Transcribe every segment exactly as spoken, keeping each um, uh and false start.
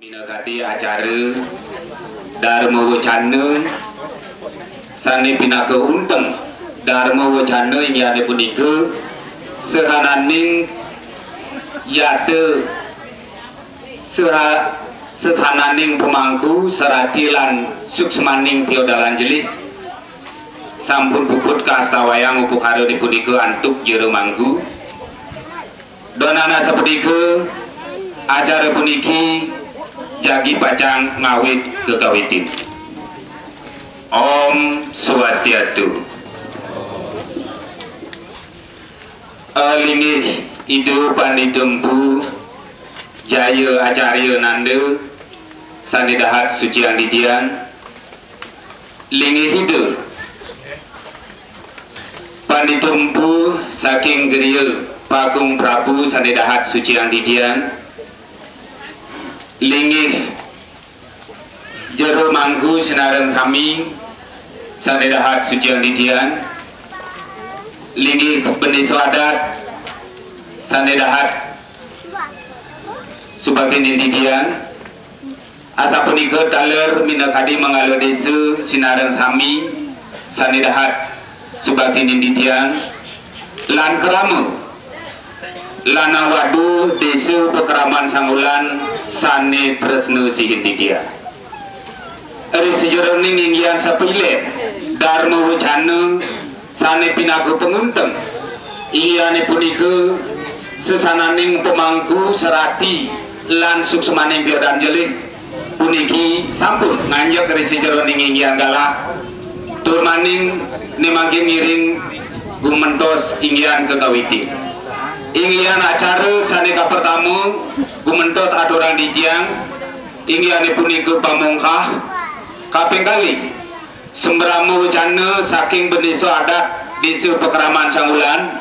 Minakadi acara Dharma Wacana sané pinaka unteng Dharma Wacana inggih punika sahananing yata seha-, sesananing pamangku sarati lan suksmaning piodalan jelih sampun puput kastawayang upakara punika antuk jero mangku. Duaning sapunika acara puniki jagi pacang ngawit kekawitin. Om Swastiastu. Linggih Ida Pandita Empu Jaya Acarya Nanda sané dahat suciang titiang. Linggih Ida Pandita Empu saking griya Pagung Prabu sané dahat suciang titiang. Linggih jero mangku sinareng sami sané dahat suciang titiang. Linggih bendésa adat sané dahat subaktinin titiang. Asapunika taler minakadi manggala désa sinareng sami sané dahat subaktinin titiang lan krama lan awadu désa pakraman Sangulan sané tresna sihin titiang. Ri sajeroning inggihan sapilen Dharma Wacana sané pinaka pangunteng, inggih punika sesananing pamangku sarati lan suksmaning piodalan jelih puniki sampun nganjek ri sajeroning inggihan galah tur malih né mangkin ngiring gumentos inggihan kekawitin. Inggihan acara sané kapertama gumentos aturang titiang, inggih punika pamungkah kaping kalih. Sembrama wacana saking bendésa adat Désa Pakraman Sangulan,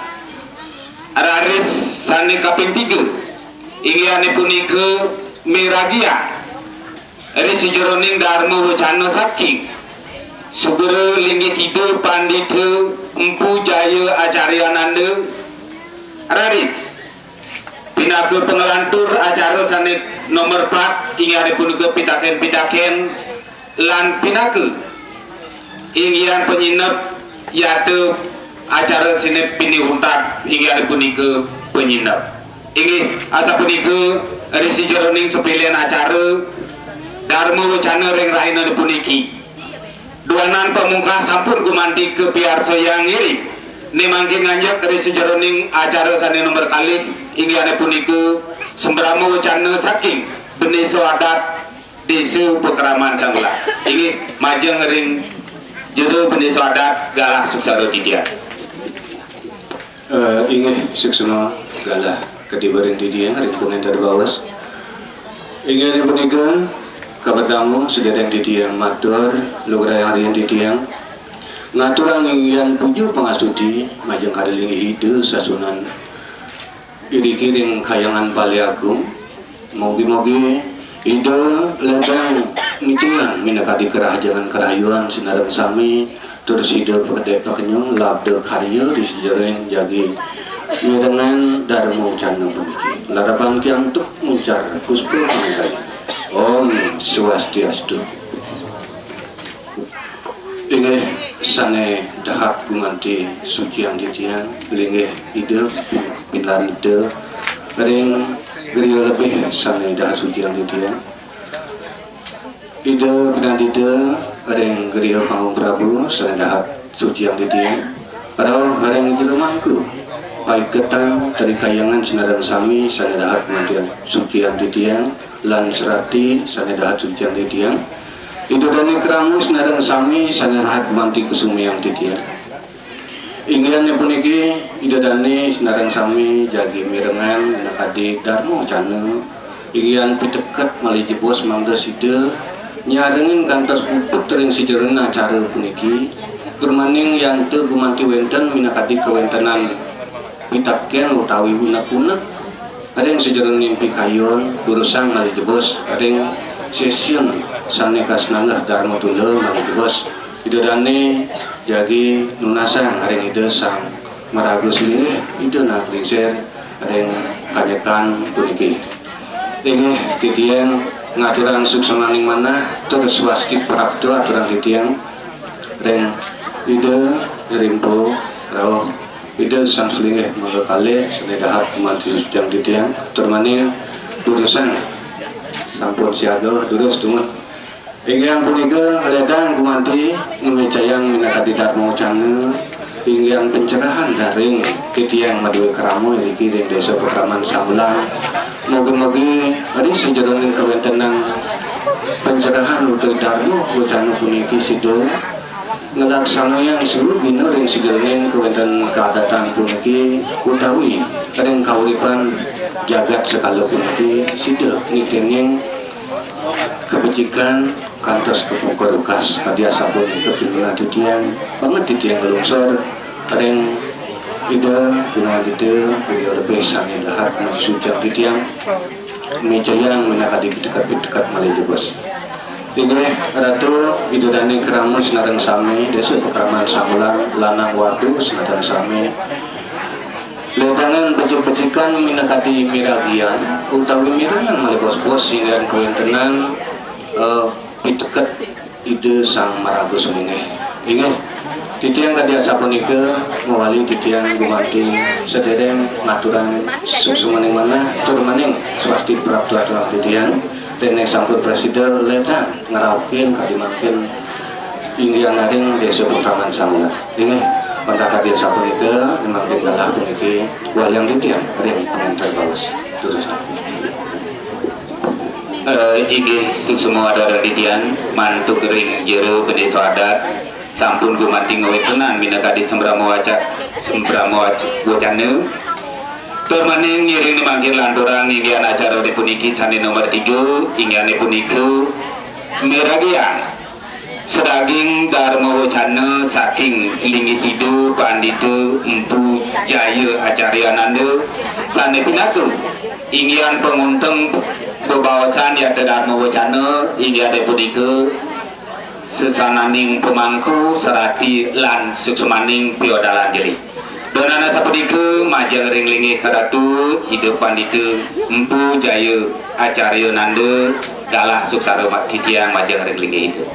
raris sané kaping tiga, inggih punika miragian ri sajeroning dharma wacana saking Sugara Linggih Ida Pandita Empu Jaya Acaryananda, raris pinaka panglantur acara sané nomor pat, inggih punika pitakén-pitakén lan pinaka inggihan panyineb yata acara sané pinih untat, inggih punika panyineb. Inggih asapunika ri sajeroning sapilen acara dharma wacana ring rahina puniki. Duaning pamungkas sampun gumanti kapiarsayang ngiring né mangkin nganjek ri sajeroning acara sané nomor kalih, inggih punika sembrama wacana saking bendésa adat Désa Pakraman Sangulan. Inggih majeng ring jero bendésa adat galah suksara titiang. Eh, inggih suksma galah katiba ring titiang ring pangénter baos. Inggih punika kapertama sadéréng titiang matur lugrayang ring titiang ngaturang inggihan puja pangastuti majeng kadi linggih Ida sasuhunan iriki ring Kahyangan Balé Agung. Mugi-mugi Ida lédang mitiang minakadi karahajengan karahayuan sinareng sami, tur sida pakedék pakenyung labda karya ri sajeroning jagi mirengang dharma wacana puniki. Larapan kiantuk muncar puspa panggayu. Om Swastiastu. Inggih sané dahat gumanti suciang titiang, linggih Ida pinlanita ring griya lebih sané dahat suciang titiang. Ida pinandita ring griya Panggung Prabu sané dahat suciang titiang. Rauh ring jero mangku paiketan tari kahyangan sinareng sami sané dahat mantian suciang titiang lan serati sané dahat suciang titiang. Ida dané krama sinareng sami sané dahat manti kasumiang titiang. Inggih puniki Ida dané sinareng sami jagi mirengang minakadi dharma wacana, inggihan piteket malih jebos mangda sida nyarengin kantos puput ring sajeroning acara puniki, tur malih yanta gumanti wénten minakadi kawéntenan pitakén utawi unek-unek ring sajeroning pikayun, durusang malih jebos ring session sané kasinanggeh dharma tunda malih jebos. Ida dané jagi nunasang ring Ida Sang Maraga Singgih, Ida Nang Lingsir ring kanyekan puniki. Inggih titiang Ngaturang suksmaning manah tur swasti prapta aturang titiang ring Ida Rimpu rauh Ida Sang Sulinggih mangga kalih sané dahat gumanti susucang titiang. Tur malih durusang sampun siaga, durus tumun. Inggih punika ledang gumanti ngamicayang minakadi darma wacana, inggih pencerahan daring titiang madue krama iriki ring Desa Pakraman Sambelang. Mugi-mugi ring sajeroning kawentenan pencerahan utawi darma wacana puniki sida nglaksanayang swagina ring sajeroning kawenten kaadatan puniki utawi ring kauripan jagat sekala puniki sida nitinin kabecikan kantos kapuka dukas. Kadi asapunika pinunas titiang, banget titiang nglungsur ring Ida Gunadita, Ida lebih sané dahat maju sucang titiang. Micayang minakadi piteket-piteket malih jebos. Inggih Ratu, Ida Dané krama sinareng sami, Desa Pakraman Sambelang, lanang wadon sinareng sami. Ledangan becik-becikan minakadi miragian utawi mirengang malih bos-bos singgihan kawentenan, eh, piteket Ida Sang Maraga Sulinggih. Inggih, titiang kadi asapunika mawali titiang gumanti sadéréng ngaturang suksmaning manah tur maning swasti prapta aturang titiang. Déning sampun prasida ledang ngraukin kadi mangkin inggih ring Desa Pakraman Sambelang. Inggih, wantah kadi asapunika, mangkin galah puniki wayang titiang ring pangenter baos. Durus. Eh, inggih suksma adat titiang mantuk ring jero bendésa adat sampun gumanti ngawéntenan minakadi sembrama waca-, sembrama wac-, wacana. Tur maning ngiring mangkin lanturang inggih acara puniki sané nomor tiga, inggih punika miragian sadaging darma wacana saking linggih Ida Pandita Empu Jaya Acarya Nanda sané pinaka inggihan pangunteng bebaosan yata darma wacana inggih punika sesananing pemangku sarati lan suksmaning piodalan jelih. Duaning sapunika majeng ring linggih Ratu Ida Pandita Empu Jaya Acarya Nanda galah suksara mat titiang majeng ring linggih Ida.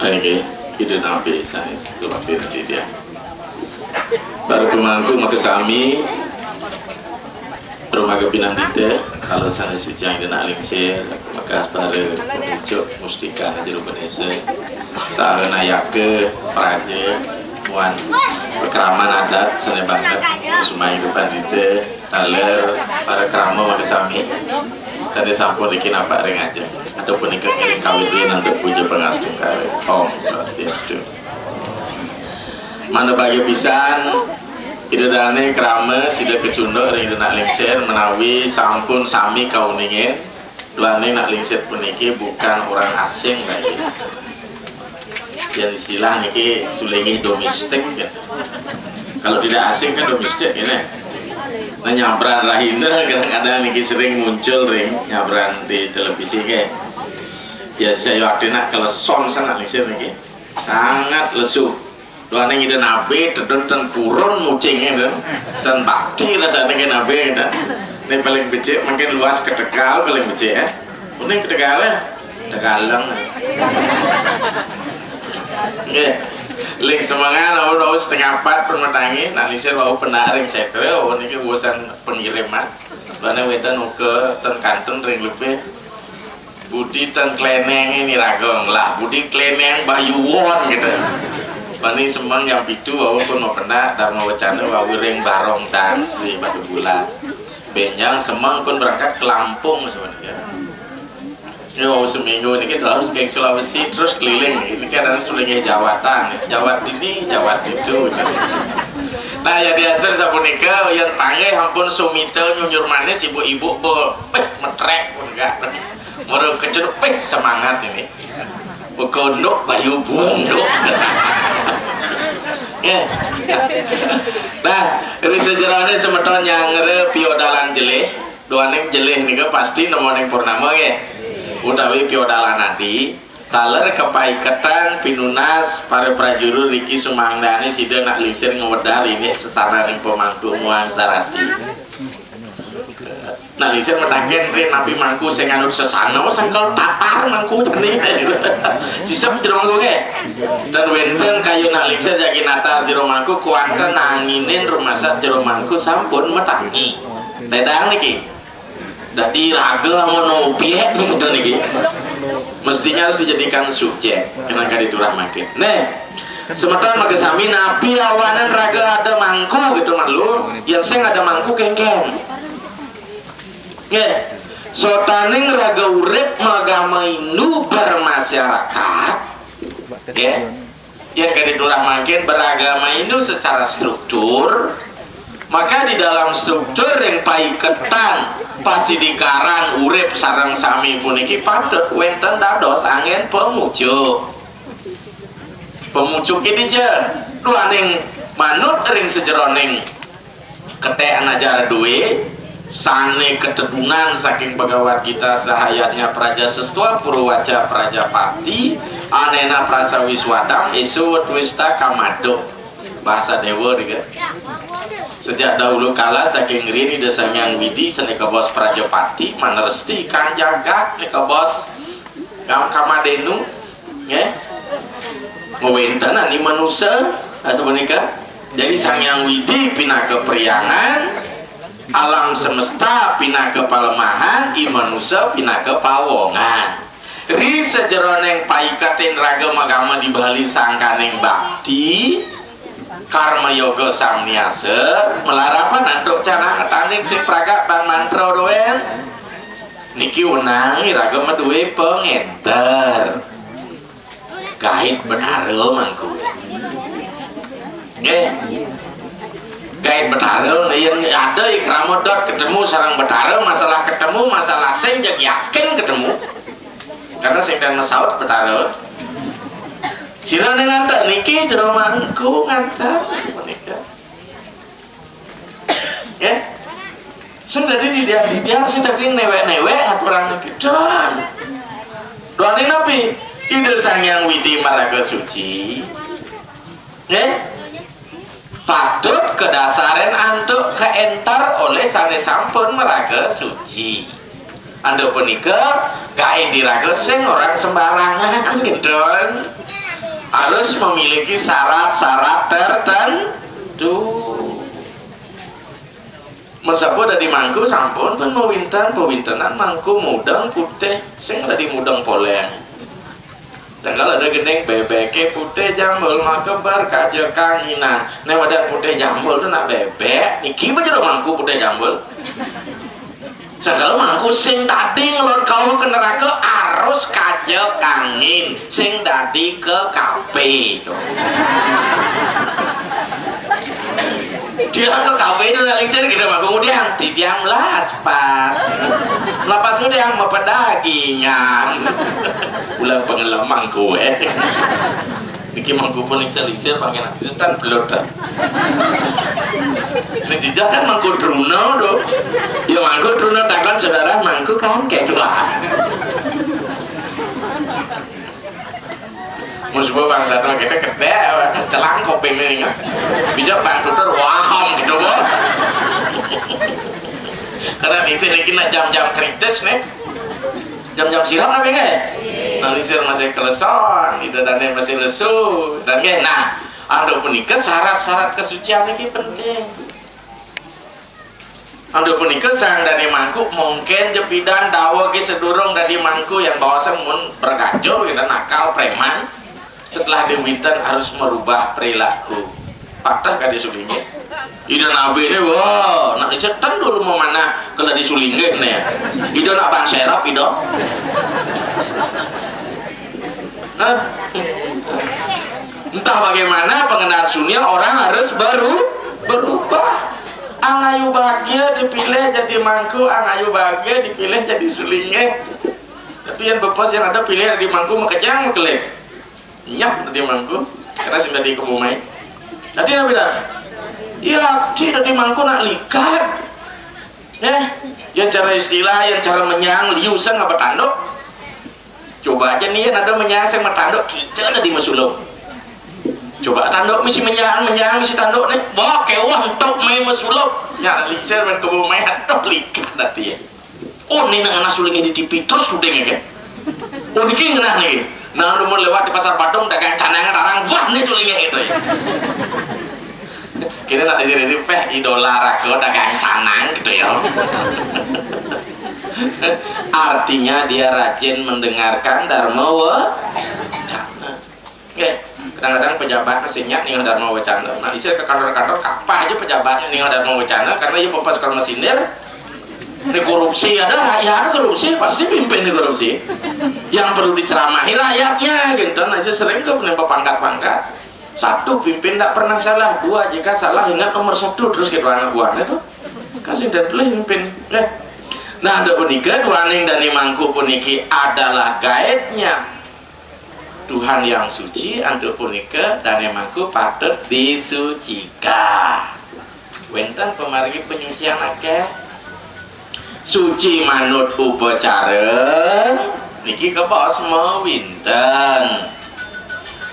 Inggih, Ida napi sanes kelampir titiang. Para pemangku makasami, Rumaga pinandita, kala sané suci ida nak lingsir, maka para pembucuk mustika jero benesa, saha nayaka praja muan pakraman adat sané banget, sumai ida pandita, taler para krama makasami, sané sampun niki napak ring ajeng. Atur punika ngiring kawiti antuk puja pangastungkara. Om Swastiastu. Mangda bagia pisan, Ida Dané krama sida kacunduk ring Ida Nak Lingsir menawi sampun sami kauningin, duaning Nak Lingsir puniki bukan orang asing lagi. Yang istilah niki sulinggih domestik, ya. Kalau tidak asing kan domestik, ya, nah. Nah, nyabran rahina kadang-kadang niki sering muncul ring nyabran di televisi, ke. Ya, saya waktu nak keleson sana Lingsir niki. Sangat lesu. Duaning Ida nabi, tedun ten purun mucing itu. Ten bakti rasanya ke nabi itu. Ini paling becik, mungkin luas ke Tegal paling becik, ya. Kuning ke Tegal, ya? Tegaleng. Nggih. Ling semengan, wau, wau setengah empat pun matangi, Nak Lingsir wau penak ring setra, wau niki urusan pengiriman. Bana wénten uga ten kantun ring lebih. Budi ten kleneng ini ragang lah, budi kleneng bayuwon gitu. Bani semeng jam pitu wau pun mapendak, darma wacana wau ring barong dance di Batu Bulan. Benjang semeng pun berangkat ke Lampung sebenarnya. Ya, wau seminggu niki harus ke Sulawesi terus keliling. Ini kan ada sulinggih jawatan, jawat ini, jawat itu. Nah, ya biasa sapunika, yang panggih ampun sumita nyunyur manis ibu-ibu, bu, eh, metrek pun enggak. Murung kecil, eh, semangat ini. Bekondok bayu bunduk. Ya. Nah, ri sajeroning semeton nyanggra piodalan jelih, duaning jelih nika pasti nemoning purnama nggih. Utawi piodalan adi, taler kapaiketan pinunas para prajuru riki sumangdane sida nak lingsir ngwedar indik sesananing pemangku muang sarati. Nak lingsir mataken, rin napi mangku sing anut sesana, sangkal tatar mangku tadi. Sisep jero mangku nggih. Dan wénten kayun nak lingsir jagi natar jero mangku, kuanten anginin rumasat jero mangku sampun matangi. Ledang niki. Dadi raga amun obyék niki, niki. Mestinya harus dijadikan subjek. Kenang kadi turah mangkin. Nih, semeton makasami napi awanan raga ada mangku gitu, malu. Yang sing ada mangku kéngkén. Nggih. Sotaning raga urip magama Hindu bermasyarakat. Nggih. Yang kadi turah mangkin beragama Hindu secara struktur, maka di dalam struktur yang paiketan pasidikaran urip sareng sami puniki patut wénten dados anggén pamujuk. Pamujuk ini je, duaning manut ring sajeroning ketek najar duwe, sane ketedunan saking Bhagavad Gita sahayatnya Praja Sestva Purwaca Prajapati, anena prasa wiswadam eso wetwista kamado. Bahasa Dewa nika. Sejak dahulu kala saking rin Ida Sang Hyang Widi sane kabos Prajapati, maneresti kang jagat nika bos Kam Kamadenu, nggih. Ngwéntenan i manusa, asapunika. Jadi Sang Hyang Widi pinaka priangan, alam semesta pinaka palemahan, i manusa pinaka pawongan. Ri sajeroning paiketin raga magama di Bali sangkaning bakti, karma yoga samniasa, malarapan antuk canang ketaning sing pragat ban mantra doen. Niki wenang iraga madué pangenter. Gaib Betara mangku. Nggih. Gaib Betara, yen ada i krama dot ketemu sareng Betara, masalah ketemu, masalah sing jeg yakin ketemu. Karena sing ten masaut Betara. Sira ning ngantek niki jero mangku ngantek sepunika. Nggih. Sing dadi didian-didian, sing dadi newek-newek aturane kidul. Doane napi? Ida Sang Hyang Widi maraga suci. Nggih. Patut kedasarin antuk kaentar oleh sane sampun maraga suci. Antuk punika, gaib iraga sing ora sembarangan, gitu. Harus memiliki syarat-syarat tertentu. Mun sampun dadi mangku, sampun pun mawinten, pawintenan mangku mudeng putih, sing dadi mudeng poleng. Tanggal ada gending bebeke putih jambul, maka bar kaja kanginan. Nek wadah putih jambul tu nak bebek, niki baca mangku putih jambul. Segala mangku sing tadi ngelon kau ke neraka harus kaja kangin, sing dadi ke kape itu. Dia ke kape itu nak lingsir kita mangku ngudiang, titiang melas pas. Lepas ngudiang mapedagingan. Ulang pengelemang kue. Niki mangku pun lingsir-lingsir pakai nak tan belut dah. Ini jejak kan mangku Druna do. Ya mangku Druna takon saudara mangku kan kayak dua. Mun sebab bangsa tu kita kete celang koping ini ingat. Bijak bang tutur waham gitu bo. Karena di sini kita jam-jam kritis nih. Jam-jam sirah apa nggih? Nah, lingsir masih keleson, ida dane masih lesu. Dan nggih, nah, antuk punika syarat-syarat kesucian niki penting. Antuk punika sang dane mangku mungkin jepidan dawa ki sedurung dadi mangku yang bawa semun berkaca kita nakal preman. Setelah diwinten harus merubah perilaku. Patah kadi sulinggih. Ida nabi ini, wah, nak setan dulu memanah kalau di sulinggih nih. Ida nak ban serap ida. Nah, entah bagaimana pengenal sunia orang harus baru berubah. Ang ayu bahagia dipilih jadi mangku, ang ayu bahagia dipilih jadi sulinggih. Tapi yang bepos yang ada pilih di mangku makejang makelek. Nyah dadi mangku, karena sing dadi kebumai. Dadi nabi dah. Iya, si dadi mangku nak likat. Eh, yang cara istilah, yang cara menyang, liu sang apa tanduk. Coba aja nih, ada menyang sang matanduk, kica dadi masulung. Coba tanduk misi menjang, menjang misi tanduk nih. Wah, kewah entuk main mesulup. Nya lingsir main kebo main entuk likat dati ya. Oh, ini nang anak sulingnya di T V terus syuting ya kan. Oh, niki ngenah nih. Nah, rumah lewat di pasar Badung dagang canang orang, wah, ini sulingnya gitu ya. Kini nak diri peh idola raga dagang canang gitu ya. Artinya dia rajin mendengarkan Dharma Wacana. Nggih, kadang-kadang pejabat sing nyak ninggal Dharma Wacana. Nah, istilah ke kantor-kantor kapah aja pejabatnya ninggal Dharma Wacana karena ia pas kalau mesinir ini korupsi, ada rakyat korupsi pasti pimpin di korupsi. Yang perlu diceramahi rakyatnya gitu. Nah, saya sering ke pangkat-pangkat. Satu, pimpin tidak pernah salah. Dua, jika salah ingat nomor satu terus gitu anak buahnya tuh. Kasih dan pilih pimpin. Eh. Nah, ada punika duaning dani mangku puniki adalah guide-nya Tuhan yang suci, antuk punika dane mangku patut disucikan. Wenten pamargi penyucian akeh. Suci manut upacara niki kebos mawinten.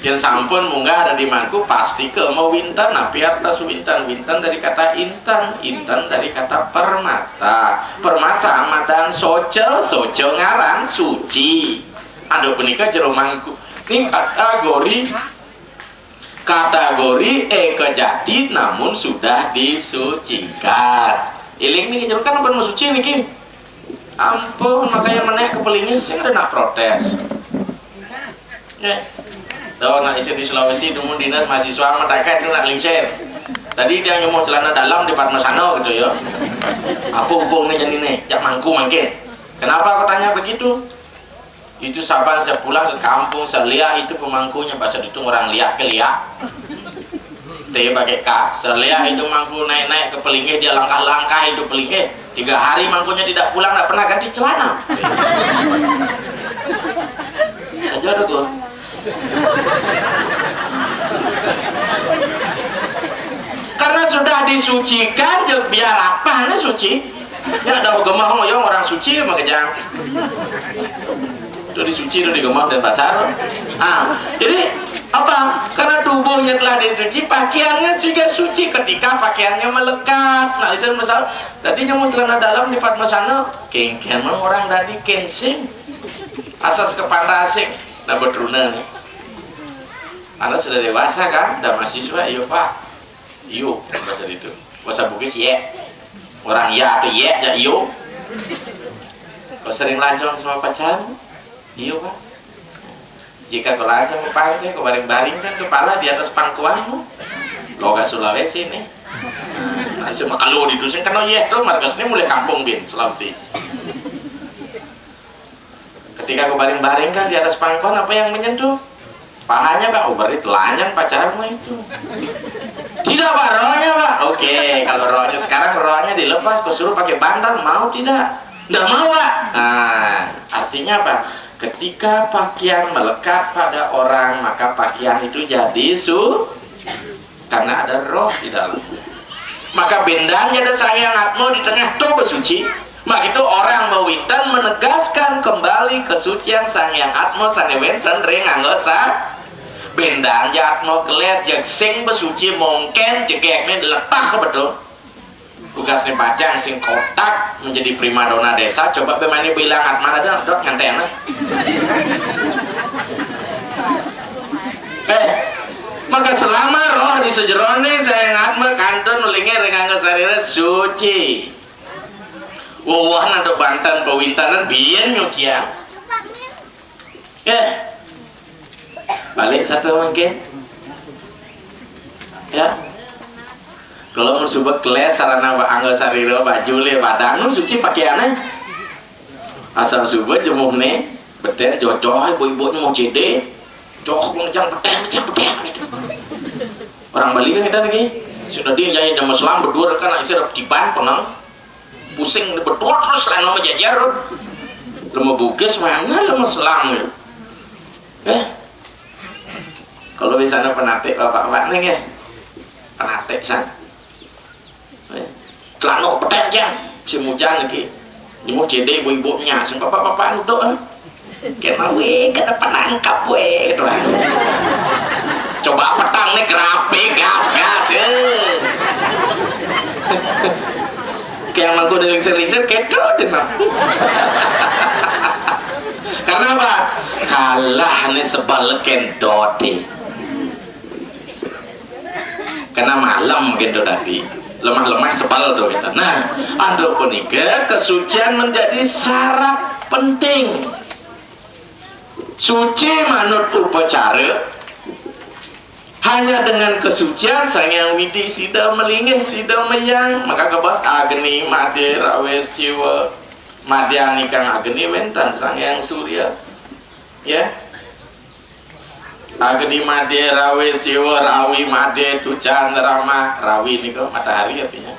Yen sampun munggah dadi mangku, pasti ke mawinten. Napi artos winten? Winten dari kata inten, inten dari kata permata. Permata madan soca, soca ngaran suci. Antuk punika jero mangku. Ning kategori, kategori eka jati namun sudah disucikan. Iling niki jero kan pun suci niki. Ampun, makanya menek kepelingi sing ada nak protes. Ya. Tahu nak isi di Sulawesi dulu dinas mahasiswa matakan itu nak lingsir. Tadi dia nyemur celana dalam di Padmasana gitu ya. Apa hubungnya jadi nih? Jak mangku mangkin. Kenapa aku tanya begitu? Itu saban saya pulang ke kampung, saya lihat itu pemangkunya, bahasa ditu orang liak ke liak. T pakai K. Saya lihat itu mangku naik-naik ke pelinggih, dia langkah-langkah itu pelinggih. Tiga hari mangkunya tidak pulang, tidak pernah ganti celana. Aja tuh. Karena sudah disucikan, ya biar apa nih suci? Ya ada gemah ngoyong orang suci makanya. Itu disuci itu di gemah dan pasar. Ah, jadi apa? Karena tubuhnya telah disuci, pakaiannya juga suci ketika pakaiannya melekat. Nah, itu misal tadi nyamuk celana dalam di Padmasana, kengken orang tadi kensing. Asas kepantasing. Nah, betruna nih. Anak sudah dewasa kan, udah mahasiswa, iya Pak. Iyo, bahasa itu. Bahasa Bugis ye. Orang ya atau ye, ya iyo. Kau sering lancong sama pacar? Iyo Pak. Jika kau lancong ke pantai, kau baring-baring kan kepala di atas pangkuanmu. Loga Sulawesi nih. Nah, semua kalau di dusun kan oh iya tuh marga sini mulai kampung bin Sulawesi. Ketika aku baring-baring kan di atas pangkuan, apa yang menyentuh? Pahanya Pak, oh berarti telanjang pacarmu itu. Tidak Pak, rohnya Pak. Oke, kalau rohnya sekarang rohnya dilepas, kau suruh pakai bantal, mau tidak? Tidak mau Pak. Nah, artinya apa? Ketika pakaian melekat pada orang, maka pakaian itu jadi su karena ada roh di dalamnya. Maka bendan ada Sang Hyang Atma di tengah toba suci. Maka itu orang mawinten menegaskan kembali kesucian Sang Hyang Atma sane wenten ring angga sa bendan ja Atma geles jeg sing besuci mongken jegekne letah betul. Tugasne bajang sing kotak menjadi primadona desa, coba bemane bilang Atma aja dot nganten. Eh, maka selama roh di sejerone Sang Hyang Atma kantun ulinge ring angga sarira suci. Wewehan antuk banten pawintenan biyen nyucian. Eh, balik satu mungkin. Ya. Kalau mun suba keles sarana wa angga sarira baju le wadang nu suci pakaiane. Asal suba jemuhne beten jojoh ibu-ibu nyemu cede. Joh mun jang beten, jang beten gitu. Orang Bali kan kita lagi. Sudah dia nyai nama selam berdua kan isi tiban pengang. Pusing betul terus lama menjajar. Lama Bugis mana lama selam ya. Eh. Kalau di sana penatik bapak-bapak nih ya. Penatik sana. Eh. Celana petek ya. Musim hujan lagi. Nyemu cede ibu-ibunya, sing bapak-bapak duduk. Eh. Kena weh, kena penangkap weh gitu. Coba petang Nek rapi gas-gas, eh. Kayak mangku dari lingsir-lingsir, kedo aja, nah. Karena apa? Kalah nih sebal kendoti. Karena malam gitu tadi. Lemah-lemah sebal tuh gitu. Nah, antuk punika kesucian menjadi syarat penting. Suci manut upacara, hanya dengan kesucian Sang Hyang Widi sida melinggih, sida meyang, maka kebas agni, madya, rawis, jiwa. Madya nikang agni wénten Sang Hyang Surya. Ya. Agni madya, rawis, jiwa, rawi, madya, ducan, rama. Rawi nika matahari artinya.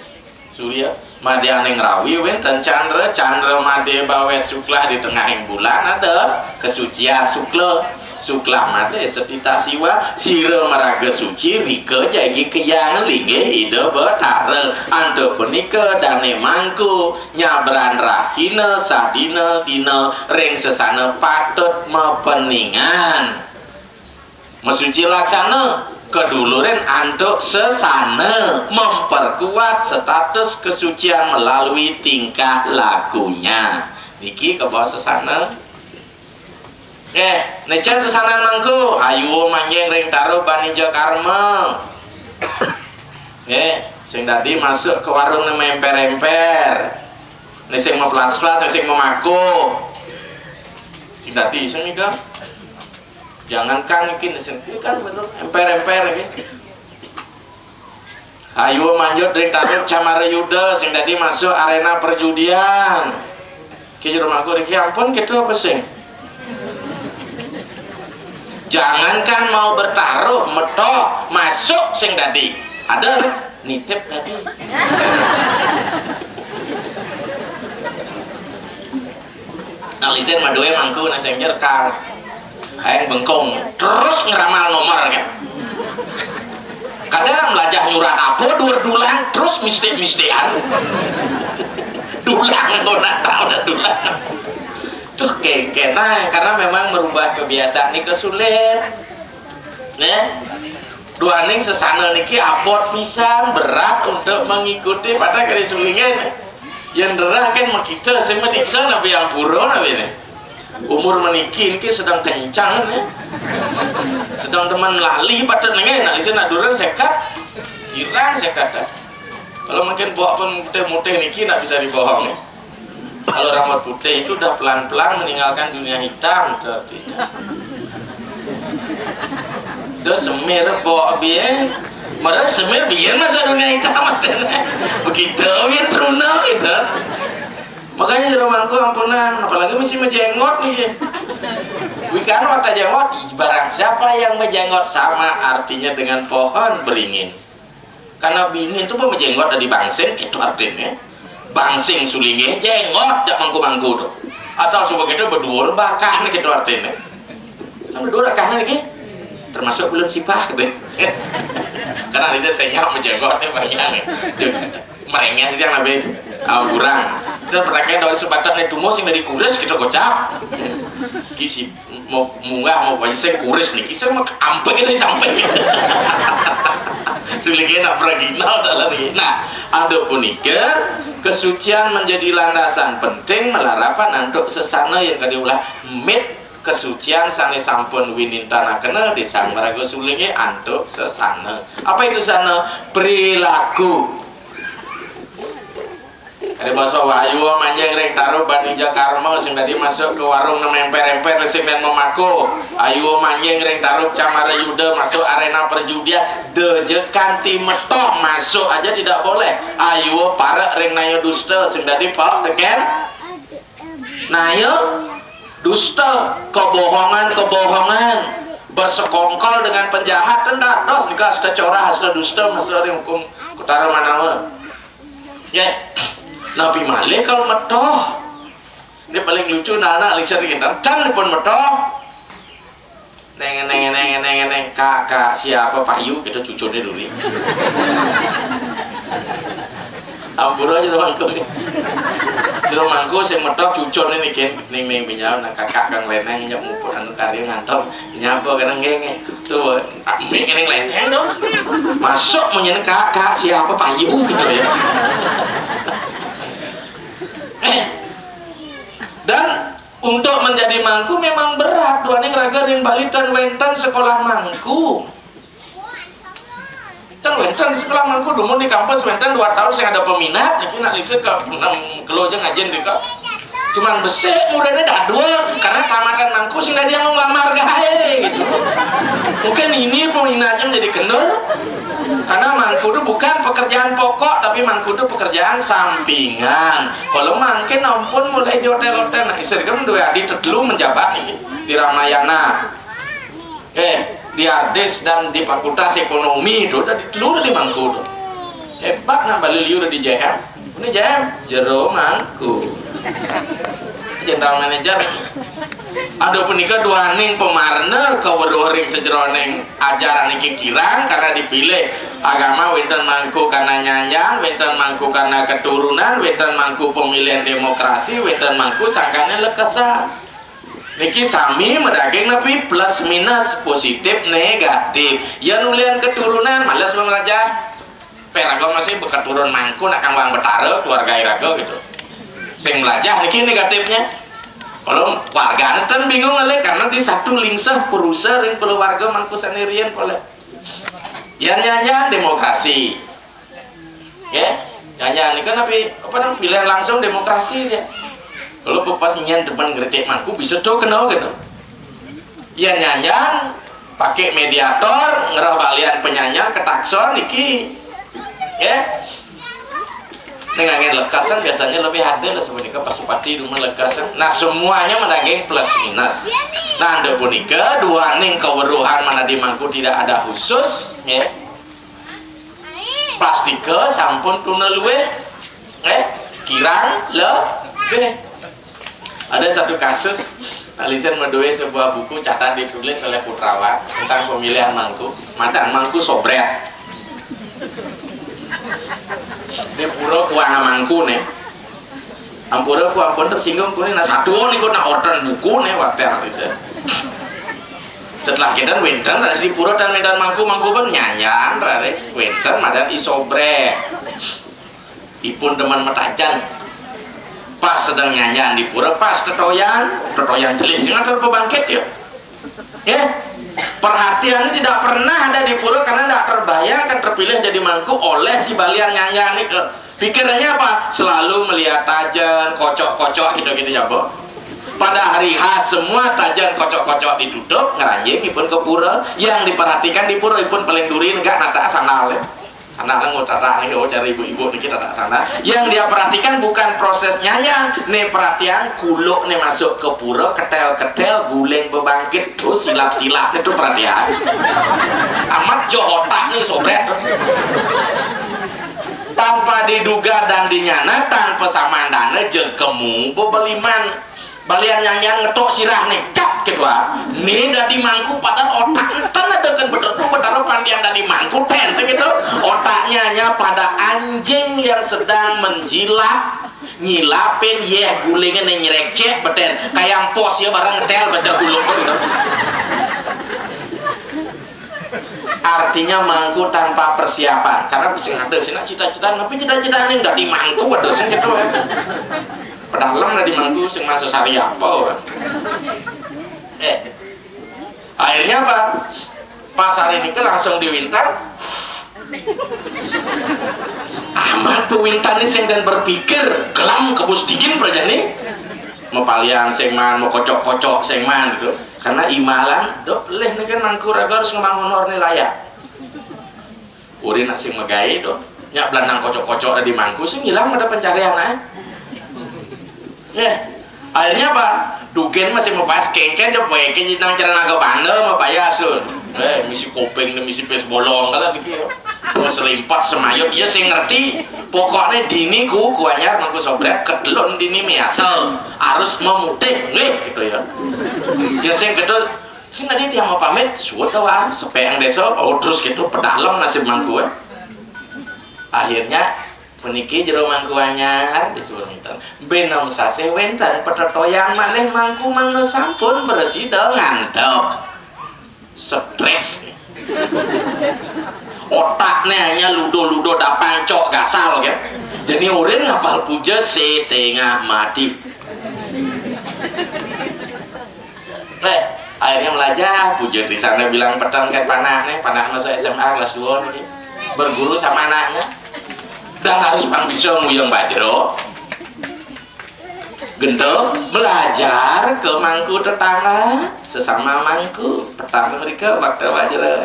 Surya, madyaning rawi wénten candra, candra madya bawet suklah di tengahing bulan ada kesucian sukla. Sukla madya setita siwa, sira maraga suci, rika jagi keyang linggih Ida Betara. Antuk punika dane mangku nyabran rahina sadina dina ring sesana patut mapeningan. Masuci laksana, kedulurin antuk sesana memperkuat status kesucian melalui tingkah lakunya. Niki kebas sesana. Eh, nejan sesanan mangku, ayua manjing ring taruh banija karma. Eh, sing dadi masuk ke warung ne emper-emper. Ne sing meplas-plas, ne sing memaku. Sing dadi sing nika. Jangankan iki, sing iki kan bener emper-emper iki. Ayu manjut ring taruh camara yuda sing dadi masuk arena perjudian. Ki jero mangku riki ampun gitu apa sing? Jangankan mau bertaruh, metoh, masuk sing dadi. Ada nitip tadi. Nah, lisin madué mangku, nah, sing jer ka aing bengkong terus ngeramal nomor kan. Kadang melajah nyurat apa dua dulang terus mistik-mistikan. Dulang kok nak tahu dah dulang. Tuh kengken, nah, karena memang merubah kebiasaan ini kesulit. Nih, duaning sesana niki abot pisan, berat untuk mengikuti pada kari sulingin. Yang derah kan makita sing mediksa nabi ampura nabi nih. Umur meniki niki sedang kencang nih. Sedang teman lali patut nengé, nak isin nak durung sekat. Kirang sekat dah. Kalau mungkin bawa pun mutih-mutih niki nak bisa dibohong nih. Kalau rambut putih itu udah pelan-pelan meninggalkan dunia hitam, itu artinya. Udah semir bawa biar, merep semir biar masa dunia hitam. Begitu biar teruna gitu. Makanya jero mangku ampunan, apalagi masih menjenggot nih. Wikan mata jenggot, barang siapa yang menjenggot sama artinya dengan pohon beringin. Karena bingin itu pun menjenggot dari bangsing, itu artinya. Bangsing sulingnya jenggot, jak mangku-mangku tuh. Asal subuh kita berdua bakah nih, itu artinya. Kan berdua bakah nih, termasuk belum sipah deh. Karena itu saya nyampe jenggot nih banyak nih. Merengnya sih yang lebih ah, kurang. Kita pernah kayak dari sebatang nih tumo sing dari kuris kita kocap. Kisi mau munggah mau apa sing kuris nih, kisi mau ampe ini sampai. Sulit nak pergi nol dalam ini. Nah, ada punika kesucian menjadi landasan penting melarapan antuk sesana yang kadi ulah mit kesucian sane sampun winintanakena di sang maraga sulinge antuk sesana. Apa itu sana? Perilaku. Ada bahasa Wahyu manjing ring taruh banija karma sing tadi masuk ke warung nememper-emper sing dan memaku. Ayu manjing ring taruh camara yuda masuk arena perjudian, deje kanti metoh masuk aja tidak boleh. Ayu parek ring naya dusta sing tadi pak teken. Naya dusta, kebohongan-kebohongan, bersekongkol dengan penjahat, ndak dos nika asta corah, asta dusta, masuk ring hukum Kutara Manawa. Ya, napi malih kalau metoh. Ini paling lucu, nah, anak lingsir kita, can pun metoh. Neng, neng, neng, neng, neng, kakak siapa payu kita cucurnya dulu. Ampura aja mangku. Jero mangku sing metoh cucurnya nih, ning ning pinyau, nah, kakak kang leneng nyep muput anu kari ngantor nyapa kadang genge. Tuh, ah, mik ini lain dong. Masuk menyen kak, kak siapa payu gitu ya. Eh, dan untuk menjadi mangku memang berat. Duaning raga ring Bali ten wenten sekolah mangku. Ten wenten sekolah mangku, dumun di kampus wenten dua tahun sing ada peminat, niki nak lisa ke enam kilo aja ngajin di ke. Cuman besik mudanya dadua karena tamatan mangku sing dadi yang nglamar gae gitu. Mungkin ini peminatnya menjadi kendor karena mangku itu bukan pekerjaan pokok tapi mangku itu pekerjaan sampingan. Kalau mangkin ampun mulai di hotel-hotel, nah, istri kan dua adik telu menjabat nih di Ramayana. Eh, di Ardis dan di Fakultas Ekonomi itu udah ditelusuri mangku tuh. Hebat nah Bali Liu udah di J M. Ini J M, jero mangku. General Manager. Ada punika duaning pemarna kaweruh ring sajeroning ajaran iki kirang karena dipilih agama wenten mangku karena nyanjang, wenten mangku karena keturunan, wenten mangku pemilihan demokrasi, wenten mangku sangkane lekesan. Niki sami madaging napi plus minus positif negatif. Yan ulian keturunan males belajar. Peraga masih beketurun mangku nak kang wang betara keluarga iraga gitu. Sing belajar niki negatifnya. Kalau warga ten bingung oleh karena di satu lingsah perusa ring keluarga mangku sanirian oleh. Yan nyanyan demokrasi. Ya, nyanyan ini kan tapi apa namanya pilihan langsung demokrasi ya. Kalau pepas nyen teman ngeritik mangku bisa tuh kenal gitu. Ya nyanyan pakai mediator ngerah balian penyanyan ketakson niki. Ya. Nengangin lekasan biasanya lebih ada lah sebenarnya pasupati rumah lekasan. Nah semuanya menagih plus minus. Nah anda punika duaning keweruhan mana di mangku tidak ada khusus, ya. Pastika sampun tuna luwih, eh, kirang lebih. Ada satu kasus, Alisan meduwe sebuah buku catat ditulis oleh Putrawan tentang pemilihan mangku. Madang mangku sobret. Di pura kuang mangku nih. Ampura ku ampun tersinggung kuni nah satu niku nak order buku nih water bisa. Setelah kita winter dari pura dan medan mangku mangku pun nyanyan raris winter madan isobre. Ipun teman metajan pas sedang nyanyan di pura pas tetoyan tetoyan jelis ingat pebangkit ya. Ya, perhatiannya tidak pernah ada di pura karena tidak terbayangkan terpilih jadi mangku oleh si balian nyanyan nih. Pikirannya apa? Selalu melihat tajen, kocok-kocok gitu-gitu ya, Bu. Pada hari H semua tajen kocok-kocok ditutup, ngeranjing ipun ke pura. Yang diperhatikan di pura ipun paling duri enggak nata sandal ya. Anak nang utara nih oh cari ibu-ibu nih kita tak sana. Yang dia perhatikan bukan proses nyanyan, nih perhatian kuluk nih masuk ke pura ketel-ketel guling bebangkit tuh silap-silap itu perhatian. Amat jo otak nih sobret. Tanpa diduga dan dinyana tanpa samandana jengkemu bebeliman. Balian nyanyan ngetok sirah nih, cap kedua. Nih dadi mangku padahal otak enten ada kan bener tuh betara pandian dadi mangku ten gitu. Otaknya hanya pada anjing yang sedang menjilat nyilapin yeh gulingnya nih nyerekcek beten kayak pos ya barang ngetel baca gulung gitu. Artinya mangku tanpa persiapan karena bisa ada sih cita-cita tapi cita-cita ini nggak di mangku ada sih gitu ya. Padahal nggak di mangku sing masuk sari apa orang. Eh, akhirnya apa? Pas hari ini langsung diwintar. Amat pewintan ini sing dan berpikir kelam kebus dingin praja nih. Mau palian sing man, mau kocok-kocok sing man gitu. Karena imalan, dok leh nih kan mangku raga harus ngemang honor nih layak. Uri nak sing megai do. Nyak belandang kocok-kocok ada di mangku sing hilang ada pencarian eh. Ya. Akhirnya apa? Dugen masih mau pas kengken dia poekin nang cara naga bandel mau payah sun. Eh, misi kopeng dan misi pes bolong kata dikit. Mau selimpat semayut iya sing ngerti. Pokoknya dini ku kuanyar mangku sobret ketelun dini miasel harus memutih nggih gitu ya. Ya sing kedul Sing tadi tiang mau pamit, suwet awaan, sepeng desa, oh terus gitu, pedalem nasib mangku eh. Akhirnya puniki jero mangku anyar disuwun wenten. Benem sase wenten petetoyan malih mangku mangda sampun beresida ngantep. Stres. Otaknya hanya ludo-ludo dapang cok gasal kan. Jadi orang ngapal puja setengah mati. Nah, akhirnya belajar puja di sana bilang petang ke panah nih, panah masuk S M A kelas dua nih. Berguru sama anaknya. Dan harus pang bisa nguyang bajro. Gentel belajar ke mangku tetangga, sesama mangku petang mereka waktu bajro.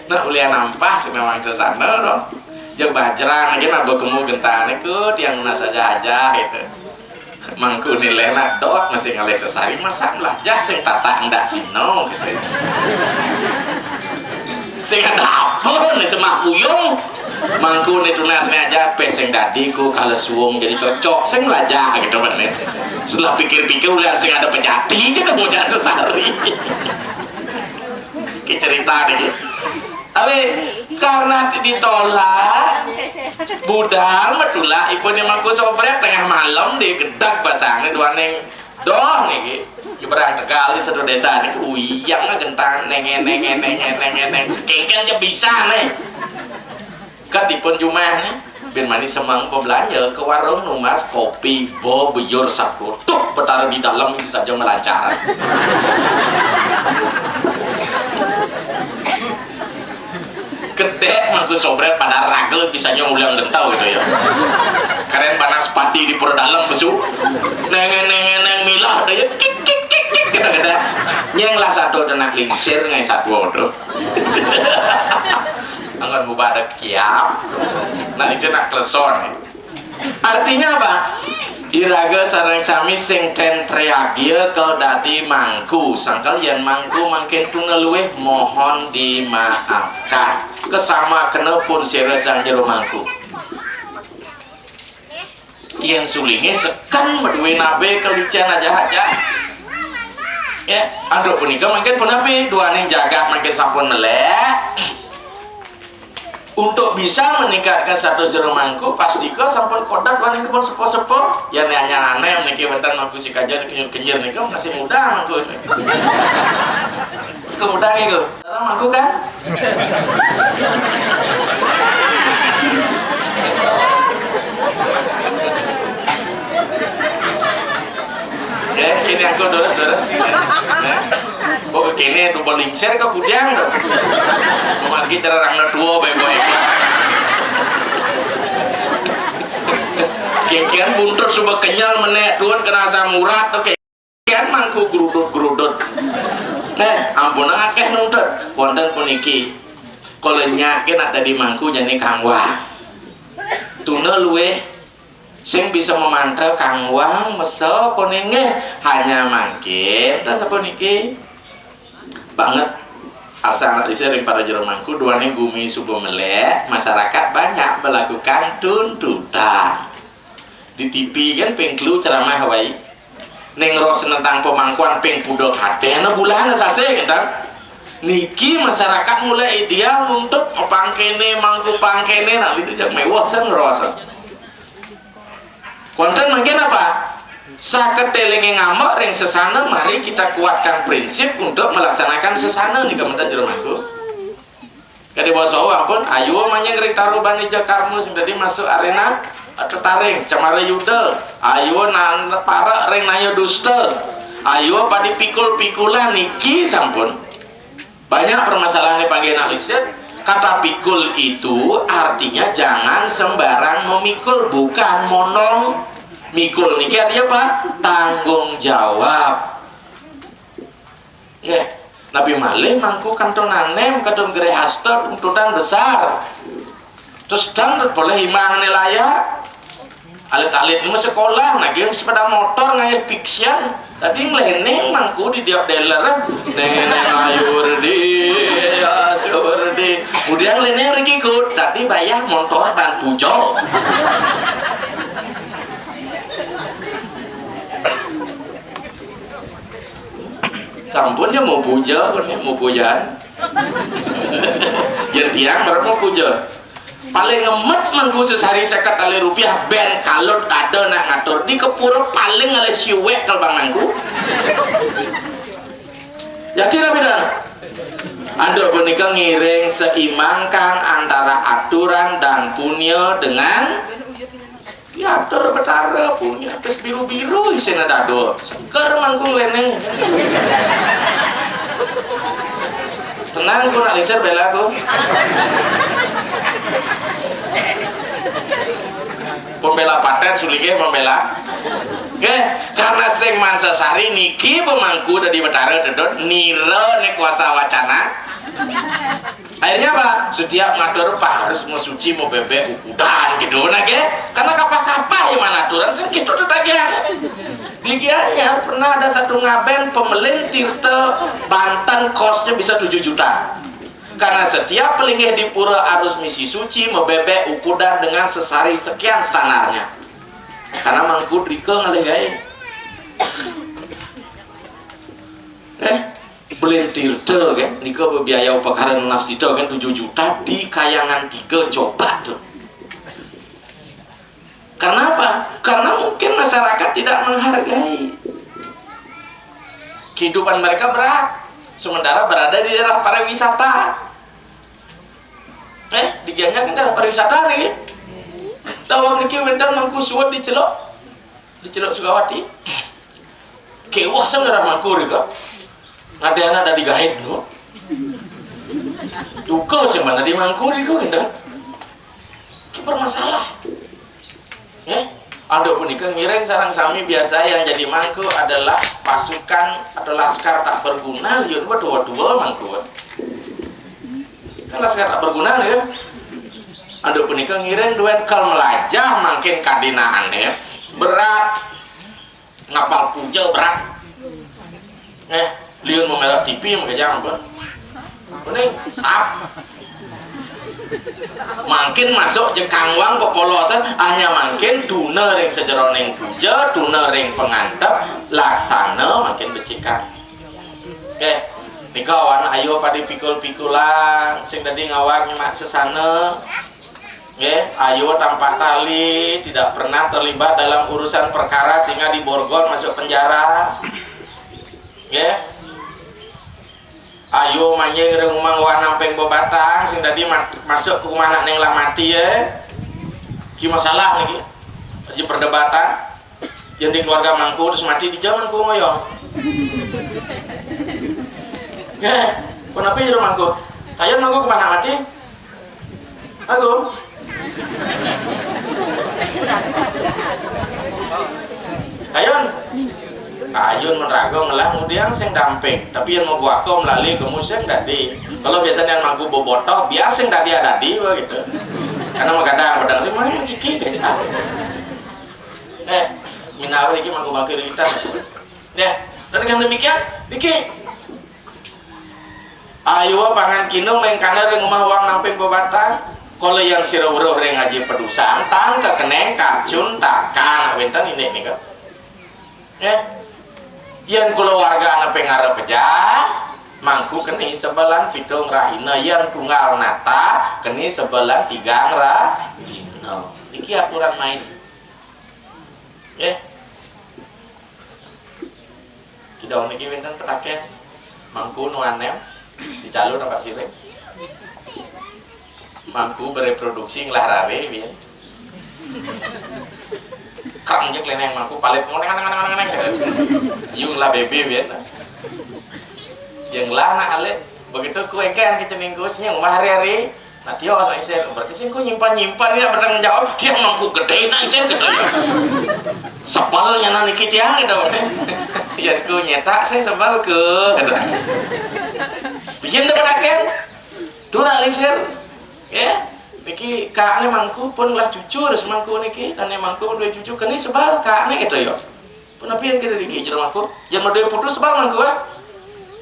Nah, ulian ampah sih memang sesana dong. Jeng bajrang aja nah berkemu gentane ku tiang lunas aja aja gitu. Mangku nilai nak dot masih ngalih sesari masa belajar sing tata endak sino gitu. Sing ada apa nih semah puyung. Mangku nih tunas nih aja pe sing dadi ku kalau suwung jadi cocok sing belajar gitu kan nih. Setelah pikir-pikir udah sing ada pejati aja udah bocah sesari. Ke cerita nih. Tapi karena ditolak, budal metulak ipun yang mangku sobret tengah malam di gedak basangnya dua neng doh nih. Nyebrang Tegal di satu desa nih, uyang gentang neng neng neng neng neng neng. Kengkeng aja bisa nih. Kat ipun jumah nih. Bin mani semang pebelanja ke warung numas kopi bo bejur satu tuh betara di dalam ini saja melancar. Gedek mangku sobret pada raga bisanya ulang gentau gitu ya. Keren panas pati di pura dalam besu. Neng neng neng milah deh ya kik kik kik kik kita kita. Nyeng lah satu denak lingsir ngai satu tuh. Anggon bubadak kiam. Nah, itu nak kleson. Artinya apa? Iraga sareng sami sing ten triagia kal dadi mangku. Sangkal yen mangku mangkin tuna luwih mohon dimaafkan. Kesama kena pun sira sang jero mangku. Yen sulinge seken meduwe nabe kelicen aja aja. Ya, aduh punika mangkin punapi duaning jagat mangkin sampun nelek. Untuk bisa meningkatkan status jero mangku, pastika sampun kodat duaning kebon sepo-sepo. Ya nanya aneh niki wonten mangku si kaja kenyir-kenyir nika masih muda mangku. Kemudian itu, dalam mangku kan? Ya, ini aku terus terus. Ya. Oh, kene tuh paling share ke pudiang tuh. Memargi cara orang tua baik-baik. Kikian buntut suba kenyal menek tuan kena asam urat tuh kikian mangku gerudut-gerudut. Neh, ampun akeh nuntut. Wonten puniki. Kalau nyakin ada di mangku jane kangwa. Tuna luwih sing bisa memantel kangwang mesa apa nggih hanya mangkin ta sapuniki banget asal isi ring para jero mangku duaning gumi suba melek masyarakat banyak melakukan tuntutan di T V kan ping telu ceramah wae ning roh senentang pemangkuan ping pudok hadeh na bulan sase gitu niki masyarakat mulai ideal untuk pangkene mangku pangkene nah itu jak mewah sen ngerasa Wonten mangkin apa? Saketelinge ngambek ring sesana, mari kita kuatkan prinsip untuk melaksanakan sesana nika menten jero mangku. Kadi basa ampun, ayo manyeng ring taruh banija karma sing dadi masuk arena tetaring, cemara yuda. Ayo nan parek ring naya dusta. Ayo padi pikul-pikulan niki sampun. Banyak permasalahan yang panggil anak lisit. Kata pikul itu artinya jangan sembarang memikul, bukan monong. Mikul niki artinya apa? Tanggung jawab. Nggih. Nabi malih mangku kantun anem, kantun gereh hasta, tuntutan besar. Terus dan boleh imang nilai Alit-alit mu sekolah, nagih sepeda motor ngayah piksian. Tadi ngleneng mangku di tiap dealer. Neng neng ayur di ayur di. Kemudian ngleneng riki kut, tapi bayar motor ban pujo. Sampun ya mau puja, mau puja. Ya tiang berapa puja. Paling ngemet mangku sesari seket kali rupiah ben kalut ada nak ngatur di kepura paling ngalih siwek kalau bang mangku. Yakin apa dah? Antuk punika ngiring seimbangkan antara aturan dan punya dengan, ya, atur Betara punya. Terus biru-biru isina dado. Seger mangku leneng. Tenang, ku nak lingsir bela ku. Pembela paten sulike pembela. Oke, karena sing mansesari niki pemangku dadi Betara dedot nira ne kuasa wacana. Akhirnya apa? Setiap ngatur, "Pak, harus mau suci, mau bebek, ukudan," gitu nah, ke. Karena kapah-kapah ya mana aturan sing gitu tetagihan. Di Gianyar pernah ada satu ngaben pemelin tirta Banten, kosnya bisa tujuh juta. Karena setiap pelinggih di pura harus misi suci, mau bebek, ukudan dengan sesari sekian standarnya. Karena mangku drika ngalih gae. Eh, belin tirta kan, nika biaya upakara nunas tirta kan tujuh juta di kayangan tiga, coba tuh. Karena apa? Karena mungkin masyarakat tidak menghargai. Kehidupan mereka berat, sementara berada di daerah pariwisata. Eh, di Gianyar kan daerah pariwisata nih. Daweg niki wénten mangku suud di Celuk, di Celuk Sukawati. Kéweh sing daerah mangku nika. Ada anak dari gaib no. Duka sih mana di mangku nika, gitu. Ki bermasalah. Ya, antuk punika ngiring sareng sami biasa yang jadi mangku adalah pasukan atau laskar tak berguna, liun dua-dua mangku. Kan laskar tak berguna ya. Antuk punika ngiring duén kal melajah mangkin kadinaan ya. Berat. Ngapal puja berat. Eh, liun memerok T V makejang ampun. Kuning, sap. Mangkin masuk jekangwang pepolosan, hanya mangkin tuna ring sajeroning puja, tuna ring pangantep, laksana mangkin becikang. Oke, nika awan ayu padi pikul-pikulan, sing dadi ngawag nyemak sesana. Nggih, ayu tampak tali, tidak pernah terlibat dalam urusan perkara sehingga diborgol masuk penjara. Nggih. Ayu manjing ring umah wah namping bebatang, sing dadi mat-, masuk ke umah anak neng lah mati ya. Ki masalah niki. Jadi perdebatan. Yén di keluarga mangku terus mati di zaman ku ngoyong. Nggih, kenapa ya mangku? Ayo mangku kemana mati? Aku. Ayun. Ayun menraga ngelah ngudiang sing damping. Tapi yang mau guaka melalui ke musim dadi. Kalau biasanya yang mangku bobotoh, biar sing dadi adadi begitu. Karena magadang pedang sih mah ciki kecap. Eh, minawi niki mangku-mangku kita. Ya, dan dengan demikian, niki. Ayu pangan kinung mengkana ring umah wang namping bebatang. Kala yang sira weruh ring aji pedusang, tang kekeneng kacun takan wénten indik nika. Ya. Yén kula warga ana ping arep pejah, mangku keni sebelan pitung rahina, yén tunggal nata keni sebelan tigang rahina. Niki aturan main. Nggih. Kidang niki wénten petaken. Mangku nu anem dicalu nampak siring. Mangku bereproduksi ngelah rare biyen. Krang jek leneng mangku palit ngoneng ngoneng ngoneng ngoneng. Yu ngelah bebe biyen. Yang ngelah anak alit. Begitu ku engke an kecening ku senyum wah hari-hari. Nah, dia orang isir, berarti sing ku nyimpan-nyimpan ya bertanggung jawab, dia mangku gedé nah isir gitu ya. Sebelnya niki tiang gitu. Ya ku nyetak sing sebel ke gitu. Biyen dapat akeh. Tuh nak lisir. Ya, niki kakne mangku pun lah cucu terus mangku niki, tane mangku pun dua cucu kene sebel kakne gitu ya. Punapi yang kita dikit jero mangku? Yang mau duit putus sebal mangku, eh?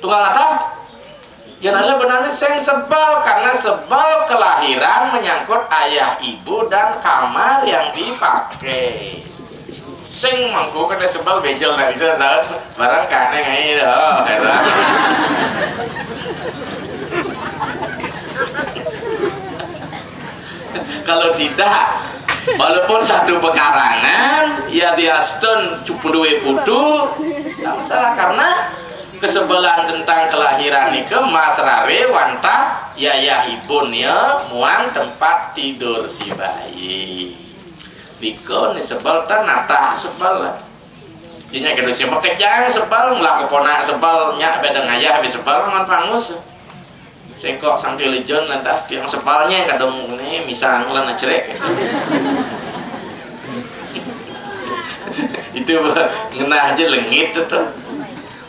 Tunggal nata? Yang ada benarnya sing sebal karena sebal kelahiran menyangkut ayah ibu dan kamar yang dipakai. Sing mangku kena sebal bejel nggak bisa saat barang kaneng aja dah, heran. Kalau tidak, walaupun satu pekarangan, ya diastun cukup duwe putu, tidak masalah karena Kesebelan tentang kelahiran nika, mas rare wantah yayahipun ya muang tempat tidur si bayi. Nika ni sebel tan natah sebel lah. Inya kedu siapa kejang sebel, ngelak keponak sebel, nyak bedeng ayah bi sebel ngan pangus. Sengkok sambil ijun lantas tiang sebelnya kadung ni misang lan acrek. Itu ngenah aja lengit tu.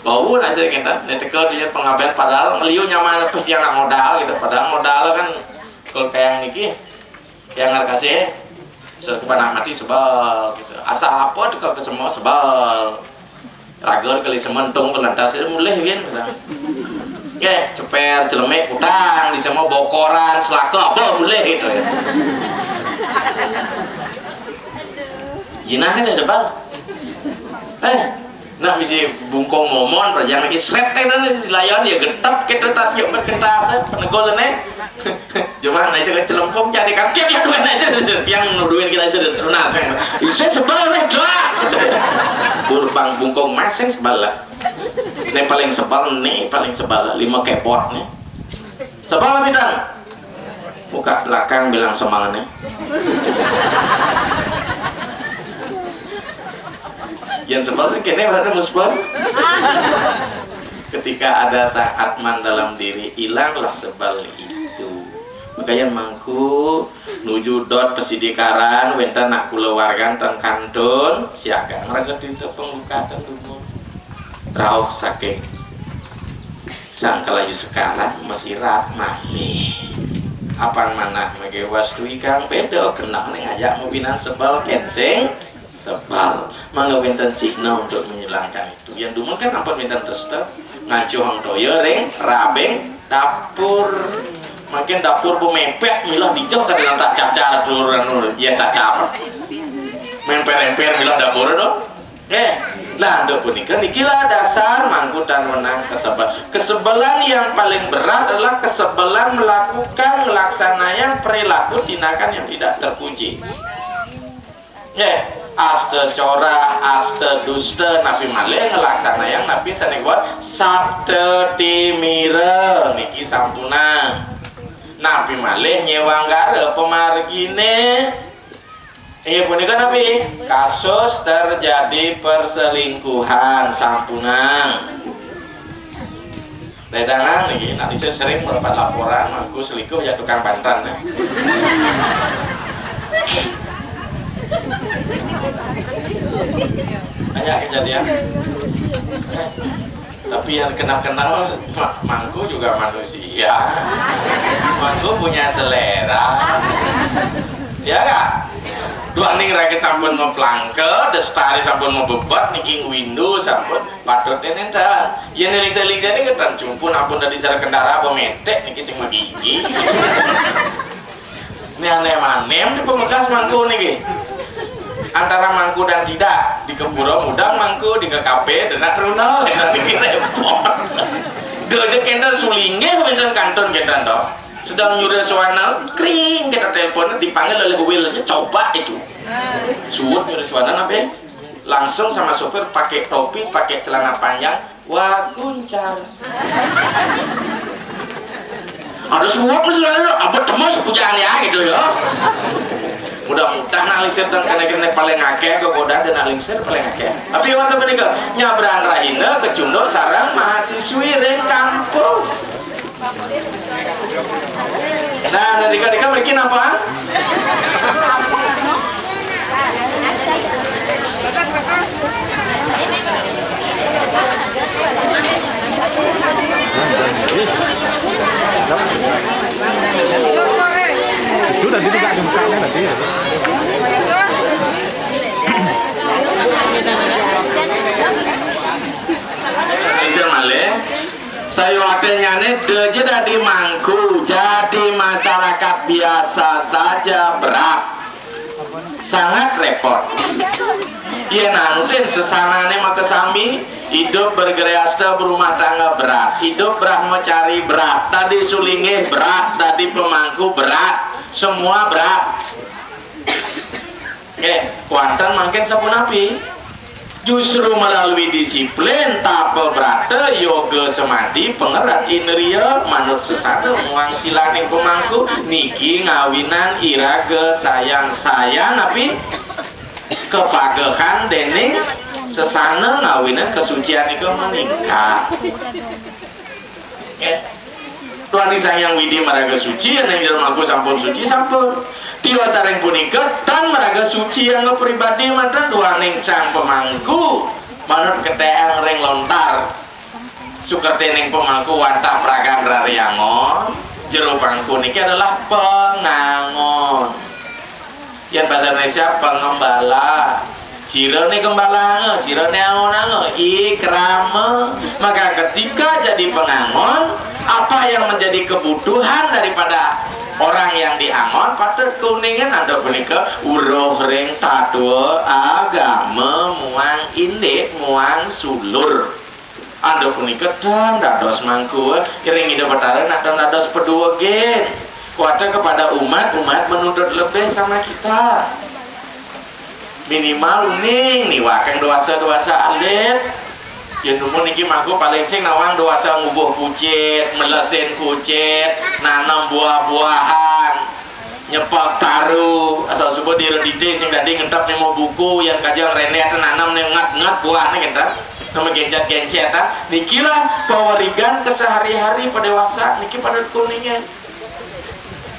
Bau nasi kita, ni teka dia pengaben padahal ngeliu nyaman apa tiang nak modal gitu. Padahal modal kan kalau kayak niki, yang harga sih, sekepanak mati sebal gitu. Asal apa tu kalau semua sebal. Raga kali sementung ke lantas itu mulih kan gitu. Oke, ceper, celemek, kutang, di semua bokoran, selaka, apa mulih gitu ya. Jinah kan sebal. Eh, nak misi bungkung momon, perjang lagi seret teh dan layan ya getap kita tak tiap berkentas penegol nih. Cuma naik saya celempung jadi kan tiap ya dua naik saya tiang duit kita sudah teruna kan. Saya sebal nih dah. Kurbang bungkung masing sebal lah. Ini paling sebal nih, paling sebal lah. Lima kepot nih. Sebal lah bidang. Buka belakang bilang semangatnya. Yang sebal sih kene berarti muspon. Ketika ada saat man dalam diri, hilanglah sebal itu. Makanya mangku nuju dot pesidikaran, wenten nak kulawargan teng kantun, siaga ngeraga tinta pembukaan dulu. Rauh saking Sang Kalayu Sekaran mesirat mami. Apang manah mege wastu ikang beda kena ning ajak mubinan sebal kensing sebal. Mangga wenten cihna untuk menghilangkan itu. Yang dulu kan ampun wenten resta ngancuhang toya ring rabing dapur. Makin dapur bu mepet milah dijok kada tak cacar turun ya cacar. Memper-emper milah dapur tu. Eh, nah, untuk punika nikilah dasar mangkutan menang kesebel. Kesebelan yang paling berat adalah kesebelan melakukan melaksanakan perilaku tindakan yang tidak terpuji. Eh, asta cora, asta dusta, napi malih ngelaksanayang napi sane kuat sabda timira niki sampunang. Napi malih nyewanggara pemargine. Inggih punika napi? Kasus terjadi perselingkuhan sampunang. Ledangan niki, nak saya sering mendapat laporan, aku selingkuh ya tukang bantan ya. Banyak kejadian. Tapi yang kenal-kenal, ma- mangku juga manusia. Mangku punya selera. Ya kak? Dua ning raga sampun mau pelangke, destari sampun mau bebet, niki windu sampun patut ini dah. Ya nih lingsa-lingsa ini kan cumpun ampun dari cara kendara apa metek niki sing magigi. Ini aneh manem di pemekas mangku niki. Antara mangku dan tidak, di kepura mudang mangku, di K K P dan truna, dan niki repot. Dojo kenten sulinge, kenten kantun kenten toh. Sedang nyuruh suana, kring kita telepon, dipanggil oleh Will, coba itu. Suwut nyuruh suana apa? Langsung sama sopir pakai topi, pakai celana panjang, wah kuncar. Ada semua pun selalu apa tembus pujaan ya gitu ya. Mudah-mudahan nak lingsir dan kena-kena paling akeh kegoda dan nak lingsir paling akeh. Tapi waktu menikah nyabrang rahina kecunduk sarang mahasiswi ring kampus. Nah, dan dika-dika mriki napa? Itu tadi juga ada mukanya tadi ya. Itu malih. Sayuwaktinyane deja dadi mangku, jadi masyarakat biasa saja berat. Sangat repot. Yen anutin sesanane makasami, hidup bergereasta berumah tangga berat, hidup brahmacari berat, dadi sulinggih berat, dadi pemangku berat, semua berat. Eh, kuanten mangkin sapunapi? Justru melalui disiplin, tapa brata, yoga semadi, pangeret indria, manut sesana muang silaning pamangku, niki ngawinan iraga sayan-sayan napi kapagehan dening sesana, ngawinan kasucian nika meningkat. Nggih. Duaning Sang Hyang Widi maraga suci, ning jero mangku sampun suci, sampun. Tiwas saring punika, tan maraga suci angga pribadi manten duaning sang pamangku, manut keteang ring lontar. Sukertining pamangku wantah pragan rariangon, jero mangku niki adalah pangangon. Yen bahasa Indonesia pengembala. Sira ne gembalanga, sira ne angonanga, i krama. Maka ketika jadi pengangon, apa yang menjadi kebutuhan daripada orang yang diangon patut kuningan antuk punika uruh ring tatwa agama muang indik muang sulur. Antuk punika tan dados mangku ring Ida Betara, nak tan dados paduegin. Kuasa kepada umat, umat menuntut lebih sama kita. Minimal uning niwakang dosa-dosa alit. Yen dumun niki mangku paling sing nawang dosa ngubuh kucit, melesin kucit, nanem buah-buahan, nyepek taru, asal suba dira dite sing dadi ngentep nemo buku, yen kajeng rendet nanem ne nget-nget buahne kinten. Nama gencet-gencet, ah. Nikilah pawerigan kesehari-hari padewasa, niki pada kuningan.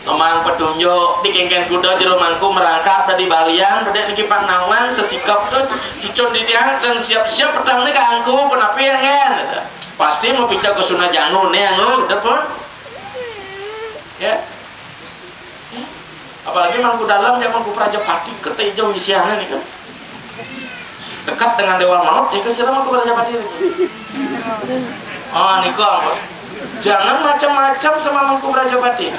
Ngemang petunjuk, dikengken kuda jero mangku merangkap dadi balian, dadi niki pang nawang sesikep tu cucun di tiang dan siap-siap petang ni kangku, penapi anggen. Pasti mau pica ke Sunah Janu ni anggo, gitu pun. Ya. Apalagi mangku dalam, ya mangku Prajapati, kete ijo isiannya nih kan. Dekat dengan Dewa Maut, nika sira Mangku Prajapati nika. Oh, nika ampun. Jangan macam-macam sama Mangku Prajapati.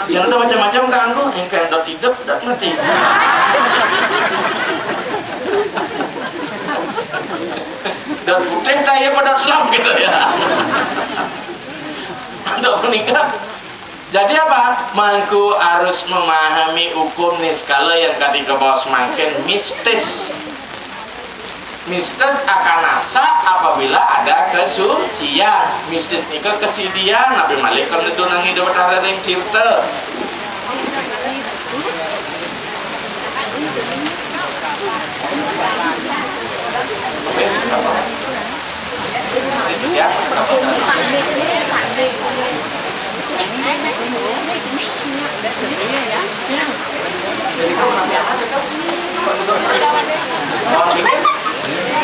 Yang ada macam-macam kanggo, engke dot hidup, dot mati. Dot putih ta ya pada selap gitu ya. Dot menikah. Jadi apa? Mangku harus memahami hukum niskala yang katiga bawah semangkin mistis. Mistis akan asak apabila ada kesucian. Mistis nika kesidian, napi malih kena dunang Ida Betara ring tirta.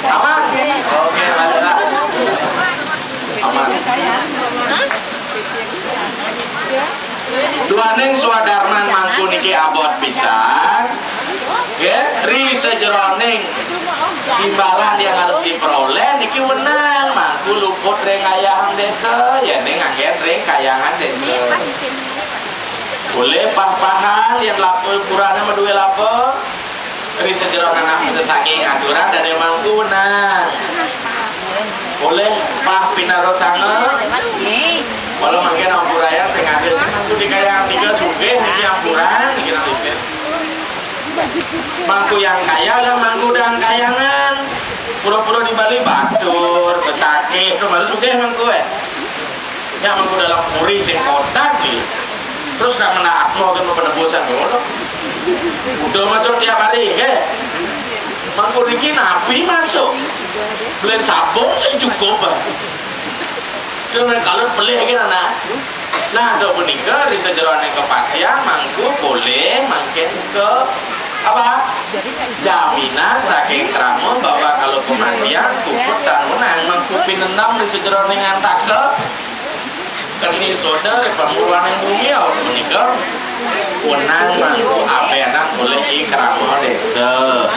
Aman? Oke, baliklah. Aman. Duaning swadarman mangku niki abot pisan. Nggih, ri sajeroning imbalan yang harus diperoleh niki wenang mangku luput ring ayahang desa, yene nganggen ring kayangan desa. Boleh pah-pahan yang lapa purane maduwe lapa. Ri sajeroning anak sesaki ngaturan dadi mangku wenang. Oleh pah pinarosanga. Walau mangkin ampurayang sing ade sing mangku di kayang tiga sugih niki ampuran niki nang isin. Mangku yang kaya lah mangku dang kayangan. Pura-pura di Bali batur, besakit, terus baru sugih mangku eh. Ya mangku dalam puri sing kotak nih. Terus nak mena atmo kan penebusan dulu. Udah masuk tiap hari, nggih. Mangku niki napi masuk? Beli sabun sing cukup, Pak. Dengan kalau pelih kan anak. Nah, dok menika di sejeroning kepatihan mangku boleh mangkin ke apa? Jaminan saking krama bahwa kalau kematian kuput dan menang mangku pinenam di sejeroning antaka. Keni soda ri panguluaning bumi, awit menika wenang mangku abenan olih i krama desa.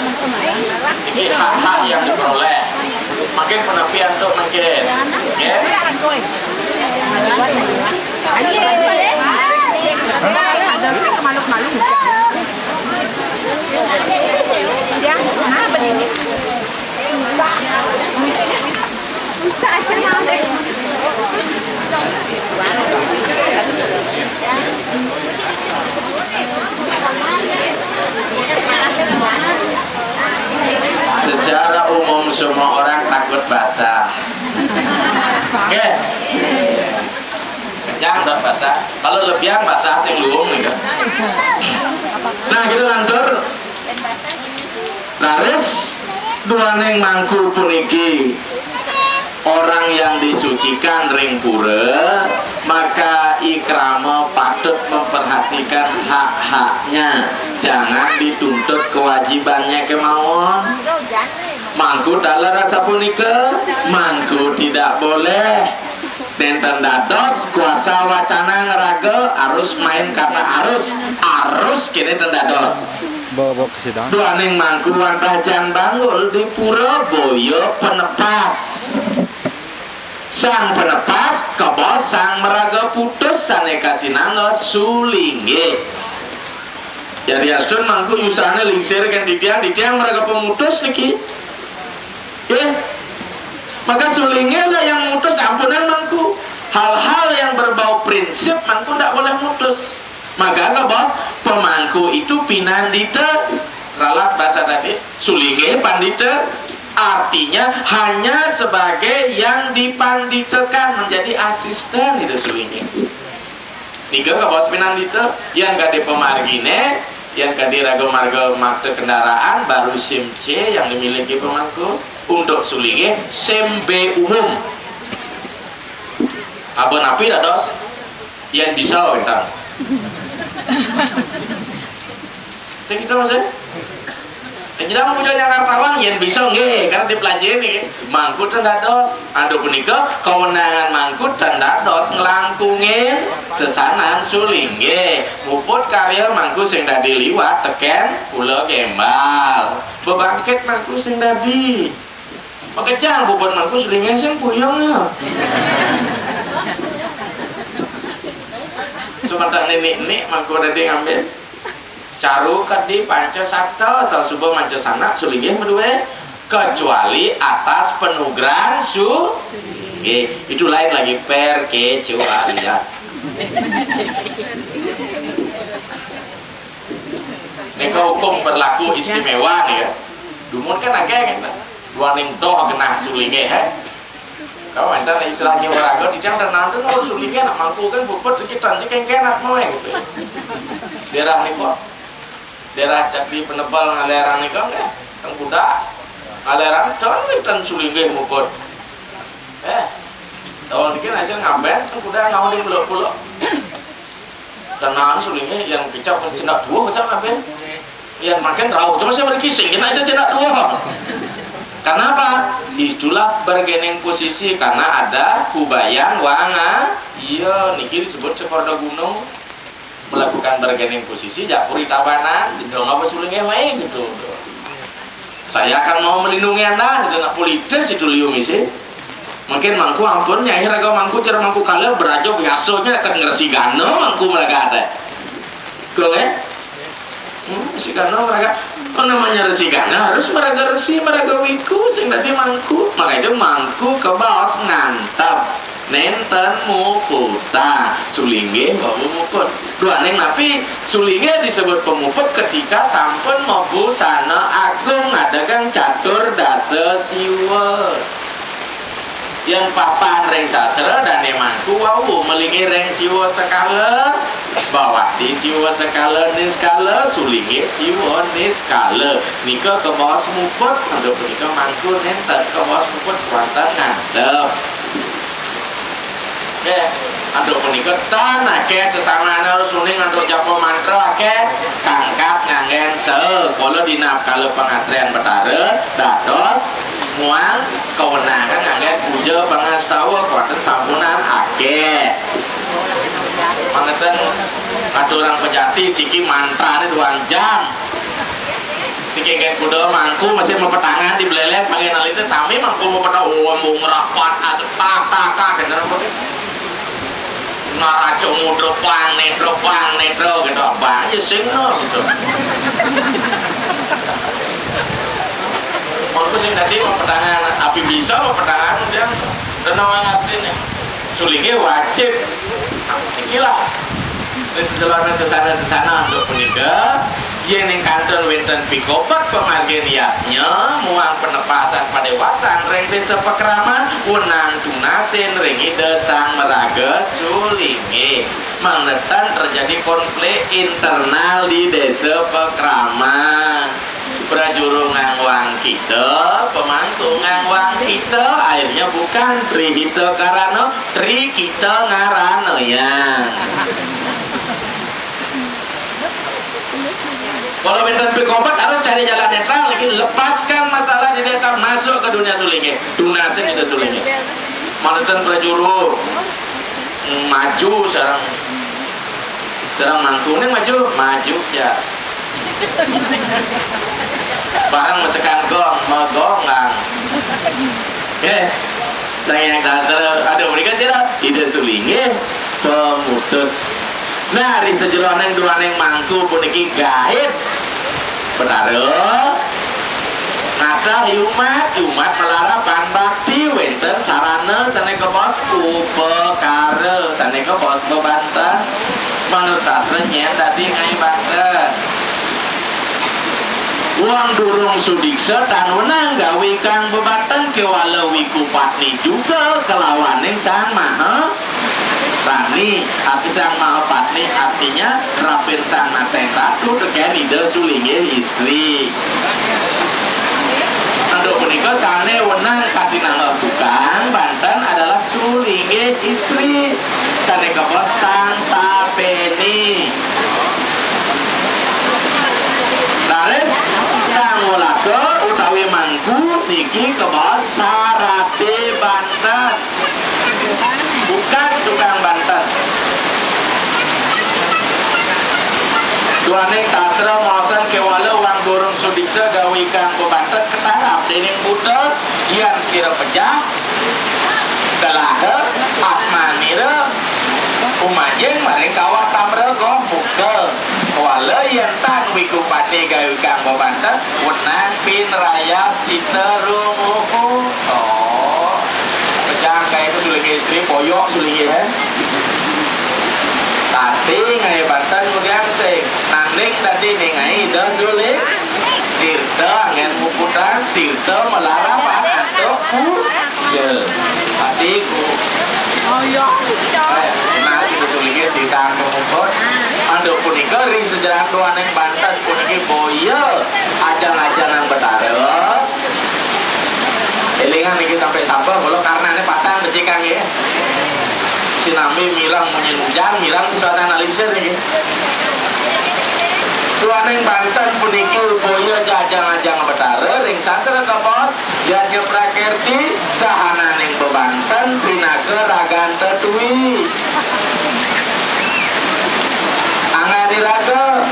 Iki hak-hak yang diperoleh. Makin penepi antuk makin. Nggih. Malu-malu. Dia, nah, begini. Susah aja, Mang. Kalau lebihan basah sing luung nih kan. Nah, kita lantur. Laris, duaning mangku puniki orang yang disucikan ring pura, maka I Krama patut memperhatikan hak-haknya. Jangan dituntut kewajibannya kemawon. Mangku taler asapunika, mangku tidak boleh. Nenten dados kuasa wacana ngeraga, arus main kata arus. Arus kene ten dados. Bawa, bawa ke sidang. Duaning mangku wantah jan banggul di pura boya penepas. Sang penepas kebos sang meraga putus sane kasinanga sulinggih. Yadiastun mangku yusane lingsir kan titiang, titiang meraga pemutus niki. Ya. Maka sulinggih lah yang mutus, ampunan mangku. Hal-hal yang berbau prinsip mangku ndak boleh mutus. Maka kebos, pemangku itu pinandita. Ralat bahasa tadi, sulinggih pandita. Artinya hanya sebagai yang dipanditakan, menjadi asisten itu sulinggih. Nika kebos pinandita, yan kadi pamargine, yan kadi raga marga makta kendaraan, baru SIM C yang dimiliki pemangku. Untuk sulinggih, SIM B umum. Aba napi dados? Yan bisa, wénten. Sing gitu maksudnya? Nyidang punya Jakartawan, yen bisa nggih, karena dipelajari nih. Mangku ten dados. Anu punika, kewenangan mangku ten dados nglangkungin sesanan sulinggih. Muput karya mangku sing dadi liwat teken Pulau Kembal. Bebangkit mangku sing dadi. Makejang bubut mangku sulinggih sing puyung ya. Sumatak nenek-nenek mangku dadi ngambil. Caru kadi panca sakta, sasuba manca sanak sulinggih madué, kecuali atas penugrahan sulinggih. Itu lain lagi, perkecualian. Nika hukum berlaku istimewa nih ya. Dumun kan akeh kan. Duaning doh genah sulinggih, he. Kau enten istilah nyuwaraga, titiang ten nanten, oh, sulinggih nak mangku kan puput iki ten iki kengken nak moe gitu. Daerah nika. Daerah Candi Penebel ngalerang nika nggih. Teng Kuda. Ngalerang ten ten sulinggih muput. Eh. Tahun iki hasil ngaben teng Kuda ngawon di pulau-pulau. Tenan sulinge yang kecap cendak dua kecap apa? Yang makin rauh cuma saya berkising, kena saya cendak dua. Karena apa? Itulah bargaining posisi, karena ada Kubayan Wanga. Iya, niki disebut Cekorda Gunung melakukan bargaining posisi, Japuri Tabanan, didong apa sulinge wae gitu. Saya akan mau melindungi Anda, gitu. Nak politis itu liu misi. Mungkin mangku ampun, nyai raga mangku, cara mangku kala beraja biasanya akan ngeresi gana mangku mereka ada. Kau eh? Hmm, si gana mereka, oh, namanya resi gana harus meraga resi, meraga wiku, sing tadi mangku. Makanya mangku ke bawah ngantap. Nenten muputang, sulinggih wau muput. Duaning napi sulinggih disebut pemuput ketika sampun mabusana agung ngadegang catur dasa siwa. Yen papan ring sastra dane mangku wau melingi ring siwa sekala, bawati siwa sekala niskala, sulinggih siwa niskala. Nika kebos muput, antuk punika mangku nenten kebos muput wonten ngadep. Nggih, antuk punika tan akeh sesamane harus uning antuk japa mantra akeh, tangkap nganggen se. Kala dinap kala pangasrian Betara, dados muang kewenangan nganggen puja pangastawa, kuaten sampunan akeh. Mangeten aturang pejati siki mantrane duang jam. Niki kan kuda mangku masih mepetangan di beleleh, panggih nalite sami mangku mepetang, oh, embung rapat, asuk, tak, tak, tak, gitu. Naraca mudra pang, netra pang, netra, gitu. Apa aja sing, no, gitu. Mangku sing tadi mepetangan, api bisa mepetangan, dia tenang ngerti nih. Sulinge wajib. Ikilah. Ini sejelasnya sesana-sesana untuk menikah. Yén ing kantun wénten pikobet pamargin yadnya muang penepasan padéwasan ring désa pakraman, wenang tunasin ring Ida Sang Maraga Sulinggih. Mangda tan terjadi konflik internal di désa pakraman. Prajuru ngangwang kita, pemangku ngangwang kita, akhirnya bukan Tri Hita Karana, Tri Kita Ngarana, ya. Kalau wénten pikobet harus cari jalan netral, lagi lepaskan masalah di désa, masuk ke dunia Sulinggih, tunasin Ida Sulinggih. Manten prajuru maju sareng, sareng mangkuné maju, maju ya. Bareng mesekan gong, megong, Kang. Eh, Sang Hyang Sastra, aduh, mrika sira Ida Sulinggih pemutus. Nah, ri sajeroning duaning mangku puniki gaib Betara. Natah yumat, yumat malarapan bakti, wénten sarana sané kabaos upakara, sané kabaos bebanten. Manut sastra nyén dadi ngaé banten. Wong durung sudiksa tan wenang gawé kang bebanten, kéwala wiku patni juga kalawaning Sang Maha Patni. Arti Sang Maha Patni artinya rapin Sang Nateng Ratu tekén Ida Sulinggih istri. Aduh, punika sané wenang kasinanggeh tukang banten adalah Sulinggih istri. Sané kabaos Sang Tapeni. Raris Sang Walada utawi mangku niki kabaos Sarati banten. Bukan tukang banten. Duaning sastra maosang kéwala wong durung sudiksa gawé kang bebanten katarap déning buta, yén sira pejah, kelaha, atmanira, umanjing maring kawah tamraga, mukta. Kéwala yén tan wiku patni gawé kang bebanten, wenang pinrayas cita rumuhu. Oh. Pejang kaé ku Sulinggih istri, boyok Sulinggih, eh. Tati ngaé banten ngudiang sing. Nanding tati ningai Ida Suling. Tirta anggén muputang, tirta malarapan antuk puja. Tati ku. Oh, iya. Eh, nah, Ida Sulinggih tirta antuk muput. Antuk punika ri sejarah duaning banten puniki boya ajang-ajangan Betara. Élingang niki sampai sabeh, kula karnané pasang becikang nggih. Sinambi mireng munyin ujan, mireng pusatan alisir niki. Duaning banten puniki boya ajang-ajang Betara ring sastra kabaos, yadnya prakirti, sahananing bebanten pinaka ragan tetui. Anggadiraga,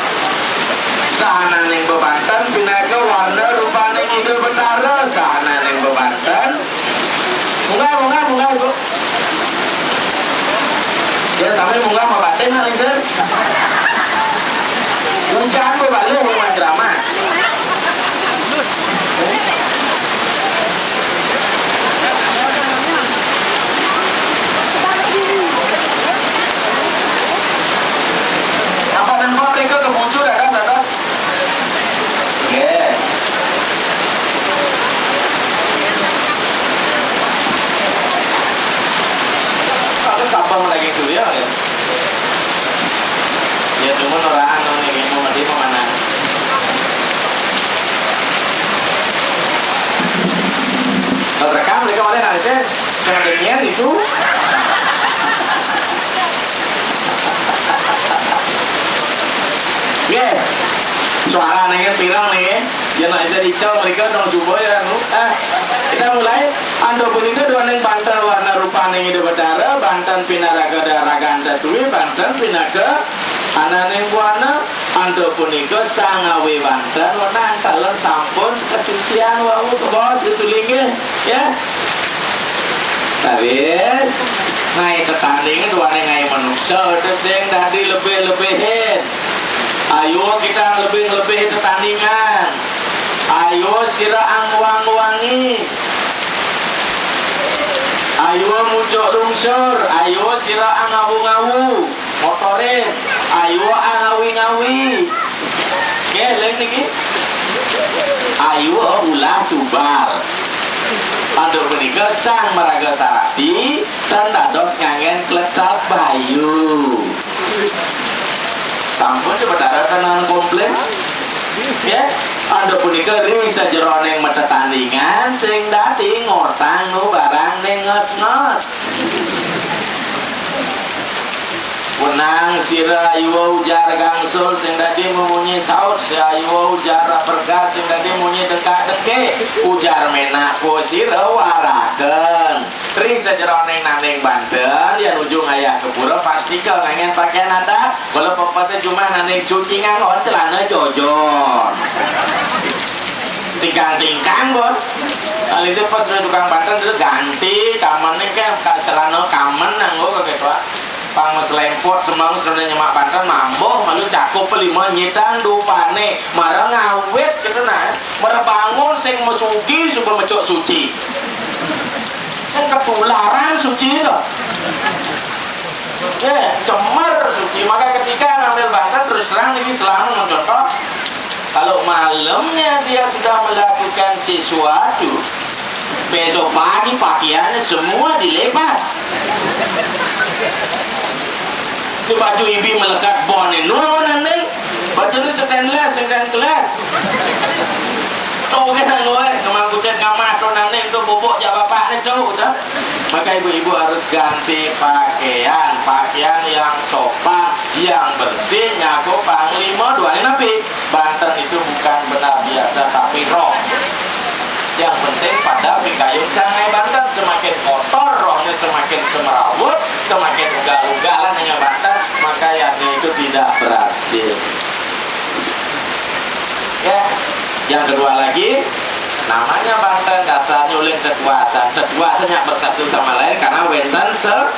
sahananing bebanten pinaka warna rupaning Ida Betara, sahananing bebanten. Munggah, munggah, munggah, Ibu. Ya, sambil munggah mabatin, nak, lingsir. Ujan bebaluh, rumah ceramah. Apa nampak mereka ke muncul dalam atas? Nggih. Aku sabar lagi dulu ya, ya. Ya, cuma orang anu nih, mau mati mau mana? Rekam mereka mana nanti? Jangan demikian itu. Nggih. Suarane pirang nih? Yen nek iso dicel mriko dong coba ya, anu. Eh, kita mulai. Antuk punika duaning banten warna rupaning Ida Betara, banten pinaka ragan tetui, banten pinaka ananing buana. Antuk punika sangawi banten wenang taler sampun kasucian wau kebos disulinggih, ya. Tawis, ngaé tetanding duaning ngaé manungsa, terus sing dadi lebih-lebihin. Ayo kita lebih-lebih tetandingan. Ayo sira angwang-wangi. Ayo muncuk lungsur, ayo sira angawu-ngawu. Motorin, ayo angawi-ngawi. Nggih, Niki ayuwa ulah subar. Antuk punika sang maraga sarati tan dados nganggén kletak bayu. Sampun Betara tenan komplain. Ya, antuk punika ri sajeroning matetandingan sing dadi ngortang nu barang ning nges-nges. Wenang sira ayuwa ujar gangsul sing dadi memunyi saut, sira ayuwa ujar bergas sing dadi munyi dengkak-dengkik, ujar menak ko sira waraken. Ri sajeroning nanding banten, yan nuju ngayah ka pura, pastika nganggén pakaian adat, kala pepese jumah nanding suci nganggon celana jojon. Tingkang-tingkang, Bos. Alih pas sudah tukang banten itu ganti, kamené kan ka-, celana kamen nganggo kaketo. Pang mas lempot semeng sudah nyemak banten mambuh malu cakup lima nyitan dupane. Mara ngawit gitu nah. Mara bangun sing mesugi suba mecuk suci. Sing ketularan suci to. Ya, cemer suci. Maka ketika ngambil banten terus terang niki selalu mencontoh, kalau malamnya dia sudah melakukan sesuatu, besok pagi pakaiannya semua dilepas. Itu baju ibi melekat bon ini, nurun nanding. Baju ini stainless, stainless. Tuh kan, gue, kemang kucing kamar, tuh nanding, tuh bubuk jak bapak nih, tuh, udah. Maka ibu-ibu harus ganti pakaian, pakaian yang sopan, yang bersih, nyaku panglima, dua ini napi. Banten itu bukan benda biasa, tapi roh. Yang penting pada pikayun sangai banten, semakin kotor rohnya, semakin semerawut, semakin ugal-ugalan hanya banten, maka yadnya itu tidak berhasil. Ya, yang kedua lagi, namanya banten dasarnya ulin tetuasan. Tetuasannya bersatu sama lain karena wenten se-,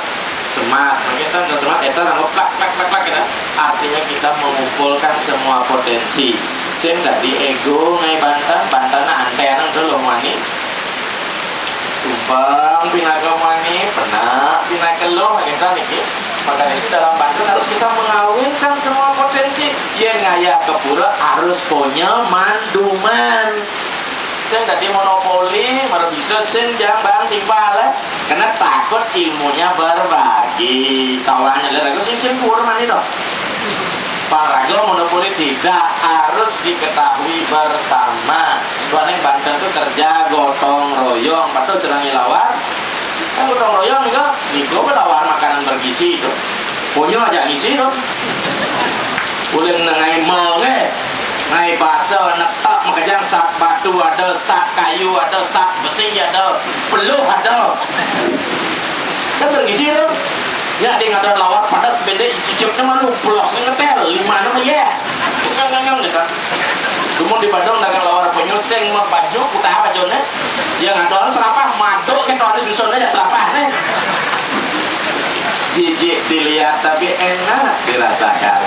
semat. Mungkin kan semat, eta nanggo plak, plak, plak, plak, gitu. Artinya kita mengumpulkan semua potensi. Sing tadi ego ngai banten, banten anten dulu mani. Tumpeng pinaka mani, penak pinaka luh, gitu niki. Makanya itu dalam banten harus kita mengawinkan semua potensi. Yang ngayah ke pura harus punya manduman. Sing tadi monopoli, mara bisa sing jang barang timpal, eh. Karena takut ilmunya berbagi. Tawanya lihat aku sing sing pura mani dong. Paraga monopoli tidak, harus diketahui bersama. Soalnya banten tuh kerja gotong royong, patut jenang lawar. Kan gotong royong nih kok, nih gua lawar makanan bergizi itu. Punya aja ngisi tuh. Ulin ngai menge, ngai basa, netak, makejang sat batu ada, sat kayu ada, sat besi ada, peluh ada. Kan bergizi tuh. Ya, dia ngadon lawar pada sebendek cicipnya malu, pelos ngetel, lima nama ya. Ngang, ngang, ngang, gitu. Dumun di Badung dagang lawar penyu, sing mah baju, kutah bajune. Ya, ngadon serapah, maduk ke tuan susun aja serapah nih. Jijik dilihat tapi enak dirasakan.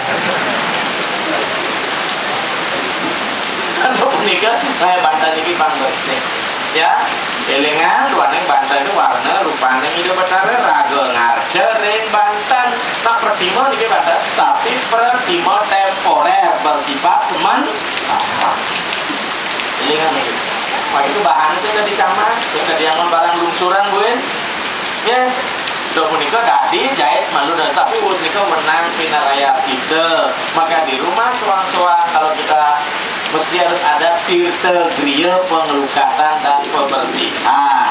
Anu punika, saya banten iki pang bersih. Ya, elingan, duaning banten itu warna, rupane Ida Betara, raga ngarca ring banten. Nah, pertima niki banten, tapi pertima temporer, bersifat sementara. Elingan niki. Wah, itu bahannya sing udah di kamar, sing udah diangon barang lungsuran, buin. Ya, udah punika dadi jahit malu dan tapi punika menang pinaraya kita. Maka di rumah soang-soang kalau kita mesti harus ada tirta griya pengelukatan dan pembersihan.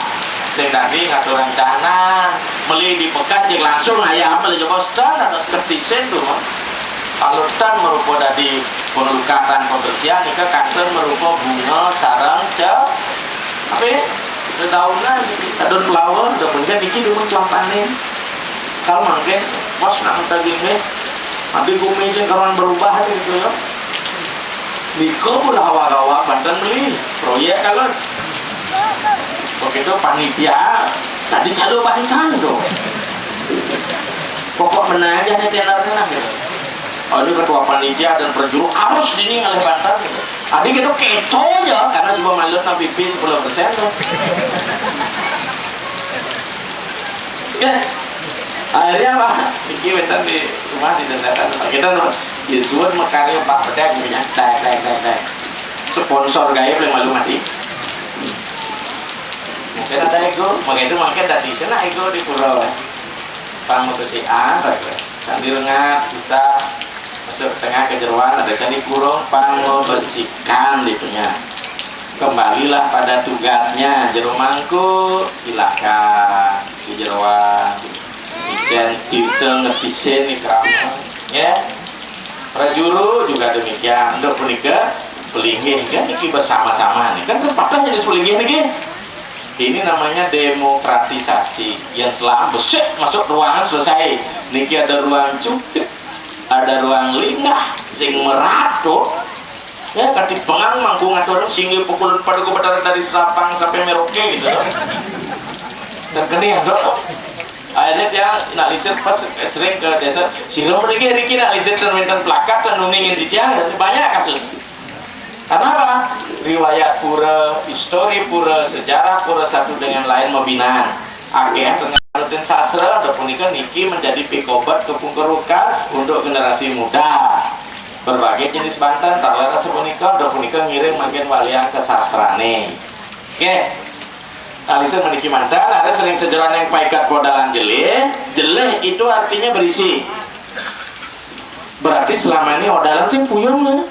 Sing tadi ngatur rencana, meli di pekan, cek langsung ayah apa lagi bos dan ada seperti sen tuh. Kalau tan merupa dadi pengelukatan pembersihan, nika kantun merupa bunga sarang ce-, apa ya? Dedaunan, daun flower, udah punya niki dulu cuang panen. Kalau mangkin, bos nak minta gini, nanti bumi sing karuan berubah gitu ya. Niko pula hawa-hawa banten beli proyek kalau begitu panitia tadi calo banten tuh. Pokok menang aja nih tenor tenang gitu. Oh, ini ketua panitia dan perjuru harus dini ngalih banten gitu. Tadi gitu keco aja karena cuma malu nabi pi sepuluh persen tuh. Ya, akhirnya apa? Iki wetan di rumah di dendatan kita tuh. Yesuan makarya Pak Bedek punya. Dek, dek, dek, dek. Sponsor gaya paling malu mati. Mungkin ada ego, makanya itu mungkin tadi sana ego di pura. Pang mabesikan, sambil ngat bisa masuk tengah kejeroan, ada kan dikurung pang mabesikan ditunya. Kembalilah pada tugasnya, jero mangku, silakan di jeroan. Ijen kita ngesisin di kerama, ya. Prajuru juga demikian. Untuk punika, pelinggih kan niki bersama-sama nih. Kan terpaksa jadi pelinggih niki. Ini namanya demokratisasi. Yang selama besik masuk ruangan selesai. Niki ada ruang cukup, ada ruang linggah, sing meratu. Ya, kati pengang mangku ngatur sing pukul empat ku betara dari Sabang sampai Merauke gitu loh. Dan kene ya, Dok. Akhirnya dia nak lisit pas sering ke desa, "Sira mriki, riki nak lisit ten wenten plakat ten uning di tiang." Banyak kasus. Karena apa? Riwayat pura, histori pura, sejarah pura satu dengan lain mabinaan. Akeh nganutin sastra, ada punika niki menjadi pikobet kepungkerukan untuk generasi muda. Berbagai jenis banten, taler sapunika, ada punika ngiring mangkin walian ke sastrane. Oke. Nah, lisan meniki mantan, ada sering sejarah yang paikat podalan jelih. Jelih itu artinya berisi. Berarti selama ini odalan sing puyung ya.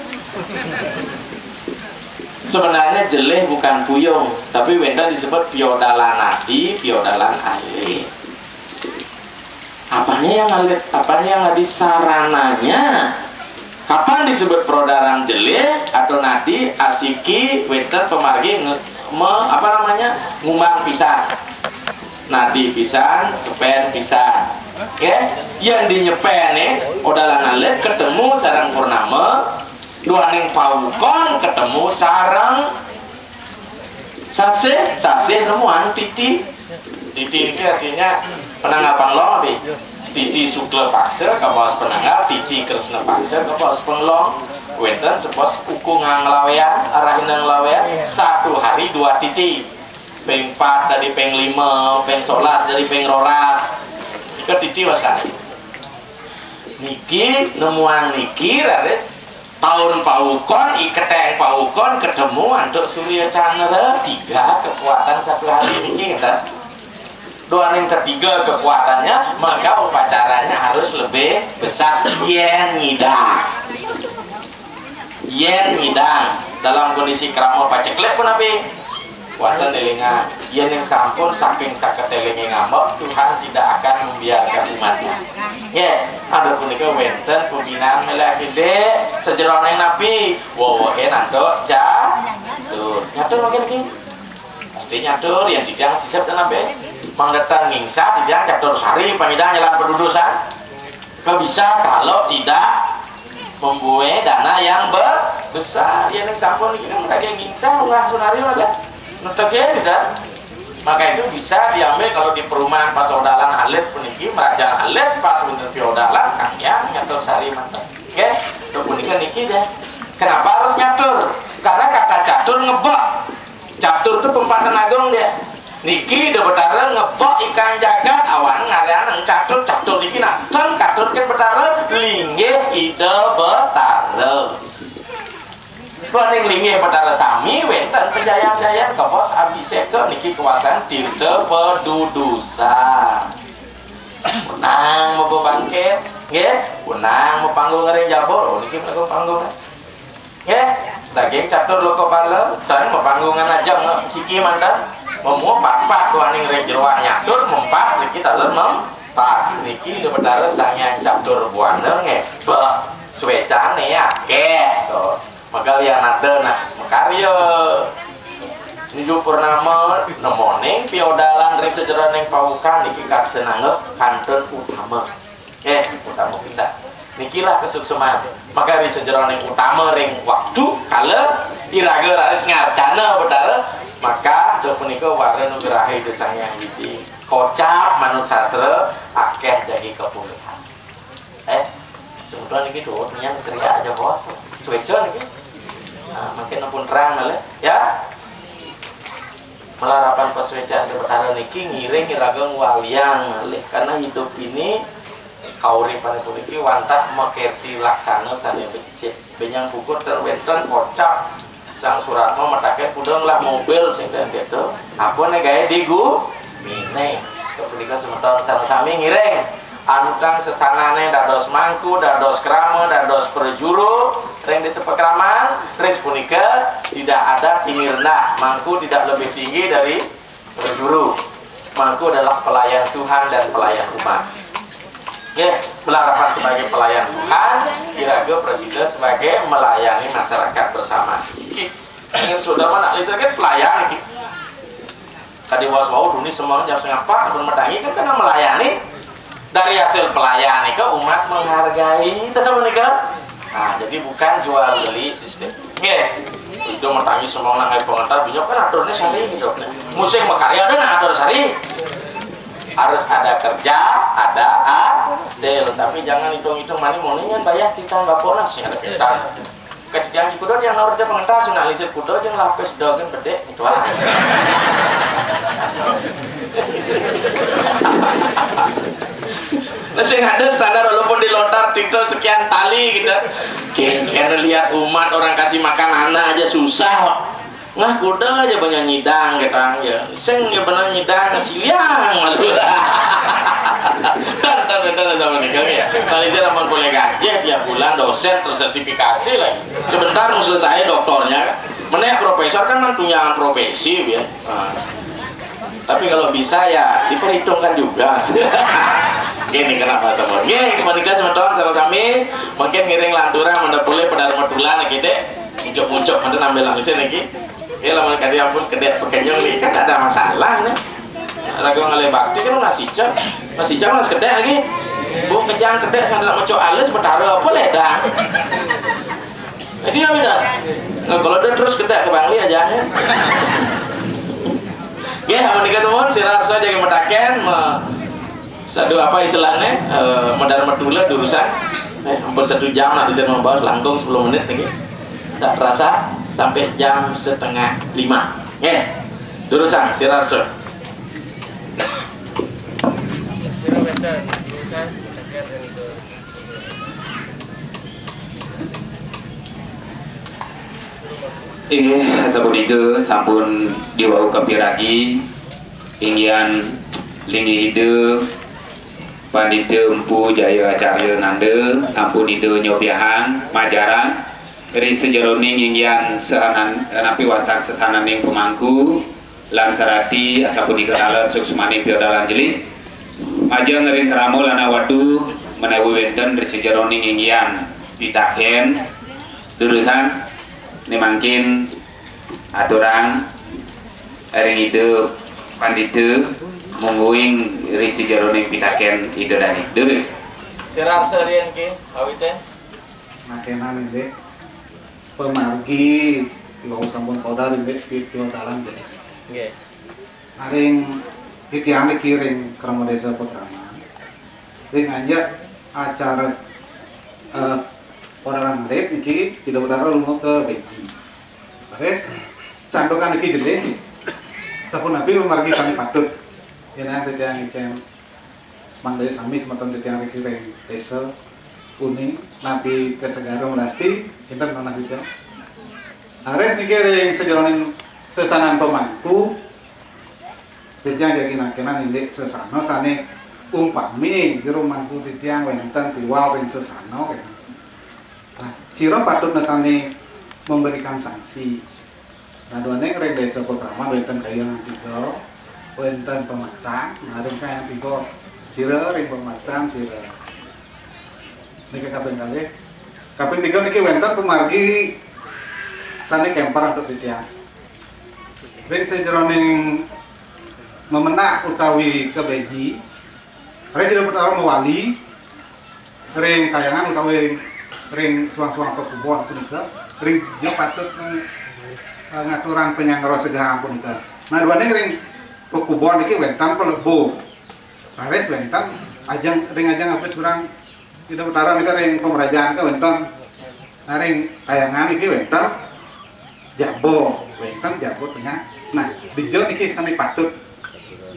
Sebenarnya jelih bukan puyung, tapi wenten disebut piodalan ati, piodalan alit. Apanya yang alit, apanya yang adi sarananya? Kapan disebut perodalan jelih atau nadi asiki wenten pamargi nge-, me-, apa namanya, ngumang pisan. Nadi pisan, sepen pisan. Oke? Yang dinyepen nih, odalan alit ketemu sareng purnama, duaning pawukon ketemu sareng sasih, sasih nemuan titi. Titi itu artinya penanggal panglong, abi. Titi sukla paksa kabaos penanggal, titi kresna paksa kabaos panglong. Wenten sepos uku nganglawean, arahina nglawean, satu hari dua titi. Ping empat dari ping lima, ping sebelas dari ping roras. Ika titi wasan. Niki, nemuan niki, raris taun pawukon, iketeng pawukon, ketemu antuk Surya Chandra, tiga kekuatan satu hari niki, ngeten. Duaning ketiga kekuatannya, maka upacaranya harus lebih besar. Yen ngidang. Yen ngidang dalam kondisi krama paceklik punapi? Wonten elingan, yen yang sampun saking saketelinge ngambek, Tuhan tidak akan membiarkan umatnya. Nggih, ada punika wenten pembinaan meleh gede, sejeroning napi, wowohe nantuk catur. Nyatur mungkin iki. Pasti nyatur, yang tidak sisip dan nabe. Mang datang ngingsa, tidak catur sari, pangidang jalan pedudusan. Kok bisa kalau tidak membuat dana yang be-, besar? Ya, ning sampun iki kan lagi ngingsah, ungah sunari aja. Nutege, gitu. Maka itu bisa diambil kalau di perumahan pas odalan alit puniki, merajang alit pas wonten piodalan, kang ya, nyatur sari manten. Oke, itu punika niki deh. Kenapa harus nyatur? Karena kata catur ngebek. Catur itu pempatan agung dia. Niki Ida Betara ngebek ikang jagat awan ngarianang catur, catur niki nak ten katur ke Betara linggih Ida Betara. Paning linggih Betara sami wenten pejayan-jayan kebos abiseka niki kawasan tirta pedudusan. Punang mabebangkit, nggih, punang mapanggung ring jabur. Oh, niki panggung-panggung. Nggih, daging catur lokapala, ten mapanggungan ajeng siki manten. Mamua papat duaning ring jeroan nyatur, mempat niki taler mempat. Niki Ida Betara Sang Hyang Catur Buana nggih. Bah, suecane akeh to. Maka yang nada nah makarya. Nuju purnama nemoning piodalan ring sajeroning pawukan niki kasenanggep kantun utama. Eh, utama pisan. Nikilah kesukseman. Maka ring sajeroning utama ring waktu kala iraga raris ngarcana Betara, maka ento punika wara nugraha Ida Sang Hyang Widi. Kocap manut sastra, akeh dadi kapulihan. Eh, semeton niki tuh, yang seria aja bos. Sueca niki. Nah, mungkin ampun terang kali. Ya. Malarapan pasuécan Betara niki ngiring iraga ngwaliang malih, karena hidup ini Kauripan puniki wantah makerti laksana sané becik. Bénjang puput ten wénten kocap Sang Suratma mataken kuda ngelah mobil sing ten kéto. Apa né gaé diguminé? Kepunika semeton sareng sami ngiring. Anutang sesanané dados mangku, dados krama, dados prajuru ring Désa Pakraman, ris punika tidak ada tinggi rendah, mangku tidak lebih tinggi dari prajuru. Mangku adalah pelayan Tuhan dan pelayan umat. Ya, berharapan sebagai pelayan Tuhan, iraga prasida sebagai melayani masyarakat bersama. Ingin saudara nak lisan kan pelayan iki. Tadi was wau duni semua jam setengah empat, belum mendangi kan kena melayani. Dari hasil pelayan nika umat menghargai, itu sama nika. Nah, jadi bukan jual beli sistem. Nggih. Itu mendangi semua nak ngai pengantar, beliau kan aturnya sehari gitu. Musik makarya ada nak atur sehari. Harus ada kerja, ada hasil. Tapi jangan hitung-hitung mani moni kan bayar kita nggak bonus ya ada kita. Kejang kuda yang naur dia pengentas nak lisir kuda jeung lapis daging bedek itu ah. Nah, sing ada standar walaupun dilontar titel sekian tali gitu. Kira lihat umat orang kasih makan anak aja susah kok. Nah, kuda aja banyak nyidang gitu ya. Sing ya benar nyidang siliang malu. Tan tan tan sama nih kami ya. Tali saya sama kolega aja tiap bulan dosen tersertifikasi lagi. Sebentar mau selesai doktornya. Menek profesor kan man tunjangan profesi ya. Nah. Tapi kalau bisa ya diperhitungkan juga. Gini kenapa semua? Gini kembalikan semeton sama sami. Mungkin ngiring lanturan menda pulih pada rumah tulan lagi dek. Muncul-muncul menda nambah langsung lagi. Ya lamun kadi ampun kedek pekenyong nih kan ada masalah nih. Ragu ngalih bakti kan masih cem. Masih cem mas kedek lagi. Bu kejang kedek sambil nak muncul alus betara apa ledang. Jadi ya udah. Nah, kalau dia terus kedek ke Bangli aja ya. Ya, amun nika nuwun sira arsa jaga metaken me, sadu apa istilahnya eh, modal metula urusan. Eh, ampun satu jam lah bisa membahas langkung sepuluh menit lagi. Tak terasa sampai jam setengah lima. Nggih. Durusang sira arsa. Inggih, sapunika sampun diwau kapiragi inggihan linggih Ida Pandita Empu Jaya Acarya Nanda sampun Ida nyobiahang majarang ri sajeroning inggihan sanan-, napi wastan sesananing pemangku lan sarati asapunika taler suksmaning piodalan jelih. Majeng ring krama lan awadu menawi wenten ri sajeroning inggihan pitaken durusang ne mangkin aturang ring Ida Pandita mungguing ri sajeroning pitaken Ida dane. Durus. Sira arsa ring ki awiten. Makenan indik pemargi lo sampun kodar indik piodalan jelih. Nggih. Aring titiang niki ring krama desa Pakraman. Ring anjak acara eh, piodalan alit niki Ida Betara lunga ke Beji. Leres santukan niki jelih. Sapunapi pemargi sami patut. Yen titiang ngicen mangda sami semeton titiang riki ring desa uning napi kasegara melasti kinten manah kita. Leres niki ring sajeroning sesanan pemangku titiang jagi nakenan indik sesana sane umpami jero mangku titiang wenten tiwal ring sesana. Nah, sira patut sane memberikan sanksi. Nah, duaning ring desa Pakraman wenten kayang tiga, wenten pemaksan, nah ring kayang tiga sira ring pemaksan sira. Niki kaping kalih. Kaping tiga niki wenten pemargi sane kemper antuk titiang. Ring sajeroning memenak utawi kebeji, ring sira pertama mewali, ring kayangan utawi ring suang-suang pekubon punika, ring jo patut eh, ngaturang penyanggra segahang punika. Nah, duaning ring pekubon niki wenten pelebo. Raris wenten ajeng ring ajeng apa kurang Ida Betara nika ring pemerajan ke wenten. Nah, ring kayangan niki wenten jabo, wenten jabo tengah. Nah, dija niki sami patut.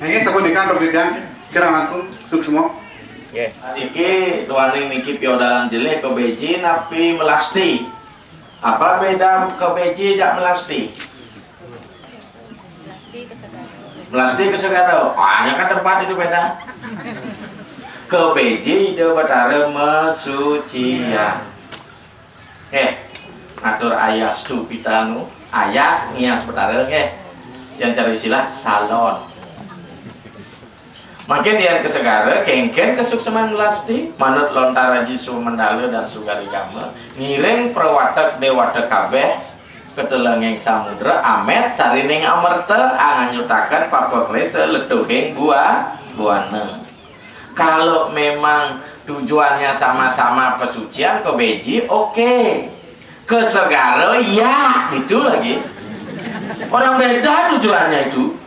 Nggih sapunika antuk titiang kirang langkung suksma. Nggih. Niki duaning niki piodalan jelih, kebeji napi melasti. Apa beda kebeji jak melasti? Melasti ke segara. Hanya kan tempat itu beda. Kebeji Ida Betara mesucian. Eh, atur ayas tu pitanu, ayas ngias Betara nggih. Yang cari silat salon. Mangkin yan ke segara kengken kesukseman melasti, manut lontar Aji Sumendala dan Sugarigama, ngiring prawatek dewata kabeh, ketelenging samudra, amet sarining amerta, anganyutaken papa klesa letuhing buah, buana. Kalau memang tujuannya sama-sama pesucian, kebeji, oke. Ke segara, ya, gitu lagi. Orang beda tujuannya itu.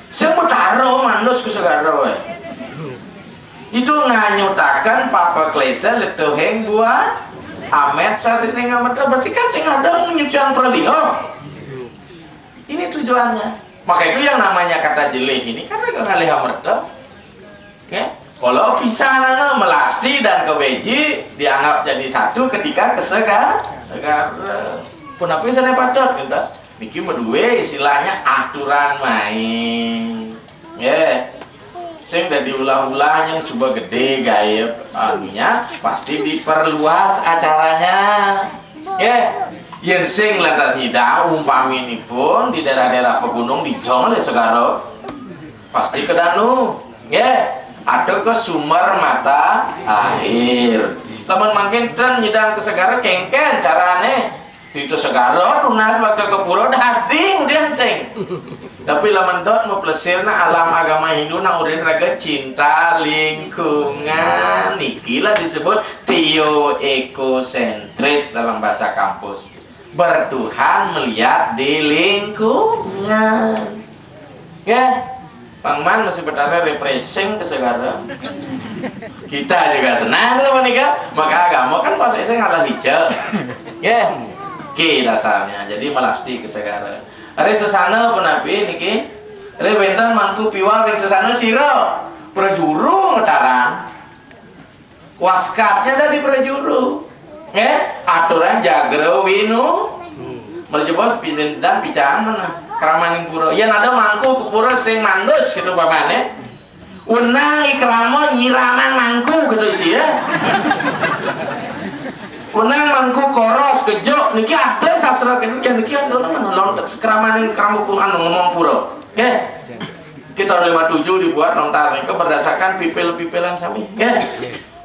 Saya mau taruh manus ke segara, eh. Itu nganyutakan papa klesa letuhing buah amet sarining amerta. Berarti kan sing ada nyucian pralingga. Ini tujuannya. Maka itu yang namanya kata jelih ini kan ngalih amerta. Ya. Kalau pisanana melasti dan kebeji dianggap jadi satu ketika kesegar segara. Punapi sana patut gitu. Niki medue istilahnya aturan main. Ya. Sing dadi ulah-ulah yang suba gede gaib anunya pasti diperluas acaranya. Ya. Yen sing lantas nyidang umpaminipun di daerah-daerah pegunung di jong le segara pasti ke danu, nggih, atau ke sumber mata air. Lamun mangkin ten nyidang ke segara kengken carane. Itu segara tunas bakal ke pura dadi kemudian sing. Tapi lamun dot mau plesirna alam agama Hindu na urin raga cinta lingkungan. Nikilah disebut teoekosentris dalam bahasa kampus. Bertuhan melihat di lingkungan. Ya, Bang Man masih bertanya refreshing ke segala. Kita juga senang sama nikah. Maka agama kan pas saya ngalah hijau. Ya, oke dasarnya. Jadi melasti ke segala. Hari sesana pun nabi niki. Hari wenten mangku piwal ring sesana sira. Prajuru ngetaran. Waskatnya dari prajuru. Eh, aturan jagra winu. Melejepa pinten dan picang mana? Kramaning pura. Yen ada mangku pura sing mandus gitu pamane. Wenang ikrama nyiramang mangku gitu sih ya. Wenang mangku koros kejuk niki ada sastra kene niki ada nang kramaning krama pura ngomong pura. Nggih. Kita lima tujuh dibuat nontar nika berdasarkan pipil-pipilan sami. Nggih.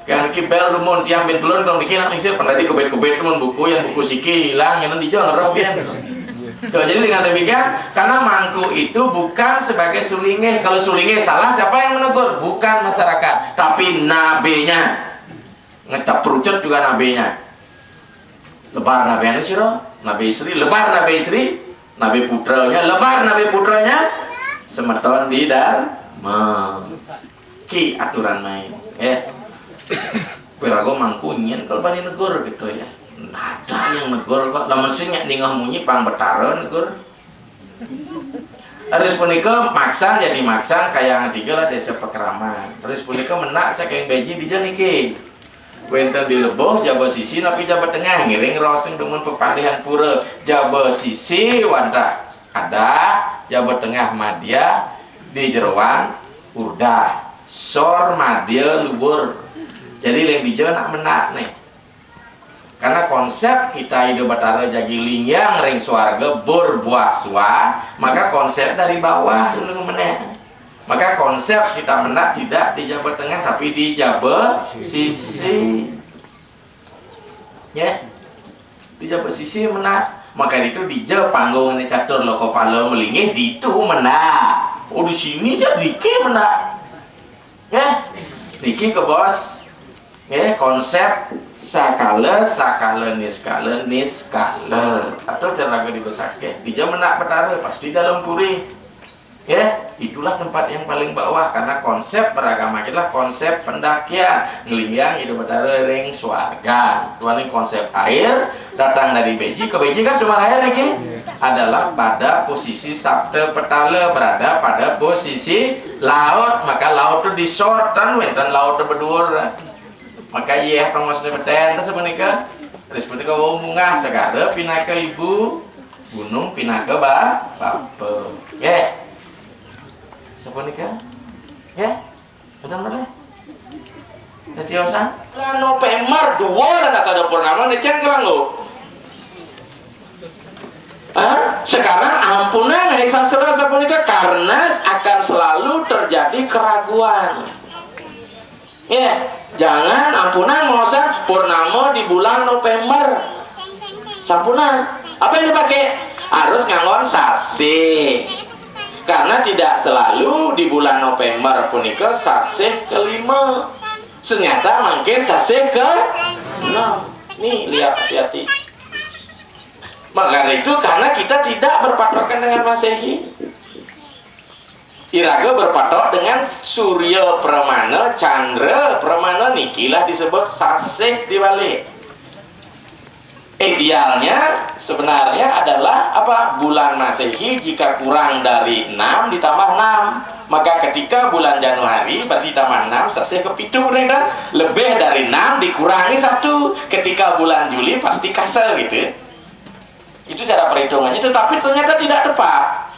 Yang niki bel dumun tiang bin telun dong niki nak lingsir pendadi kebet-kebet teman buku yang buku siki hilang yang dija ngeroh bian. Tuh, jadi dengan demikian karena mangku itu bukan sebagai sulinge. Kalau sulinge salah siapa yang menegur? Bukan masyarakat, tapi nabenya. Ngecap perucut juga nabenya. Lebar nabi anu sira, nabi istri, lebar nabi istri, nabi putranya, lebar nabi putranya, semeton di dharma. Ki aturan main. Eh. Piraga mangku nyen kalau bani negur gitu ya. Ada yang negur kok. Lah mesti nyak dingah munyi pang betara negur. Terus punika maksan jadi maksan kayang tiga lah desa Pekraman. Terus punika menak saking beji dija niki. Wenten di lebuh jaba sisi napi jaba tengah ngiring rosing dumun pepalihan pura jaba sisi wantah ada jaba tengah madya di jeroan urdah sor madya luhur. Jadi leng dija nak menak nih. Karena konsep kita hidup batara jagi lingyang ring swarga berbuah suah, maka konsep dari bawah dulu menek. Maka konsep kita menak tidak di jaba tengah tapi di jaba sisi. Ya. Di jaba sisi menak. Maka itu dija panggung ini catur loko pala melinggih ditu menak. Oh di sini dia diki menak. Ya. Niki ke bos. Ya, konsep sakala, sakala niskala, niskala. Atau cara lagu di besake. Dija menak betara pasti dalam puri. Ya, itulah tempat yang paling bawah karena konsep beragama kita adalah konsep pendakian, nglinggiang Ida Betara ring swarga. Tuaning konsep air datang dari beji, ke beji kan sumber air niki adalah pada posisi sabda petala berada pada posisi laut, maka laut itu disortan wenten laut itu bedur. Maka yeh tongosne beten ta sapunika. Terus punika wau munggah segara pinaka ibu, gunung pinaka ba, bapa. Nggih. Sapunika? Nggih. Betul betul. Dadi osan. Lan November dua lan asada purnama ne cang kelanggo. Hah? Sekarang ampunang hai sastra sapunika karena akan selalu terjadi keraguan. Ya, jangan ampunang maosang purnama di bulan November. Sampunang. Apa yang dipakai? Harus nganggon sasih. Karena tidak selalu di bulan November punika sasih kelima. Ternyata mangkin sasih ke enam. Nih, lihat hati-hati. Maka itu karena kita tidak berpatokan dengan Masehi. Iraga berpatok dengan surya pramana, candra pramana, nikilah disebut sasih di Bali. Idealnya sebenarnya adalah apa? Bulan Masehi jika kurang dari enam ditambah enam. Maka ketika bulan Januari berarti tambah enam, sasih kepitu nih kan. Lebih dari enam dikurangi satu. Ketika bulan Juli pasti kasa gitu. Itu cara perhitungannya, tetapi ternyata tidak tepat.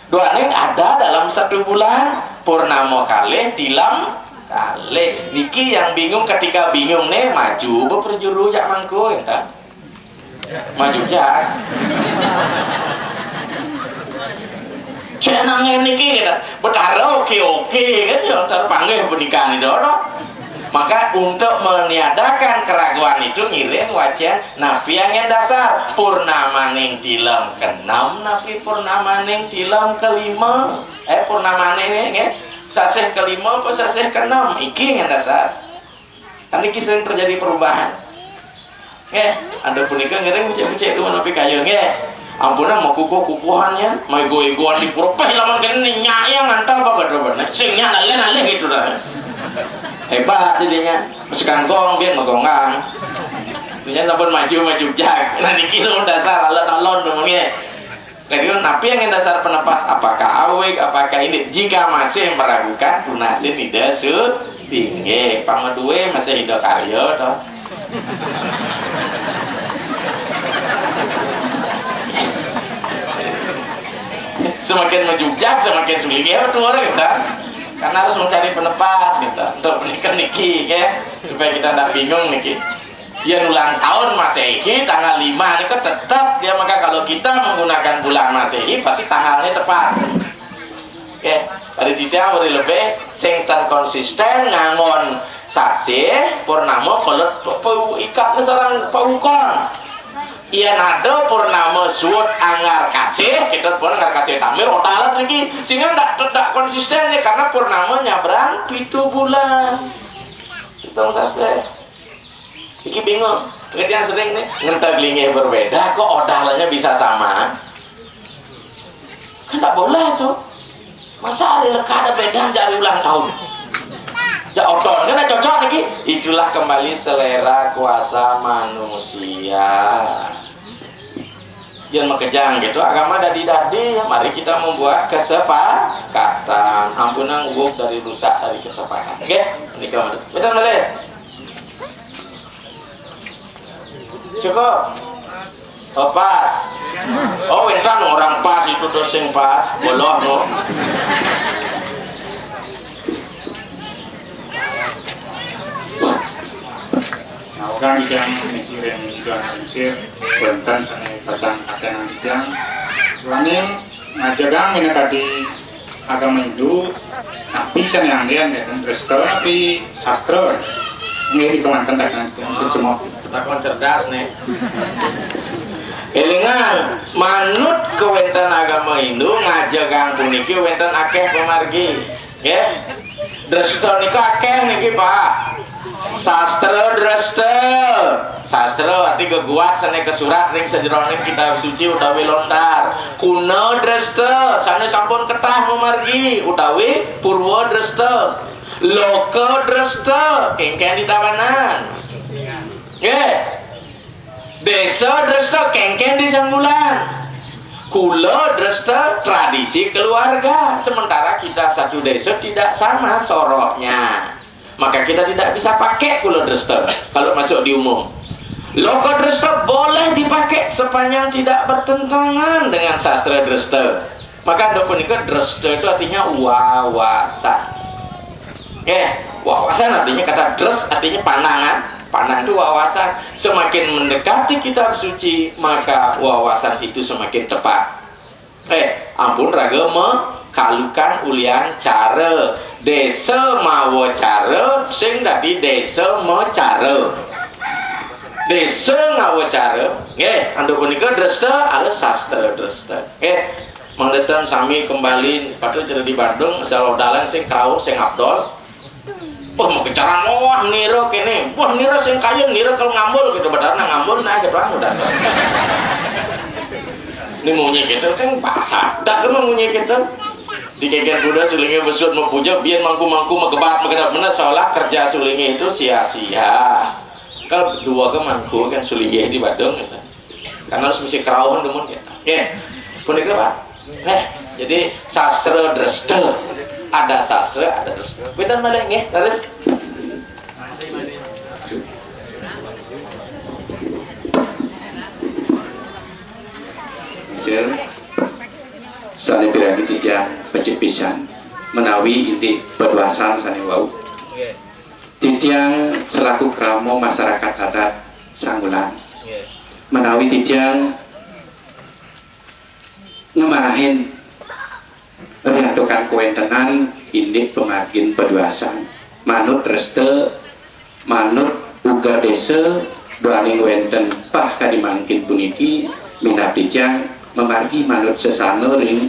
Duaning ada dalam satu bulan, purnama kalih, tilem kalih. Niki yang bingung, ketika bingung nih, maju be prajuru jak mangku, ya kan? Maju jak. Cek nang niki, gitu. Betara oke-oke, kan, ya, terpanggil pernikahan itu, no? Maka untuk meniadakan keraguan itu ngiring wacén napi anggén dasar? Purnamaning tilem keenam napi purnamaning tilem kelima? Eh, purnamaning nggih, sasih kelima apa sasih keenam? Iki anggén dasar. Kan iki sering terjadi perubahan. Nggih, ada punika ngiring becik-becik dumun napi kayun nggih. Ampunang makukuh-kukuhan ya, maego-egoan di pura peh lamun kene nyai yang ngantal apa betul bener. Sing nya alih-alih gitu dah. Hebat jadinya. Mesti kangkong biar megonggang. Dunia sampun maju-maju jak. Nah niki nu dasar alon-alon nu nggih. Jadi napi yang dasar penepas? Apakah awig, apakah ini? Jika masih meragukan, tunasin Ida Suti. Nggih, pangadué masih Ida Karya to. Semakin menjujak, semakin sulit ya betul gitu. Karena harus mencari penepas gitu. Untuk menikah niki ya, supaya kita tidak bingung niki. Yen ulang tahun Masehi tanggal lima niku tetep dia, maka kalau kita menggunakan bulan Masehi pasti tanggalnya tepat. Oke, pada titiang beri lebih ceng tan konsisten nganggon sasih purnama kalau pe- ikat sareng paukon. Yen ada purnama suud anggar kasih, kita pun anggar kasih tamir otalet niki sehingga ndak ndak konsisten nih karena purnama nyabrang pitu bulan. Hitung sasih. Iki bingung. Ngerti yang sering nih, ngentah linggih berbeda, kok odalannya bisa sama? Kan tak boleh tuh. Masa hari leka ada beda dari ulang tahun? Ya oton kan tak cocok lagi. Itulah kembali selera kuasa manusia. Yang makejang gitu, agama dadi-dadi, mari kita membuat kesepakatan. Ampunang uwuk dari rusak dari kesepakatan. Oke, ini kamu. Betul boleh? Cukup. Oh, pas. Oh, wénten orang pas itu tuh sing pas. Boloh no. Nah, orang yang mikirin juga lingsir, wénten sané pacang kakenan titiang. Wani ngajegang minakadi agama Hindu, napi sané anggén ya, dan Kristen napi sastra. Nggih, di kemanten tak kan semua. Takon cerdas nih. Elingan, manut kewénten agama Hindu ngajegang puniki wénten akéh pamargi. Nggih. Dresta nika akéh niki, Pak. Sastra dresta. Sastra arti geguat sane kasurat ring sajeroning kitab suci utawi lontar. Kuna dresta, sane sampun ketah mamargi, utawi purwa dresta. Loka dresta, kengken di tawanan. Nggih. Desa dresta, kengken di sanggulan. Kula dresta, tradisi keluarga. Sementara kita satu desa tidak sama soroknya. Maka kita tidak bisa pakai kula dresta kalau masuk di umum. Loka dresta boleh dipakai sepanjang tidak bertentangan dengan sastra dresta. Maka antuk punika dresta itu artinya wawasan. Eh, wawasan artinya kata dres artinya pandangan. Pandang itu wawasan. Semakin mendekati kitab suci, maka wawasan itu semakin tepat. Eh, ampun raga makalukan ulian cara. Desa mawa cara, sing dadi desa macara. Desa ngawa cara. Nggih, antuk punika dresta, alus sastra dresta. Nggih, mangda ten sami kembali patut cerita di Bandung, asal dalan sing krauh, sing abdol. Wah, mau kecaran, wah, nira kene. Wah, nira sing kaya, nira kalau ngambul gitu, padahal nang ngambul, nah, gitu, udah. Ini munyi kita, sing basah. Dak kena munyi kita. Di keker kuda sulinge besut mau puja, biar mangku-mangku, makebat, makedap, bener, seolah kerja sulinge itu sia-sia. Kalau dua ke mangku kan sulinge di Badung gitu. Karena harus mesti kerauhan demun ya. Oke. Punika, Pak. Eh, jadi sastra dresta. Ada sastra, ada dresta. Beda malih nggih, terus. Sir, sane piragi titiang becik pisan menawi indik paduasan sane wau. Titiang selaku krama masyarakat adat Sangulan menawi titiang ngemarahin riantukan kawentenan indik pamargin paduasan manut dresta, manut uger desa, duaning wenten pah kadi mangkin puniki minab titiang mamargi manut sesana ring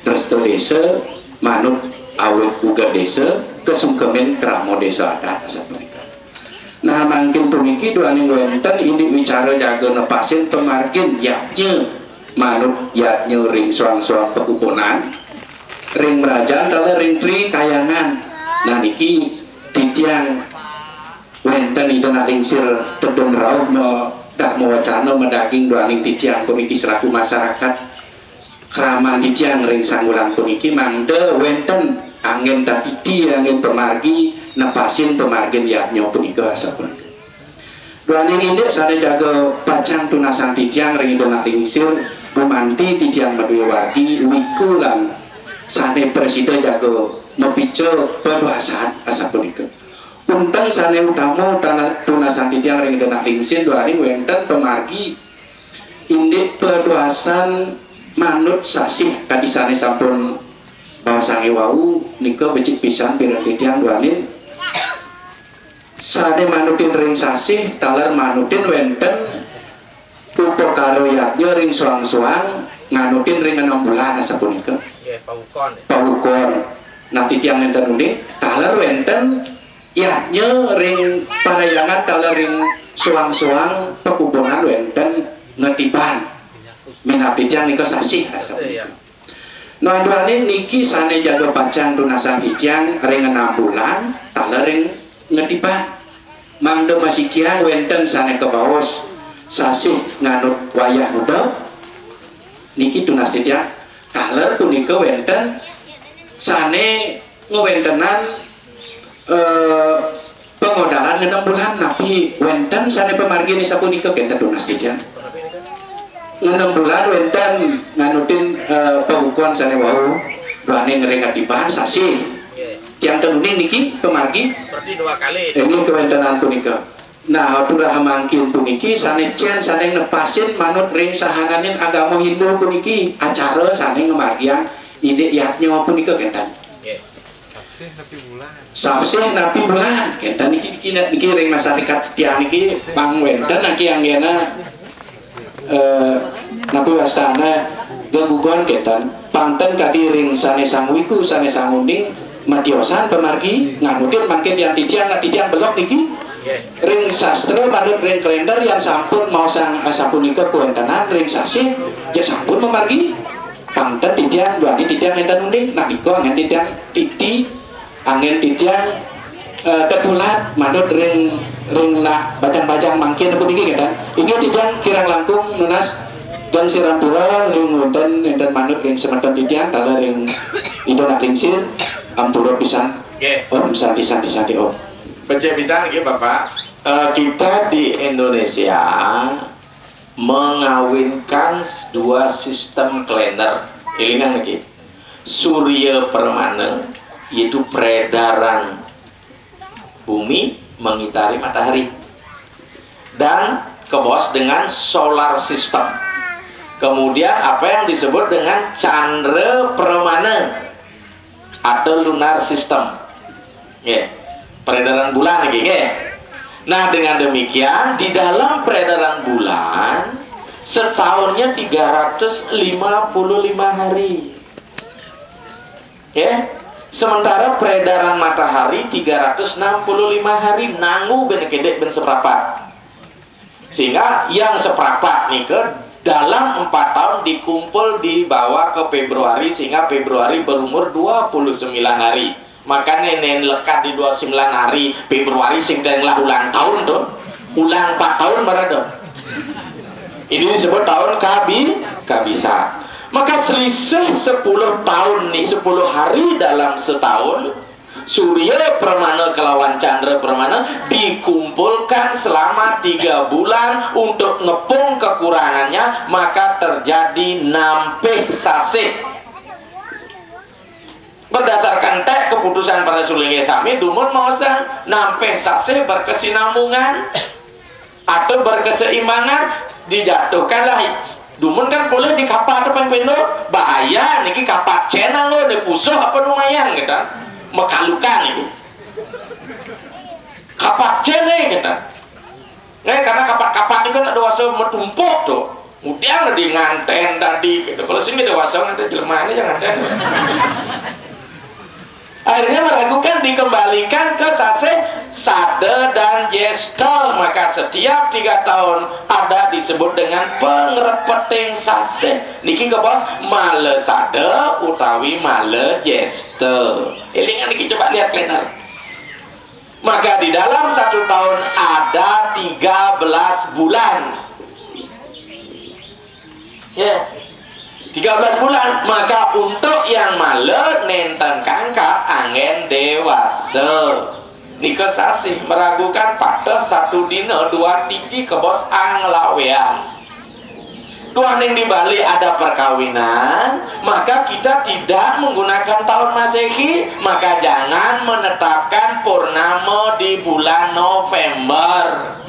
dresta desa, manut awit uger desa, kasungkemin krama desa adat asapunika. Nah, mangkin puniki duaning wenten indik wicara jaga nepasin pamargin yadnya manut yadnya ring suang-suang pakuponan, ring mrajan taler ring tri kayangan. Nah, niki titiang wenten Ida nak lingsir tedun rauh ma-, dah mawacana madaging duaning titiang puniki selaku masyarakat kraman titiang ring Sangulan puniki mangda wenten anggen tatiti, anggen pamargi nepasin pamargin yadnya punika asapunika. Duaning indik sane jaga pacang tunasang titiang ring Ida nak lingsir, gumanti titiang madue wargi wiku lan sane prasida jaga mapica paduasan asapunika. Unteng sane utama tana-, tunasang titiang ring Ida nak lingsir duaning wenten pamargi indik paduasan manut sasih kadi sane sampun baosang wau nika becik pisan piring titiang duaning sane manutin ring sasih taler manutin wenten upakara yadnya ring suang-suang nganutin ring enam bulan asapunika. Nggih, pawukon. Pawukon. Nah, titiang nenten uning, taler wenten yadnya ring parhyangan taler ring suang-suang pakuponan wenten ngetiban. Minab titiang nika sasih asapunika. Sasih, ya. Nah, duaning niki sane jaga pacang tunasang titiang ring enam bulan taler ring ngetiban. Mangda masikian wenten sane kabaos sasih nganut wayah muda. Niki tunas titiang. Taler punika wenten sane ngwentenan, eh, pangodalan ngenem bulan napi wenten sane pamargine sapunika kenten tunas titiang. Ngenem bulan wenten nganutin, eh, pawukon sane wau duaning ring ngetiban sasih. Tiang ten uning niki pamargi. Berarti dua kali. Inggih kawentenan punika. Nah, atulah mangkin puniki sane cen sane nepasin manut ring sahananing agama Hindu puniki acara sane ngamargiang indik yadnya punika kenten. Nggih. Sasih napi bulan. Sasih napi bulan. Kenten niki, niki, niki ring masyarakat tiang niki pang wenten niki anggena, eh, napi wastana gegugon kenten. Pang ten kadi ring sane sang wiku, sane sang uning, matiosan pamargi, nganutin mangkin yang titiang, nak titiang belok niki. Ring sastra manut ring kalender yang sampun maosang asapunika kawéntenan ring sasih, ya sampun mamargi. Pang ten titiang duaning titiang nénten uning, nah nika anggén titiang titi, anggén titiang eh, tetulat manut ring ring nak bajang-bajang mangkin puniki ngéten. Inggih titiang kirang langkung nunas dan sirampura ring wénten nénten manut ring semeton titiang, taler ring Ida Nak Lingsir, ampura pisan. Nggih. Om santi santi santi om. Becik pisan nggih Bapak. Eh, kita di Indonesia mengawinkan dua sistem kalender. Élingang niki. Surya permana, yaitu peredaran bumi mengitari matahari. Dan kebos dengan solar system. Kemudian apa yang disebut dengan candra permana atau lunar system. Nggih. Peredaran bulan lagi, nggih. Nah, dengan demikian di dalam peredaran bulan setahunnya tiga ratus lima puluh lima hari. Nggih. Sementara peredaran matahari tiga ratus enam puluh lima hari, nanggu ben kedék ben seprapat. Sehingga yang seprapat nika dalam empat tahun dikumpul dibawa ke Februari, sehingga Februari berumur dua puluh sembilan hari. Makanya nén lekat di dua puluh sembilan hari Februari sing ten lah ulang tahun tuh. Ulang empat tahun barada. Ini disebut tahun kabi kabisa. Maka selisih sepuluh tahun nih, sepuluh hari dalam setahun, Surya permana kelawan Candra permana dikumpulkan selama tiga bulan untuk ngepung kekurangannya, maka terjadi nampih sasih. Berdasarkan teks keputusan para sulinggih sami, dumun maosang nampih sasih berkesinambungan atau berkeseimbangan, dijatuhkanlah. Dumun kan polih di kapat pang pindo, bahaya niki kapat cén lo, dipusuh apa lumayan gitu. Makalukan niki. Kapat cén nih gitu. Nah, karena kapat-kapat itu kan ada wasa metumpuk tuh. Kemudian di nganten tadi gitu. Kalau sini ada wasa nganten jelema ini jangan nganten. Akhirnya meragukan, dikembalikan ke sasih sada dan jesta. Maka setiap tiga tahun ada disebut dengan pangrepeting sasih. Niki kebos mala sada utawi mala jesta. Élingan niki, coba lihat kalender. Maka di dalam satu tahun ada tiga belas bulan. Ya. Tiga belas bulan. Maka untuk yang mala nénten kangkat anggén déwasa. Nika sasih meragukan pateh satu dina dua titi kebos anglawéan. Duaning di Bali ada perkawinan, maka kita tidak menggunakan tahun Masehi, maka jangan menetapkan purnama di bulan November.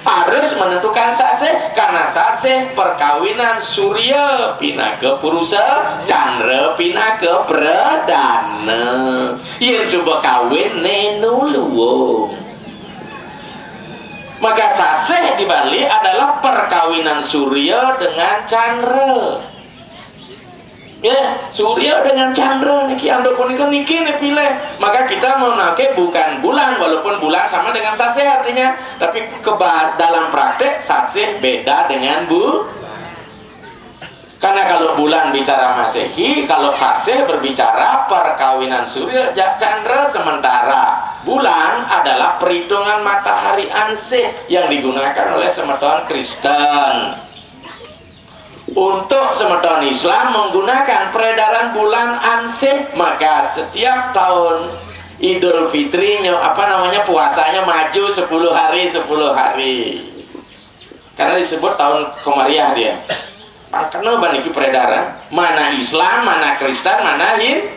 Harus menentukan sasih, karena sasih perkawinan Surya pinaka purusa, Candra pinaka pradana. Yén suba kawin nénu luung. Maka sasih di Bali adalah perkawinan Surya dengan Candra. Ya, Surya dengan Candra niki antuk punika niki nih pilih. Maka kita memakai bukan bulan, walaupun bulan sama dengan sasih artinya, tapi keba dalam praktek sasih beda dengan bu. Karena kalau bulan bicara Masehi, kalau sasih berbicara perkawinan Surya jak Candra, sementara bulan adalah perhitungan matahari ansih yang digunakan oleh semeton Kristen. Untuk semeton Islam menggunakan peredaran bulan ansih, maka setiap tahun Idul Fitrinya, apa namanya, puasanya maju sepuluh hari, sepuluh hari. Karena disebut tahun Komariah dia. Pang kena ba niki peredaran. Mana Islam, mana Kristen, mana Hin.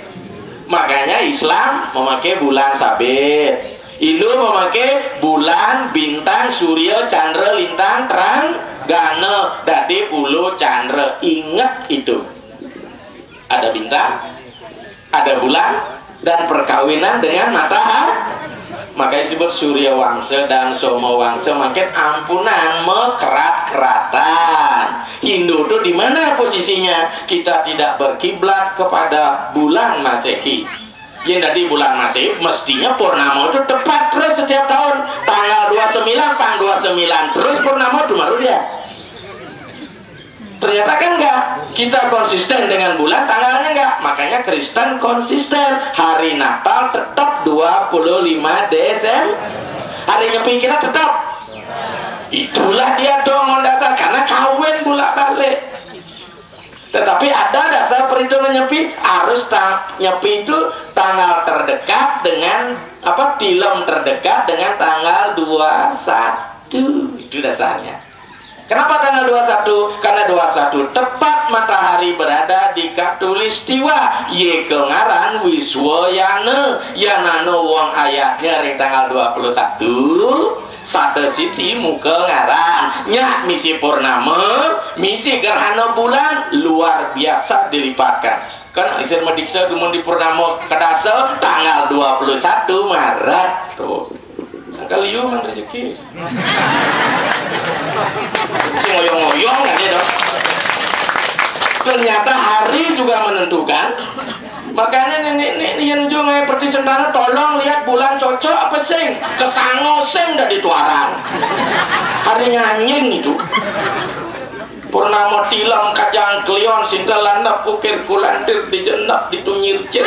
Makanya Islam memakai bulan sabit. Hindu memakai bulan, bintang, surya, candra, lintang, terang, gana, dadi ulu candra. Ingat itu. Ada bintang, ada bulan, dan perkawinan dengan matahari. Makanya disebut Surya Wangsa dan Soma Wangsa makin ampunan mekerat-keratan. Hindu tuh di mana posisinya? Kita tidak berkiblat kepada bulan Masehi. Yang dari bulan Masehi, mestinya purnama itu tepat terus setiap tahun. Tanggal dua puluh sembilan, tang dua puluh sembilan terus purnama itu baru dia. Ternyata kan enggak. Kita konsisten dengan bulan, tanggalnya enggak. Makanya Kristen konsisten. Hari Natal tetap dua puluh lima Desember. Hari Nyepi kita tetap. Itulah dia dong dasar, karena kawin bolak-balik. Tetapi ada dasar perhitungan Nyepi, harus ta-, Nyepi itu tanggal terdekat dengan apa, tilem terdekat dengan tanggal dua satu. Itu dasarnya. Kenapa tanggal dua satu? Karena dua satu tepat matahari berada di katulistiwa, ye ke ngaran Wiswayana, yanana wong ayatnya ring tanggal dua puluh satu, sada siti muka ngaran. Nyak misi purnama, misi gerhana bulan, luar biasa dilipatkan. Kan isir madiksa dumun di purnama kedasa tanggal dua puluh satu Maret. Tuh. Sangka liu mang rezeki. Si ngoyong-ngoyong aja dong. Ternyata hari juga menentukan. Makanya nenek-nenek yang nuju ngai perti sentana, tolong lihat bulan cocok apa sing. Kesango sing dah dituaran. Hari nyanying itu. Purnama tilem kajang klion, sinta landap ukir kulantir, dijendak ditunyir cir.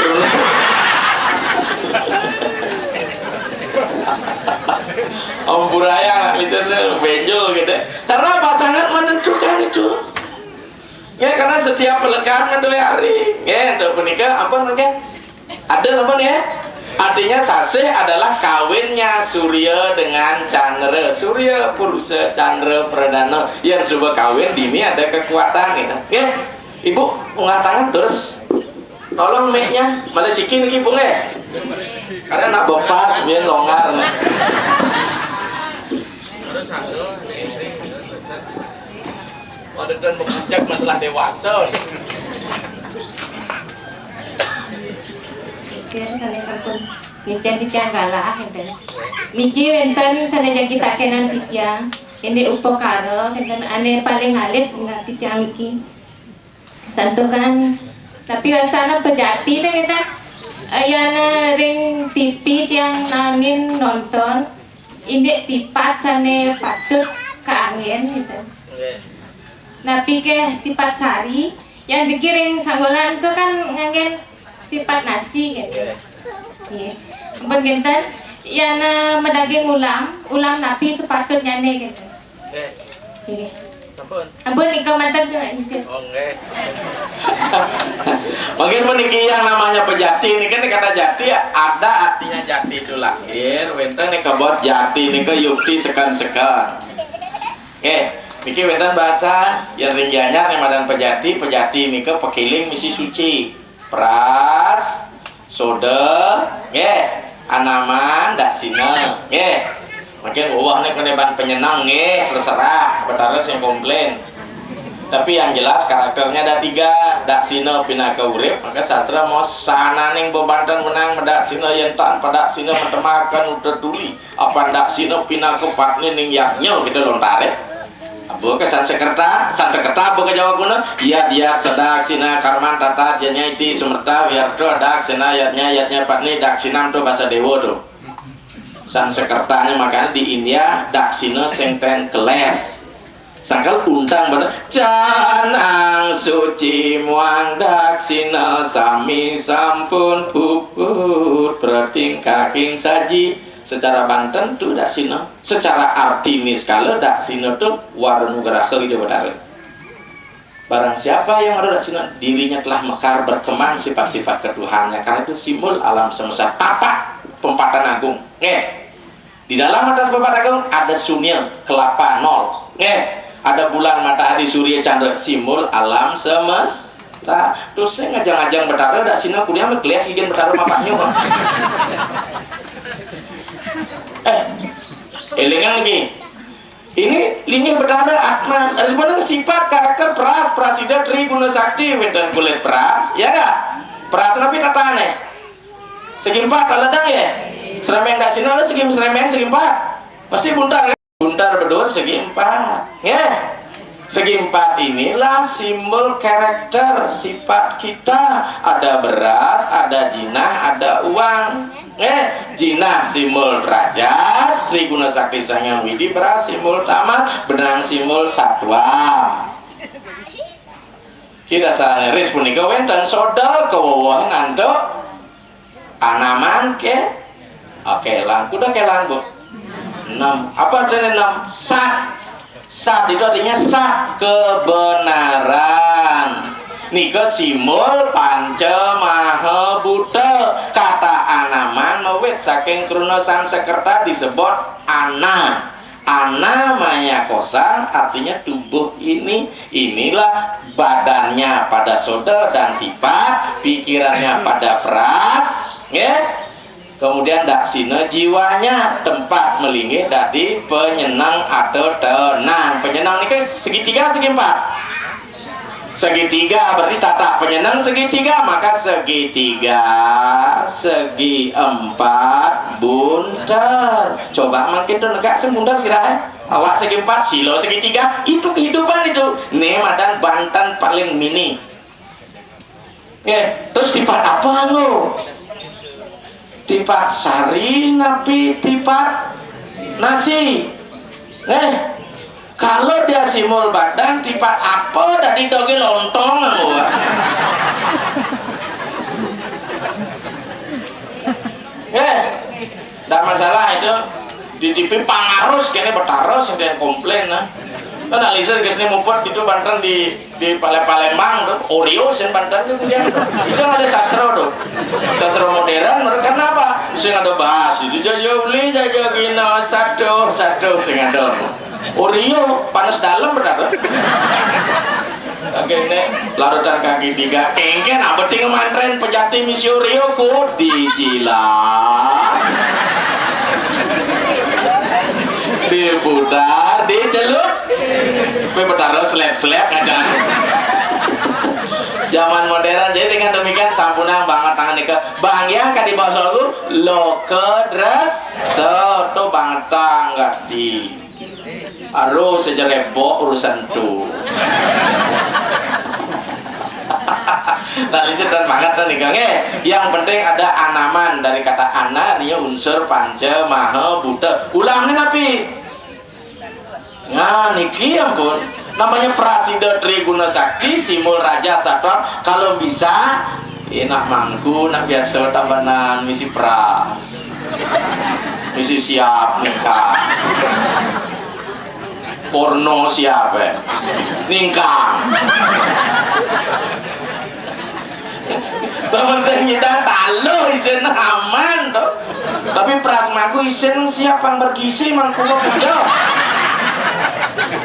Ampurayang misalnya benjol gitu. Karena pasangan menentukan itu. Ya, karena setiap pelekahan ngeduwe hari. Ya, untuk menikah apa mungkin? Ada apa nih? Artinya sasih adalah kawinnya Surya dengan Chandra. Surya Purusa Chandra Pradana. Yang suba kawin dini ada kekuatan gitu. Ya, Ibu, ungah tangan terus. Tolong mic-nya, mana siki niki, Bung, eh? Karena nak bepas, biar longgar nih. Ada dan mengajak masalah dewasa. Titiang sané sampun ngicén titiang galah, ngéten. Niki wénten sané jagi takénan titiang, indik upakara, ngéten, ané paling alit nggih titiang niki. Santukan, tapi wastana pejati té ngéten. Ayana ring T V tiang nangin nonton, indik tipat sané patut kaanggén, ngéten. Nggih. Napi ké tipat sari, yang dikiring sanggolan ké kan nganggén tipat nasi, ngéten. Nggih. Nggih. Ampun ngéten, yana madaging ulam, ulam napi sapatutnyané, ngéten. Nggih. Nggih. Sampun. Ampun, nika manten tuh, Mister. Oh, nggih. Mungkin meniki yang namanya pejati, ini kan kata jati ya, ada artinya jati itu lahir, wénten nika bot jati, nika yukti sekan-sekan. Nggih, niki wénten bahasa yang ring Gianyar nih madan pejati, pejati nika pekiling misi suci. Pras, soda, nggih. Anaman, daksina, nggih. Mungkin wah nih kene ban penyenang, nggih, terserah, betara sing komplain. Tapi yang jelas karakternya ada tiga, daksina pinaka urip, maka sastra mau sananing bebanten menang medaksina yen tan padaksina metemaken uta tuli. Apa daksina pinaka patni ning yadnya kita lontare? Apa ke Sansekerta? Sansekerta apa ke Jawa kuna? Yat yat sadaksina karman tatat yatnya iti sumerta wiarta daksina yatnya yatnya patni daksinam tu bahasa dewa tu. Sansekertanya makanya di India daksina sing ten keles. Sangkal untang bener. Canang suci muang daksina sami sampun puput pratingkaking saji. Secara banten tu daksina. Secara arti niskala daksina tu wara nugraha Ida Betara. Barang siapa yang ada daksina, dirinya telah mekar berkembang sifat-sifat ketuhannya. Karena itu simbol alam semesta. Tapak pempatan agung. Nggih. Di dalam atas pempatan agung ada sunia, kelapa, nol. Nggih. Ada bulan, matahari, surya, chandra, simbol alam semesta. Terus saya ngajang-ngajang betara, daksina kuliah mah kelas izin betara mapaknya. Eh, elingan lagi. Ini linggih betara Atma. Harus benar sifat karakter pras, prasida, tri guna sakti, wénten kulit pras, ya enggak? Pras napi tatane? Segi empat, taledang ya? Seremeng daksina ada segi seremeng, segi empat. Pasti buntar, kan? Buntar bedur segi empat. Ya. Segi empat inilah simbol karakter sifat kita. Ada beras, ada jinah, ada uang. Eh, jinah simbol rajas, Triguna Sakti Sang Hyang Widi, beras simbol tamas, benang simbol satwa. Kira sanes punika wénten soda kawewohan antuk anaman ke. Oke, lang kuda kelang, Bu. Enam. Apa artinya enam? Sat. Sat itu artinya sat, kebenaran. Nika simbol panca maha buta. Kata anaman mawit saking kruna Sanskerta disebut ana. Anamaya kosang artinya tubuh ini. Inilah badannya pada soda dan tipat, pikirannya pada peras, nggih. Kemudian daksina jiwanya, tempat melinggih dadi penyenang atau tenang. Penyenang niki segitiga, segi empat. Segitiga berarti tatak penyenang segitiga, maka segitiga, segi empat, bunter. Coba mangkin tuh negak sing bunter sira, eh. Awak segi empat, sila segitiga, itu kehidupan itu. Né madan banten paling mini. Eh, terus tipat apa nggo? Tipat sari napi tipat nasi? Eh, kalau dia simbol badan, tipat apa dadi doge lontong nggo? Eh, ndak masalah itu. Di T V pangarus kene betara sing komplain nah. Kan alih sih kesini muput gitu banten di di Pale-, Palembang tuh, Oreo sing banten tuh dia. Itu ada sastra tuh. Sastra modern, mereka kenapa? Sing ada bahas itu jaja uli, jaja gina, satu, satu sing ada. Oreo panas dalam benar. Oke, ini larutan kaki tiga. Kengken apa ting mantren pejati misi Oreo ku dijilat. Diputar, dicelup. Kowe betara slep-slep ngajak. Zaman modern, jadi dengan demikian sampunang banget tangan nika. Bang ya kadi basa aku, loke dress, tuh, tuh banget tangga di. Aduh, sejerebok urusan tuh. Nah, ini cerita banget nih, Kang. Eh, yang penting ada anaman dari kata ana, dia unsur panca maha buta. Ulangnya napi? Nah, niki ampun. Namanya Prasida Triguna Sakti, simbol Raja Satwa. Kalau bisa, enak mangku, nak biasa tambanan misi pras. Misi siap nikah. Porno siap, eh. Ningkang. Lamun sing nyidang taluh isin aman to. Tapi pras mangku isin siap pang bergizi mangku yo.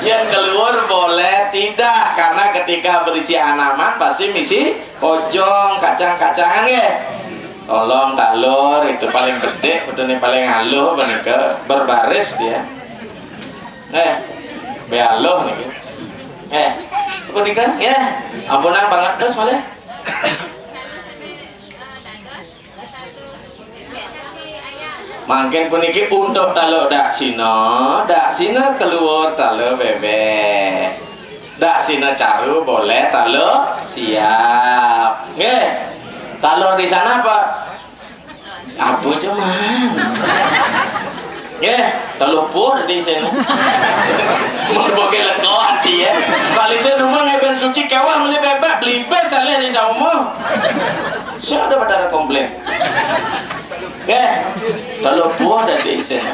Yang keluar boleh tidak, karena ketika berisi anaman pasti misi ojong kacang-kacangan ya. Tolong talur itu paling gede, betulnya paling aluh menika berbaris dia. Eh, be aluh niki. Eh, apa nika? Ya, ampunan banget terus malah. Mangkin puniki untuk taluk daksina, daksina keluar taluk bebek. Daksina caru boleh taluk siap. Nggih. Taluk di sana apa? Apa cuman? Nggih, taluk pun di sini. Mun boke lega ati ya. Kali saya rumah ngeben suci kewah meli bebek, belibes saleh di saumur. Saya ada pada komplain. Eh, kalau buah dari isin.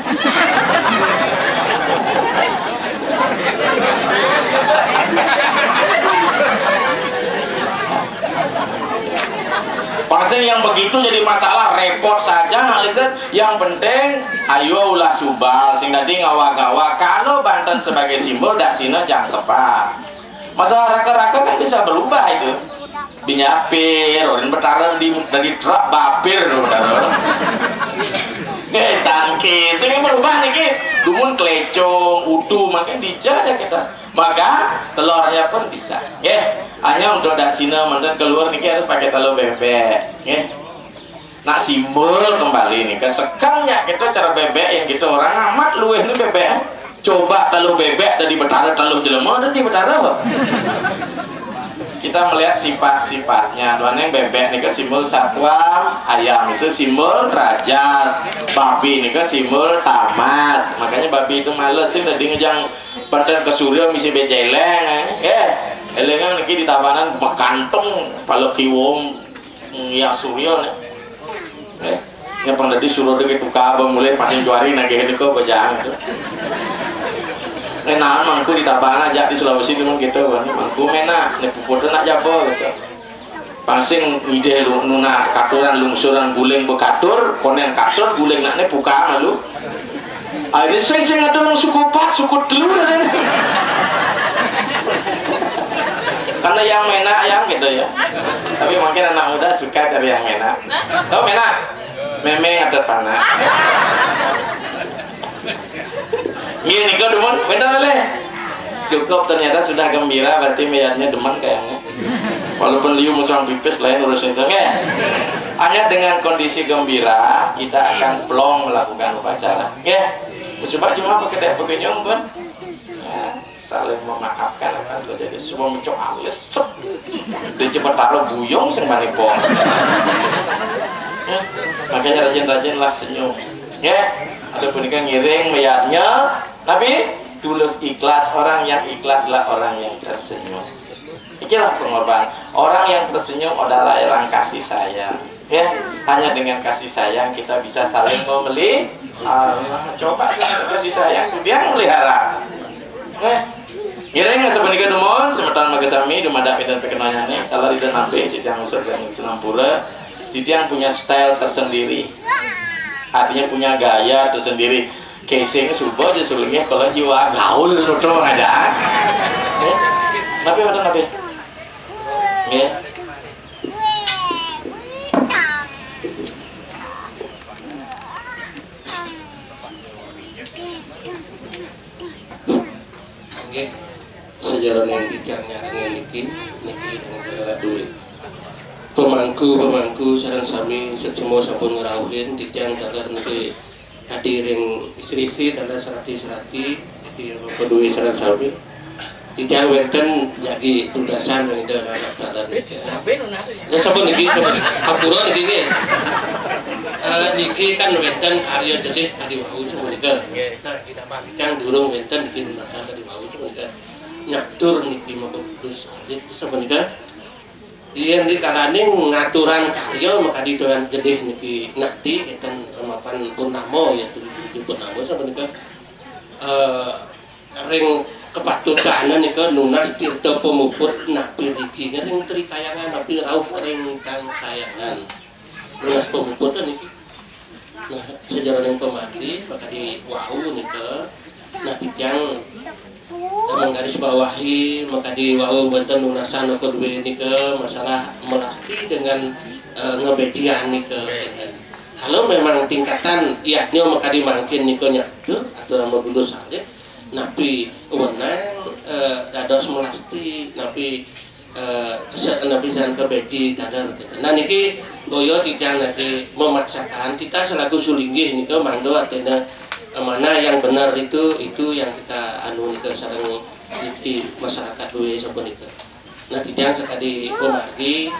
Pasien yang begitu jadi masalah, repot saja, nah, lihat. Yang penting, ayo ulah subal, sing dadi ngawa-ngawa. Kalau Banten sebagai simbol, daksina jangkepan. Masalah raka-raka kan bisa berubah itu. Binyapir, orang betara di, dari truk bapir, saudara. Eh, sangke, sing berubah niki. Dumun klecong, utuh, makin dijaga kita. Maka telurnya pun bisa. Ya, hanya untuk daksina mantan keluar niki harus pakai telur bebek. Ya. Nah, simbol kembali nih, kesekamnya kita cara bebek yang kita orang amat luweh nih bebek. Coba taluh bébék dadi betara, taluh jelema dadi betara apa? Kita melihat sifat-sifatnya. Duaning bébék nika simbol satwa, ayam itu simbol rajas, babi nika simbol tamas. Makanya babi itu males sih tadi ngejang penten ke surya misi becéléng. Eh, élingang niki di tabanan bekantong pala kiwom ya surya nih. Eh, nya pang dadi suruh dek tukar apa mulai pasing juari nagih nika bejang itu. Eh, naon mangku di tabanan aja di Sulawesi cuman gitu kan. Mangku ménak, nih puput nak jaba gitu. Pasing idé lu nuna katuran lungsuran guling bekatur, konen katur guling nak nih puka malu. Akhirnya sing sing ada orang suku pat, suku telu ada. Karena yang ménak yang gitu ya. Tapi mungkin anak muda suka cari yang ménak. Tahu ménak? Mémé ada panah. Iya nih, kau demen, bener leh. Cukup ternyata sudah gembira, berarti melihatnya demen kayaknya. Walaupun liu musuh pipis lain urusan itu, nggih. Hanya dengan kondisi gembira kita akan plong melakukan upacara. Nggih. Coba cuma pakai dek pekenyong pun. Ya, saling memaafkan akan terjadi semua mencok alis. Cep. Dia coba taruh buyung sing manipo. Makanya rajin-rajinlah senyum. Ya, ada punika ngiring melihatnya, tapi tulus ikhlas. Orang yang ikhlaslah orang yang tersenyum. Itulah pengorbanan. Orang yang tersenyum adalah orang kasih sayang. Ya, hanya dengan kasih sayang kita bisa saling membeli. Ah, coba sih kasih sayang, dia melihara. Eh, ngiring sapunika dumun, semeton magasami dumadak pinten pikenanyane, kalau tidak nampik, titiang usulkan sinampura, titiang punya style tersendiri. Artinya punya gaya tersendiri. Casing suba aja sulingnya kalau jiwa gaul nutu ngajaan. Eh, napi wonten napi? Nggih. Nggih. Sajarane titiang nyarengan niki, niki dengan saudara duit. Pemangku, pemangku sareng sami seksema sampun ngrauhin titiang taler niki. Kadi ring istri-istri taler serati-serati, niki bapak duit sareng sami. Titiang wénten jagi tugasan ring Ida anak taler niki. Sampai nunas. Ya sampun niki, sampun. Hampura niki nggih. Eh, niki kan wénten karya jelih tadi wau sampun nika. Nggih. Nah, kita pamit kan durung wénten niki nunasan tadi wau sampun nika. Nyatur niki maka kudus alit sampun nika. Yén di kalaning ngaturan karya makadi doyan jelih niki nakti kénten remapan purnama ya tujuh purnama sampun nika. Eh, ring kepatutan nika nunas tirta pamuput napi riki ring Tri Kayangan napi rauh ring Kang Kayangan. Nunas pamuput niki. Nah, sajroning pamargi makadi wau nika. Nah, titiang menggaris bawahi makadi wau wénten nunasan nika duwé nika masalah melasti dengan eh, ngebéjian nika. Kalau memang tingkatan yadnya makadi mangkin nika nyatur aturan mabulu salib, napi wenang eh, dados melasti, napi eh, kese-, napi san kebéji taler gitu. Nah niki boyo titiang niki memaksakan kita selaku sulinggih nika mangda artinya eh, mana yang benar itu itu yang kita anu nika sareng niki masyarakat duwé sapunika. Nah, titiang sakadi pamargi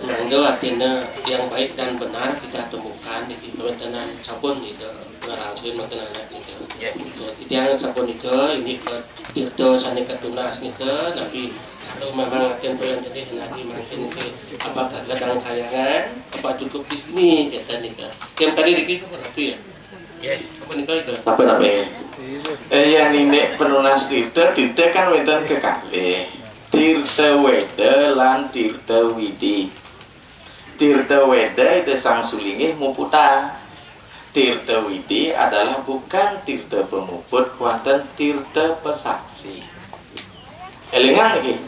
mangda artina yang baik dan benar kita temukan di kawéntenan sampun nika ngrauhin mangkin anak kita. Ya, titiang sapunika inggih tirta sané katunas nika napi kalau memang atin toyan jadi nabi mangkin ke apa kagedang kayangan apa cukup di sini kata nika. Yang tadi niki sapa ya? Nggih. Apa nika itu? Sapa namanya? Eh, yang nindek penunas tirta, tirta kan wénten kekalih. Tirta Weda lan Tirta Widi. Tirta Weda itu sang sulinggih muputang. Tirta Widi adalah bukan tirta pemuput, wonten tirta pesaksi. Élingang niki.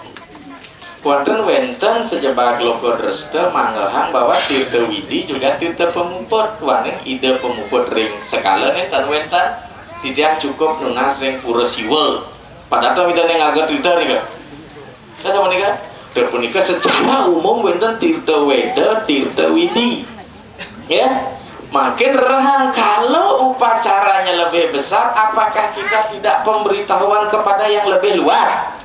Wonten wénten sajebag loka dresta manggehang bahwa Tirta Widi juga Tirta Pemuput, waning Ida Pemuput ring sekala nénten wénten. Titiang cukup nunas ring Pura Siwa. Padahal Ida ning ngarga Tirta nika. Nah, sama nika. Tirta punika secara umum wénten Tirta Weda, Tirta Widi. Ya. Makin rerehang. Kalau upacaranya lebih besar, apakah kita tidak pemberitahuan kepada yang lebih luas?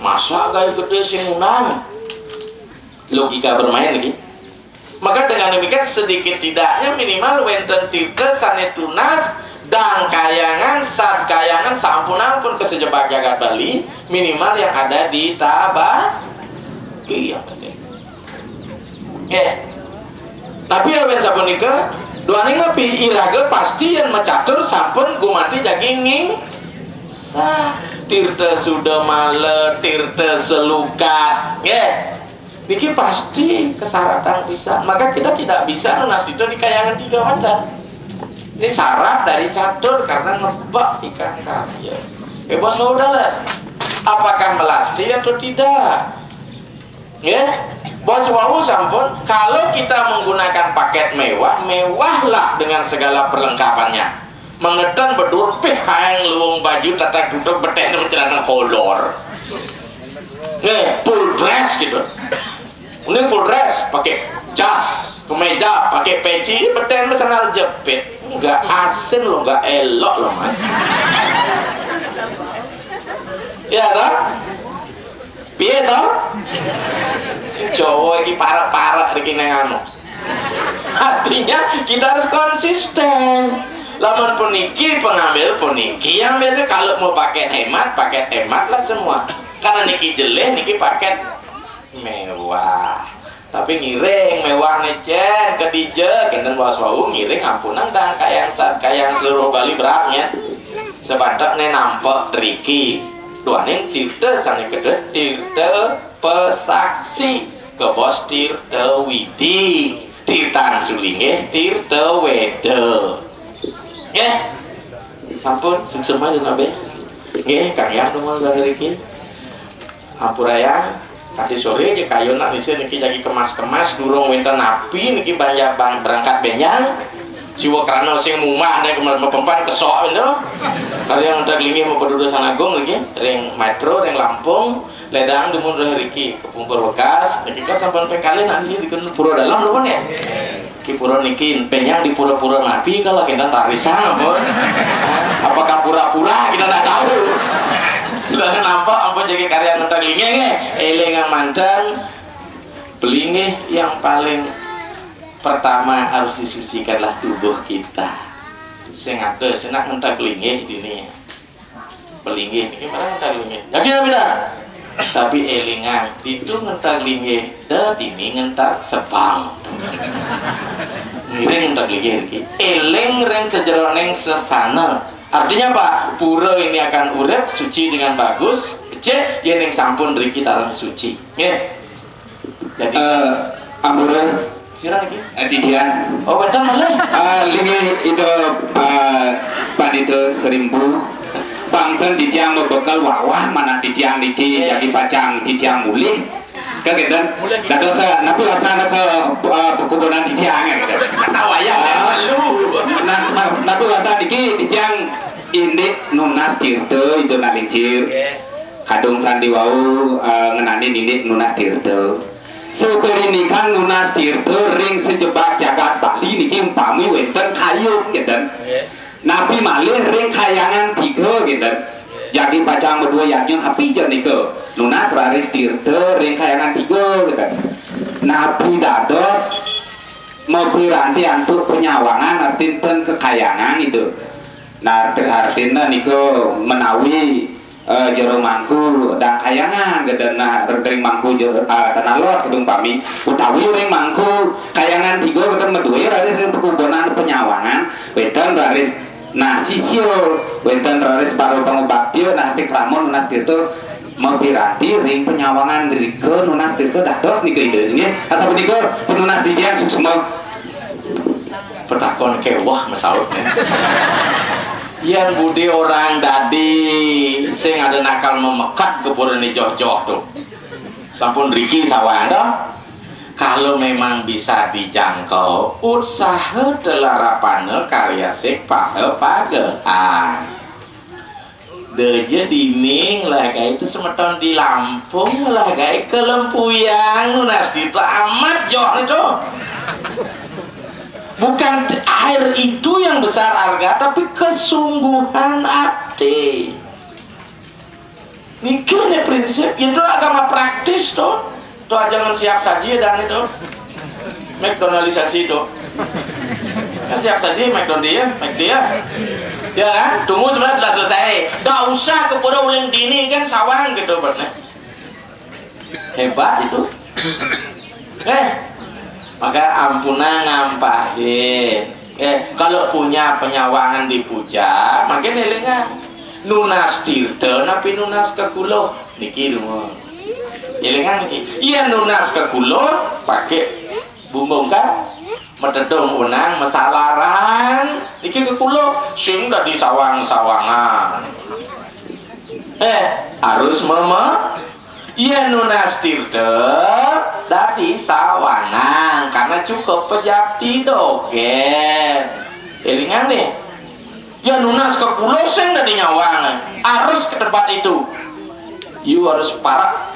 Masa gaé gedé sing ngundang? Logika bermain lagi. Maka dengan demikian, sedikit tidaknya minimal wénten tirta sané tunas, dangkayangan, sadkayangan, sampun-ampun kasejebak jagat Bali, minimal yang ada di Tabaki yang penting. Nggih. Tapi yén sapunika, duaning nepi iraga pasti yén macatur sampun gumanti jagi ngingsah. Tirta Sudamala, tirta Selukat. Nggih. Niki pasti kasaratan pisan. Maka kita tidak bisa nunas tirta di kayangan tiga manten. Ini syarat dari catur karena ngebek ikan karya. Eh, bos, udah lah. Apakah melasti atau tidak? Ya, bos wau sampun. Kalau kita menggunakan paket mewah, mewahlah dengan segala perlengkapannya. Mangerten bedur pih, haeng luung baju, tatak tutup, betén celana kolor. Nih, full dress gitu. Ini full dress, pakai jas, kemeja, pakai peci, betén sandal jepit. Nggak asin loh, nggak elok loh, Mas. Ya toh? Piye toh? Sing Jawa iki parek-parek iki nang anu. Artinya kita harus konsisten. Lamun puniki pengambil puniki yang ambil, kalau mau pakai hemat, pakai hematlah semua. Karena niki jeleh, niki paket mewah. Tapi ngiring mewah nih, Cén, kedija, kinten bos wau ngiring ampunang dangkayang, sadkayang seluruh Bali beratnya. Sebantek nih nampek driki. Duaning tirta sané kedé, tirta pesaksi, kebos tirta widi, tirtan sulinggih, tirta wéda. Nggih. Sampun, suksma jenabé. Nggih, Kang Yang, nuwun dari iki. Ampurayang, kanti soré aja kayun nak nisi niki jagi kemas-kemas, durung wénten napi niki banyak bang berangkat bénjang. Siwa krana sing mumah nek kemel mepempan kesok itu. Kali yang udah linggih mau pedudusan agung niki, ring Metro, ring Lampung, ledang dumun rih riki, kepungkur wekas, niki kan sampun pengkali nak nisi di pura dalam lho ya. Ki pura niki penyang di pura-pura nabi kalau kita tak risang ampun. Apakah pura-pura kita tak tahu. Lah nampak ampun jadi karya ngentak linggih nggih. Éling manten, pelinggih yang paling pertama harus disucikanlah tubuh kita. Sing atus nak ngentak linggih dini. Pelinggih niki malah ngentak linggih. Yakin apa tidak? Tapi élingan, itu ngentak linggih, da dini ngentak sebang. Ngiring ngentak linggih niki. Éling ring sajeroning sesana. Artinya apa? Pura ini akan urip suci dengan bagus, becik, yén ning sampun riki tareng suci. Nggih. Jadi eh, ampura sira niki? Eh, titiang. Oh, wénten malih. Eh, linggih Ida, eh, Pandita Serimpu. Pangten titiang mabekel wawah manah titiang niki. Nggih. Jagi pacang titiang mulih. Kagéten. Mulih nggih. Dados, eh, napi wastane ke, eh, pekubunan titiang, ya, gitu. Tahu ya, ah, malu. Nah, nah, napi wastane niki titiang indik nunas tirta Ida Nalingsir. Nggih. Kadung sandi wau, eh, ngenani indik nunas tirta. Saperinikan nunas tirta ring sajebag jagat Bali niki umpami wénten kayun, ngéten. Nggih. Napi malih ring Kahyangan Tiga, ngéten. Jagi pacang madua yadnya, napi ja nika? Nunas raris tirta ring Kahyangan Tiga, ngéten. Napi dados mapiranti antuk panyawangan artin ten kekayangan itu. Nah, arti-, artina nika menawi eh, jero mangku dangkayangan, gedén nah ring mangku jero, eh, Tanah Lot, gedung pami, utawi ring mangku Kahyangan Tiga, gedén madué raris ring pakubunan panyawangan, wénten raris nah sisya, wénten raris para pangubaktia, nah ati krama nunas tirta mapiranti ring panyawangan rika nunas tirta dados nika Ida, nggih. Asapunika pinunas titiang suksma. Petakon kéweh masaut, ya. Yang budi orang dadi sing ada nakal memekad ke purane joh-joh tuh. Sampun riki sawang toh. Kalau memang bisa dijangkau, utsaha telarapana karya sik paha pagehan. Deje dining lah kayak itu semeton di Lampung lah kayak kelempuyang nunas di amat joh itu. Bukan air itu yang besar harga, tapi kesungguhan hati. Niki ne prinsip, itu agama praktis tuh. Tuh aja ngan siap saji dan itu. McDonaldisasi tuh. Ya, siap saji McDonald ya, McD ya. Ya kan? Tunggu sebentar sudah selesai. Dah usah ke pura uling dini kan sawang gitu, buatnya. Hebat itu. Eh, maka ampuna ngampahin. Eh, kalau punya penyawangan dipuja, makin elingan. Nunas tirta napi nunas kekuluh. Niki dulu. Elingan niki. Iya nunas kekuluh, pakai bumbung kan? Metedung unang masalaran. Niki kekuluh, sing dadi sawang-sawangan. Eh, harus meme. Iya nunas tirta dadi sawangan karena cukup pejapti dogen. Elingan nih. Ya nunas kekuluh sing dadi nyawang. Harus ke tempat itu. You harus parak.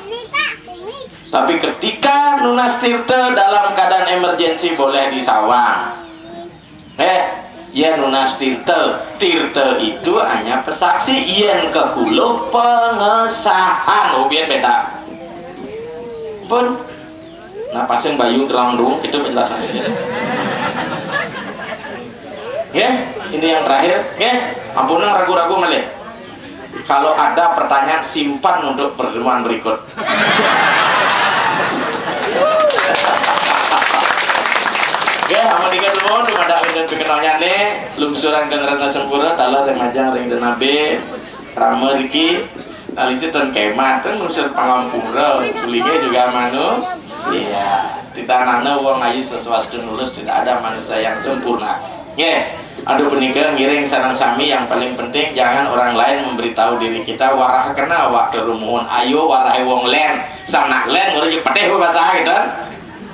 Tapi ketika nunas tirta dalam keadaan emergensi boleh disawang. Eh, ya nunas tirta. Tirta itu hanya pesaksi, yen kekuluh pengesahan. Oh, biar beda. Pun. Nah, pasang bayu terang dulu, itu penjelasan. Ya, ini yang terakhir. Ya, ampun ragu-ragu malih. Kalau ada pertanyaan, simpan untuk pertemuan berikut. Ya, amun ingat nuwun dumadak wénten pikenalnyané, lungsuran kang rena sampura, taler ring majeng ring denabe, rama riki, nalisi ten kemat, ten lungsur pangampura, ulingé juga manusia. Titanana wong ayu saswasta nulus, tidak ada manusia yang sempurna. Nggih, aduh punika ngiring sareng sami, yang paling penting jangan orang lain memberitahu diri kita, warah kena awak terumuhun, ayo warahe wong len, sanak len, urip pedih bahasa gitu.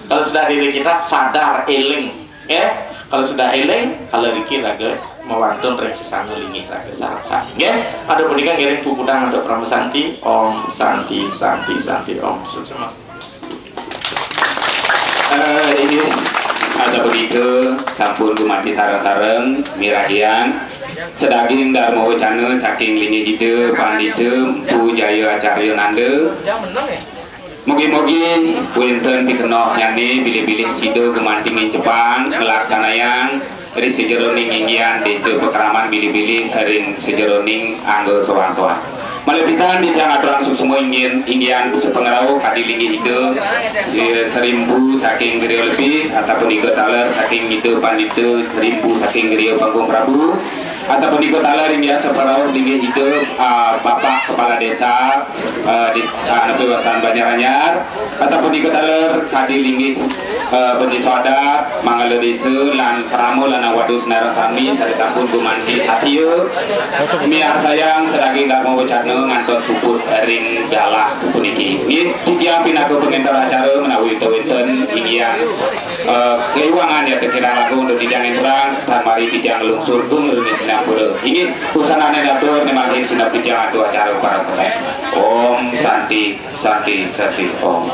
Kalau sudah diri kita sadar, eling, ya. Kalau sudah eling, kalau riki raga mawantun ring sesama linggih raga sareng sami, nggih. Ada punika ngiring puputang untuk Parama Santi. Om Santi, Santi, Santi, Om. Suksma. Eh, ini ada punika sampun gumanti sareng-sareng miragian sedaging Dharma Wacana saking linggih Ida Pandita Empu Jaya Acarya Nanda. Mugi-mugi wénten pikenohnyané bilih-bilih sida gumanti ngincepang nglaksanayang ring sajeroning inggihan désa pakraman bilih-bilih ring sajeroning angga soang-soang. Malih pisan titiang aturang suksma inggih inggihan pangrauh kadi linggih Ida, eh, Sri Empu saking Griya Lebih, asapunika taler saking Ida Pandita Sri Empu saking Griya Panggung Prabu. Asapunika taler inggih saparauh linggih Ida, ah, Bapak Kepala Desa, eh, di, ah, nepi wastan Banjaranyar. Asapunika taler kadi linggih, eh, bendésa adat, manggala désa, lan krama lan awadu sinareng sami sané sampun gumanti satia miarsayang sedaging Dharma Wacana ngantos puput ring galah puniki. Nggih, titiang pinaka pangénter acara menawi wénten inggihan, eh, kaliwangan ya kirang langkung untuk titiang énterang, tan mari titiang lungsur gung rene sinampura. Inggih, wusananing atur nemangkin sinep titiang antuk acara para. Om Santi, Santi, Santi, Om.